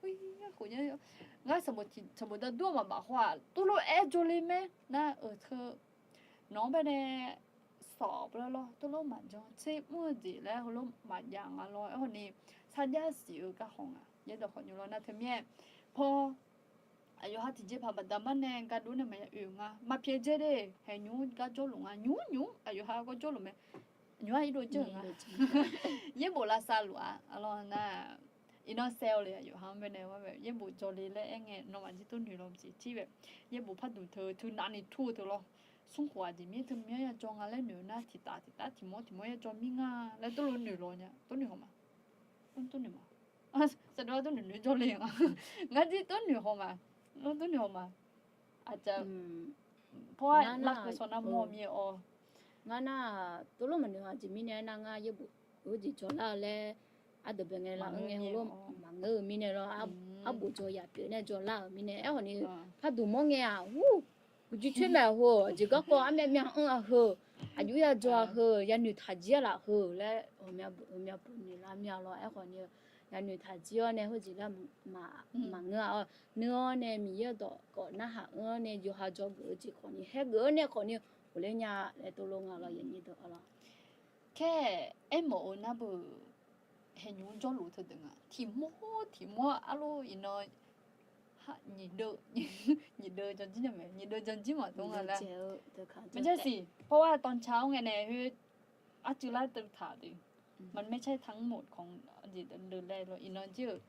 Khoer arkhof nya, ngar sanqbof tiq sanqbof dardur-aq maqbaf khawr-aq, tuvlof-aer jawrle mae nar-euq teu. Nawq-anr baenae sawf blar lawr, tuvlof maqjan tser mr-eu jeq laer heulof maqjav nga lawr. Aerkhawf ni sarjax siq-eu garkhaw nga. Yaerdawq khawf nymr lawr nar teumirnae paw aqyawf ha tiqjeqpaq baqda mar nae gardov nae maqya oe-euq nga. Maqpyaeq dzae de, haeq nymr gar jawrluf nga. Nymr nymr aqyawf ha gawr jawrluf mae. Nymr-aq irdov janr-euq nga. Yaerbof lavsav luf-a. Arlawr nar, iqnan saev-eu le aqyawf ha-anr baenae, yaerbof jawrle laer aer ngae nawmaf jir tov noeq law jeq tir bae. Yaerbof pardmq teu teu navni tur-eu teu lawr. Smrkhof aqjeq mir teu mir-anr ya jawr nga laer noeq-eu nar tiqtaf tiqtaf tiqmawr tiqmawr ya jawr mir nga laer tov lof noeq law nya. Tov noeq haw ma. Tov noeq ma. Saqdov-a tov noeq noeq jawrle nga. Ngar jir tov noeq haw ma. Tov noeq haw ma. Aqjeq paw-aer lavkeuv sawq nar mawr mir-awr. Ngar nar, tov lof maqnoeq-a jeq mirnae aernar ngar yaerbof heujeq jawrlar-eu laer, ardeuq bae ngae lar-anr ngae heulof maqngeur-eu mirnae lawr, arbof jawr yaq pyeuf nae jawrlar-euq mirnae aerkhawf ni, pardmq mawr ngae-aq ur, uqjir coer maeq-a heu, aqjeq garkawv armyav myav anr-a heu, aqjox ya jawr-a heu, yanoeq taqjir-a laf heu laer, ghawqmya buq noeq lar mir-a lawr. Aerkhawf ni, yanoeq taqjir-awr nae heujeq laer maqngeur-a. Nui-awr nae Miqyaer-euq dawq khawf narhaq-anr nae yawqha dzawgeuf-eu jeq khawf ni, haergeuf-anr nae khawf ni, ghofler nya laer tov lof nga lawr, yaqnyir deuq-a lawr. Khaer, aermawf-eu nar beu, haeq nymr jawrluf teu deuq nga. Tiqmawr tiqmawr arlawr iqnan nyiq deuv janr jir nya mae, nyiq deuv janr jir maqdov nga laer. Maqjav siq, เพราะว่าตอนเช้า ngae nae khoer arcuiv lar teuv taq deuq. มันไม่ใช่ทั้งหมดของ jeq deuq laer lawr iqnan jir-euq.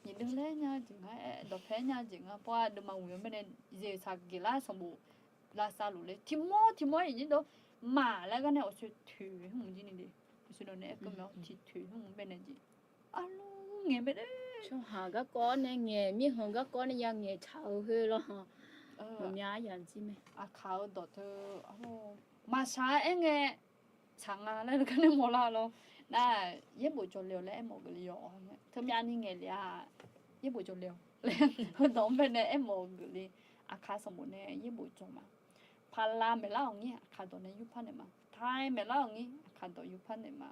Nyiq deuv laer nya jeq nga, dawqpae nya jeq nga, paw-aer deuvma ghoeq-anr baenae, jeq saqgeq lar sanqbof lavsav luf le. Tiqmawr tiqmawr iqnyir dov maqlaer gar nae awqsoe toeq hmq jir ni de. Awqsoe dawq nae aerkeuv mae-awr tiqtoeq hmq baenae jeq. Arlawr ngaeq bae de. Tsawrhaq garkawv nae ngaeq, mirkhanq garkawv nae ya ngaeq taq-eu khoer lawr. Ghawqmya aryaq jir mae. Aqkaq-eu dawq teu, maqshaq-aer ngae tsaq nga laer gar nae mawrlar lawr. Nar, yaerbof jawrle-awq laer aermawf geufle-awq. Teumyav ni ngaeqle-a, yaerbof jawrle-awq laer heudawq-anr baenae aermawf geufle. Aqkaq sanqbof nae yaerbof jawr ma. Paqlav maeqlar-awq ngir aqkaq dawq nae yurpar naeq ma. Taiq maeqlar-awq ngir aqkaq dawq yurpar naeq ma.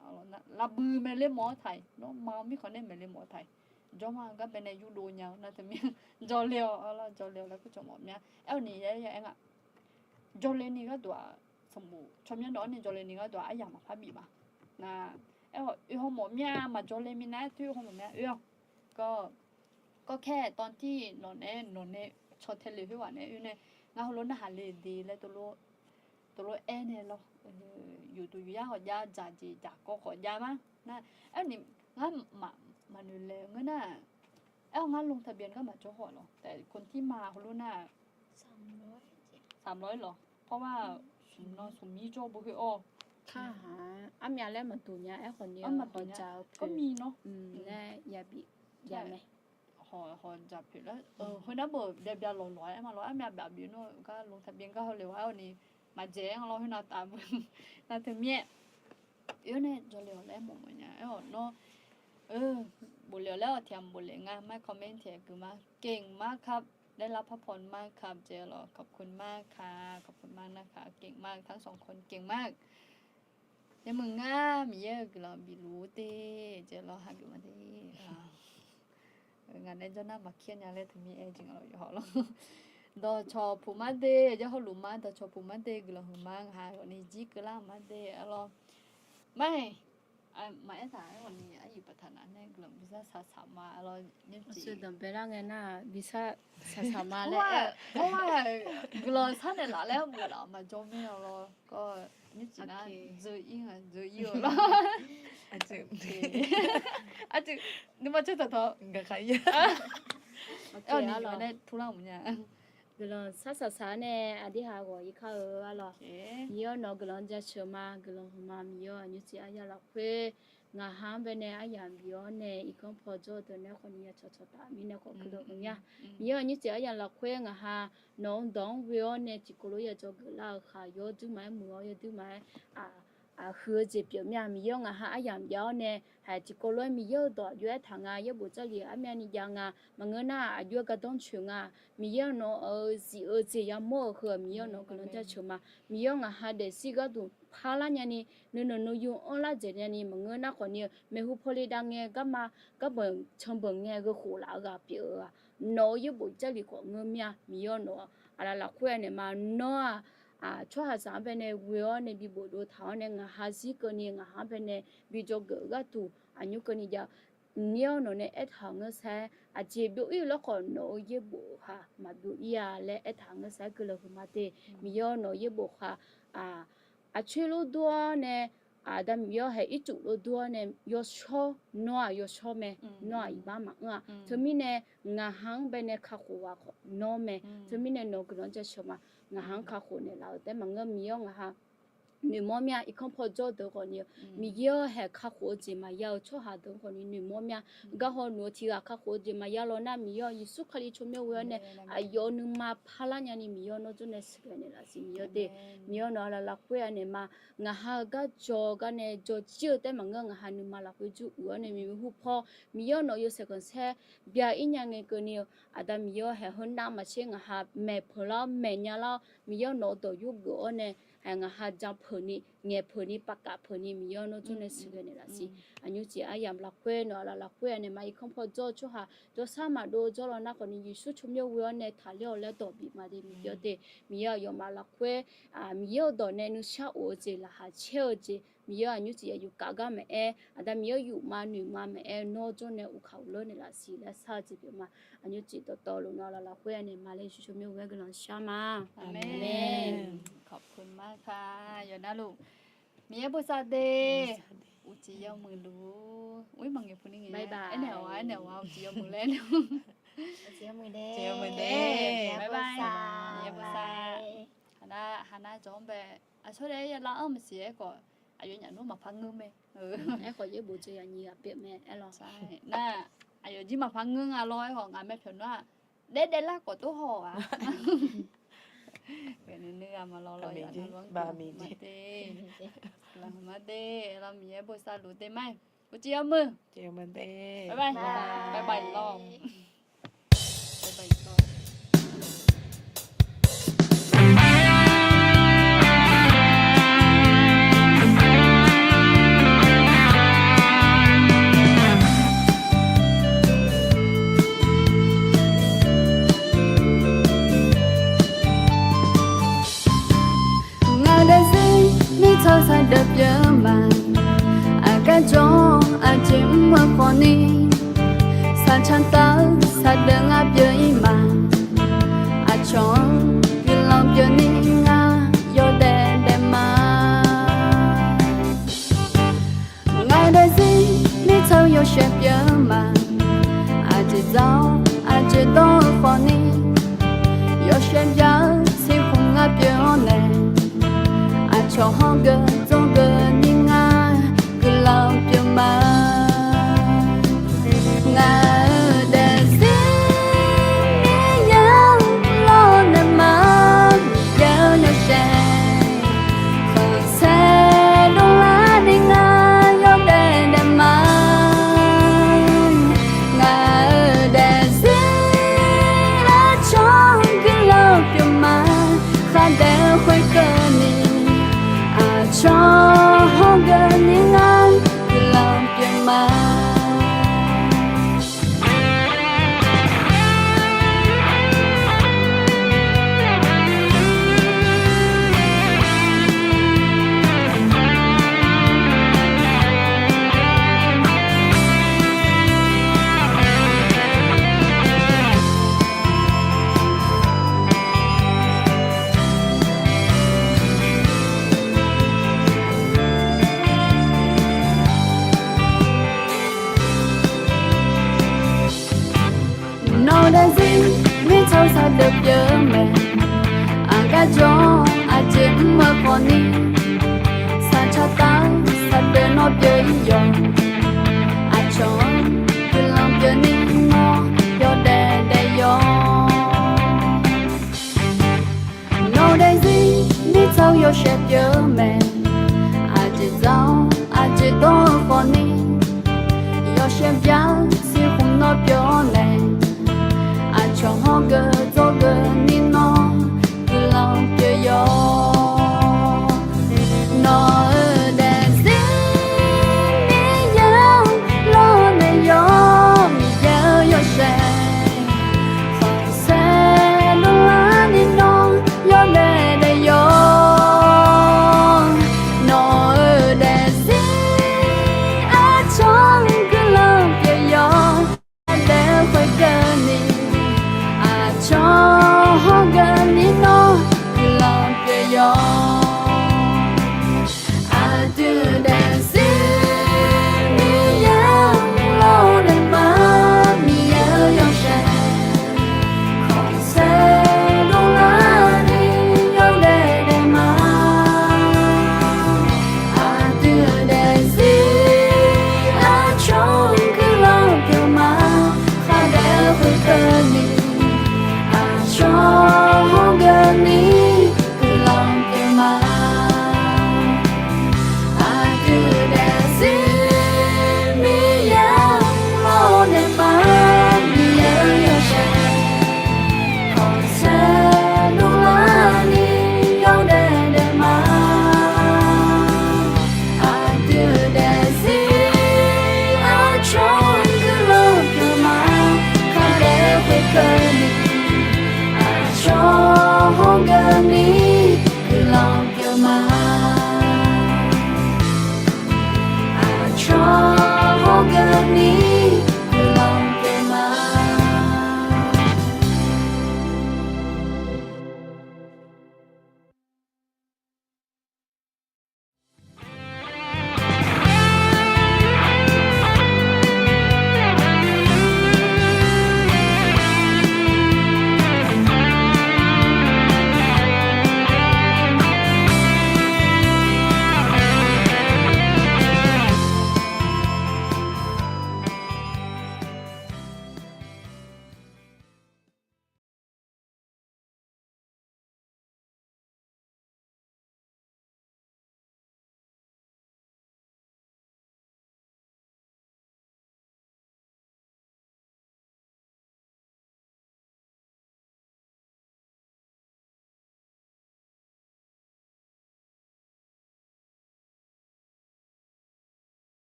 Lavbuiq maeqle mawf-awr taiq, nawmaf-eu mirkhanq nae maeqle mawf-awr taiq. Jawrma gar baenae yurdov nya-eu nar teumyav jawrle-awq, jawrle-awq laer kur cawq mawf mya. Aer-awq ni yaer aer nga. Jawrle ni gharduq-aq, sanqbof tsawrmyanr dawq-anr nae jawrle ni gharduq-aq aryamq maqpar bif ma. Nar, aer-awq oe haw mawf mya, maqjawrle minav-aer toer haw mawf mya oe-awq. Kawv, kawv khaer-aer tawv tir nawq nae, nawq nae caw tae le khoerghaq nae oe nae, ngar heulof narhaq le de laer tov lof aer nae lawr. Yufduq yufyar khawfjav, dzaqjeq dzaqkawv khawfjav ma. Nar, aer-awq ni ngar maqnoeq laeq-eu ngeur nar, aer-awq ngar ลงทะเบียน gar maqjawr haw lawr. แต่คนที่มา heulof nar สามร้อย lawr. เพราะว่า smq nan smq mir jawr bo khoer-awr. Armyav laer maqduq nya aerkhawf ni, hawqdzaq-eu pyeuf-eu laer yabif jav mae. Hawqdzaq pyeuf laer, heunar beu byav byav lawq lawq-aer ma lawr, armyav baf bif nar gar ลงทะเบียน gar hawle-awr aer-awq ni maqdzaeq-aer nga lawr khoernav taf beu. Nar teumyav oe-awr nae jawrle-awq laer mawf mawf nya aer-awq nawr. Bofle-awq laer-awq tiq ghaq bofle nga, ไม่คอมเมนต์ tiq ghaq gui ma. เก่งมากครับ ได้รับพระพรมากครับ jeq lawr ขอบคุณมากค่ะ ขอบคุณมากนะคะ เก่งมาก ทั้งสองคน เก่งมาก. Yameuq ngar Miqyaer-euq guiqlanq bifluf-eu de, jeq lawr hageuf ma de. Ngaq nae jawr nar maqkir nya laer teumirnae aer jeq nga lawr yawqha lawr. Dawqcawq puq mar de, yawr hawluf mar dawqcawq puq mar de, guiqlanq huiq mar, ngaq ha hawq ni jir keuvlar-eu mar de, arlawr. Mar-iq, maqaer taq-aer ghawq ni aryuif baftaq naf nae guiqlanq bisar saqsaq ma, arlawr. Nymrcif danqbae lar ngae nar bisar saqsaq ma laer aer-eu. Guiqlanq sar naeqlaf laer arbof laf maqjawr mir-a lawr. Kawv, nymrcif nar dzeur ir nga dzeur ir-eu lawr. Aqduimaf caer taq tawq gaqkhav ir-a. Arni nae turlar mq nya. Guiqlanq sar saqsaq nae aqdirhaq ghawq ir kar-eu arlawr. Miqyaer-awr nawq-eu guiqlanq jaceuq ma, guiqlanq huiq ma, Miqyaer-awr nymrcif aryamq lafkhoer ngaq ha-anr baenae aryamq bif-awr nae irkanr paw jawr-eu deuq nae khawf ni ya cawqcawq taf mirnae khawf keuvdov mq nya. Miqyaer-awr nymrcif aryamq lafkhoer ngaq ha nawq-eu dawq-anr ghoe-awr nae tiqkawv lof ya dzawgeuf lar-eu khaq yawduir maqaer muiq-awr yawduir maqaer aq huiq-eu jeq pyeuf mir-a. Miqyaer-awr, ngaq ha aryamq jav-awr nae, haiq tiqkawv lof-aer Miqyaer-euq dawq aqjox-aer taq nga, yaerbof Jarlif armyavni jav nga, maqngeur nar aqjox-aer gardanr coeq nga. Miqyaer-awr, nawq-euq zif-eu jeq yamawr-euq heu-aq, Miqyaer-awr, nawq-eu guiqlanq jaceuq ma. Miqyaer-awr, ngaq ha daefzir gharduq parlar nyani, nuinanq nuiyu anrlar dzaeq nyani, maqngeur nar khawfni-eu maeqhu pawle dav ngae garma garbanq canbanq ngae gheukhof laf-eu ghaq pyeuf-eu-aq, nawq-euq yaerbof Jarlif khawf ngeur mir-a. Miqyaer-awr, nawq-aq aqlaf lafkhoer-a naeq ma. Nawr-aq, tsawrhaqzaq-anr baenae ghoe-awr nae bi bofdov taq-awr nae ngaq ha zir keuvni ngaq ha-anr baenae bi dzawgeuf-eu gharduq aqnymr keuvni jav. Miqyaer-awr, nawq nae aertaq-euq ngeur saer aqjeq byov-ir-eu lawrkhawf nawq-euq yaerbof-euq ha maqbyov-ir-a laer aertaq-euq ngeur saer guiqlanq huiqma de. Miqyaer-awr, nawq-euq yaerbof ha aqcoer lof dur-awr nae, Aqda Miqyaer-awr, haeq ircuf lof dur-awr nae yawshawr, nawr-aq yawshawr mae, nawr-aq iqbax maqanr-a. Teumirnae ngaq ha-anr baenae kakhof ghaq khawf nawr mae. Teumirnae nawq-eu guiqlanq jaceuq ma. Ngaq ha-anr kakhof naeqlaf-euq taef maqngeur, Miqyaer-awr, ngaq ha noeqmawr mir-a. Irkanr paw jawr deuq khawfni-eu Miqyaer-awr, haeq kakhof-eu jeq maqya-eu tsawrhaq deuq khawfni noeqmawr mir-a. Garhaw noeq-eu tiq ghaq kakhof-eu jeq maqya law nar, Miqyaer-awr, Yeqsur Kali tsawrmyanr ghoe-awr nae aqyawf-euq nuima parlar nyani, Miqyaer-awr, nawr jawr nae sheuqghae naeqlaf siq Miqyaer de. Miqyaer-awr, nawq-aq aqlaf lafkhoer-a naeq ma. Ngaq ha-eu gar jawr gar nae jawr jir-eu taef maqngeur, ngaq ha nuima lafkhoer jur uiq-awr nae maeqhu paw, Miqyaer-awr, nawq-euq yawshaef khanqsaer bya-ir nya ngae keuvni-eu, Aqda Miqyaer-awr, haeq heu navmaqtser ngaq ha maeq peuq lar-awr maeq nya lar-awr, Miqyaer-awr, nawq-eu dawq yur geuf-awr nae, haeq ngaq ha jan peuq ni, ngaeq peuq ni, pavkaf peuq ni, Miqyaer-awr, nawr jawr nae sheuqghae naeqlaf siq. Aqnymr jeq aryamq lafkhoer, nawq-aq aqlaf lafkhoer-a naeq ma. Irkanr paw jawr-eu tsawrhaq jawrshar maqdov-eu jawrlaw nar khawfni, Yeqsur tsawrmyanr ghoe-awr nae taqler-awq laer dawq bif ma de Miqyaer de. Miqyaer aqyawfmaf lafkhoer, Miqyaer-euq dawq nae nuishar of-eu jeq, laqkhaq caer-eu jeq, Miqyaer aqnymr jeq yawqkaf gar maeq-aer, Aqda Miqyaer yufma noeqma maeq-aer nawr jawr nae uqkaq uqler naeqlaf siq laer shar-eu jeq pyeuf ma. Aqnymr jeq dawqtawvluf nawq-aq aqlaf lafkhoer-a naeq ma laer Yeqsur tsawrmyanr ghoe-awr guiqlanq shar ma. Aqmeq. Khawf peuq ma ka yawqnar luf. Miqyaer bosav de. Uqcif yawmuiq luf-ur. Ur-ir maqngaeq puni ngae. Aernaeq-awq aernaeq-awq uqcif yawmuiq laer. Uqcif yawmuiq de. Miqyaer bosav. Haqnar jawr-anr bae aqcawq daef-aer yalar-anr maqsiq aerkhawf, aqyawfnyaf nmr maqpar ngeur mae. Aerkhawf yaerbof tsov yaqnyiq ghaq pyeuf mae aerlawq. Nar, aqyawf jir maqpar ngeur nga lawr aerkhawf ngaq mae pyawq nar-aq, daef daef lar khawf tov haw-aq. Nuinuiv ghaq maqlawr lawr yaq nar lawr. Laqhmq ma de, lawr Miqyaer bosav luf de ma. Uqcif yawmuiq. Bye bye lawr. Ngaq-euq daefzir mirtsaq shaqdeuq pyeuf ma. Aqgar jawr-awr aqjeq mr-eu khawfni, shaqcan taf-eu shaqdeuq ngar pyeuf-ir ma. Aqcawq-anr guiqlanq pyeuf ni ngar yawdaef daef ma. Ngaq-euq daefzir mirtsaq-eu yawshaef pyeuf ma. Aqjeq dzaq-awr aqjeq dawr-eu khawfni, yawshaef bya-eu siqkhmq ngar pyeuf-awr nae, aqcawq hawr geuf dzawgeuf ni ngar guiqlanq pyeuf ma. Ngaq-euq daefzir miqyaer-anr lawrnaeq ma. Miqyaer-euq yawshaef khanqsaer dovlar ni ngar yawdaef daef ma. Ngaq-euq daefzir aqcawq-anr guiqlanq pyeuf ma. Khardaef-eu khoerkeuvni aqcawq hawr geuf ni ngar guiqlanq pyeuf ma. Nawq-eu daefzir mirtsaq-eu shaqdeuq pyeuf-eu mae. Aqgar jawr-awr aqjeq mr-eu khawfni, shaqcan taf-eu shaqdeuq nawr pyeuf-ir yawq. Aqcawq-anr guiqlanq pyeuf ni nawr yawdaef daef yawq. Nawq-eu daefzir mirtsaq-eu yawshaef pyeuf-eu mae. Aqjeq dzaq-awr aqjeq dawr-eu khawfni, yawshaef byar-eu siqkhmq nawr pyeuf-awr nae, aqcawq hawr geuf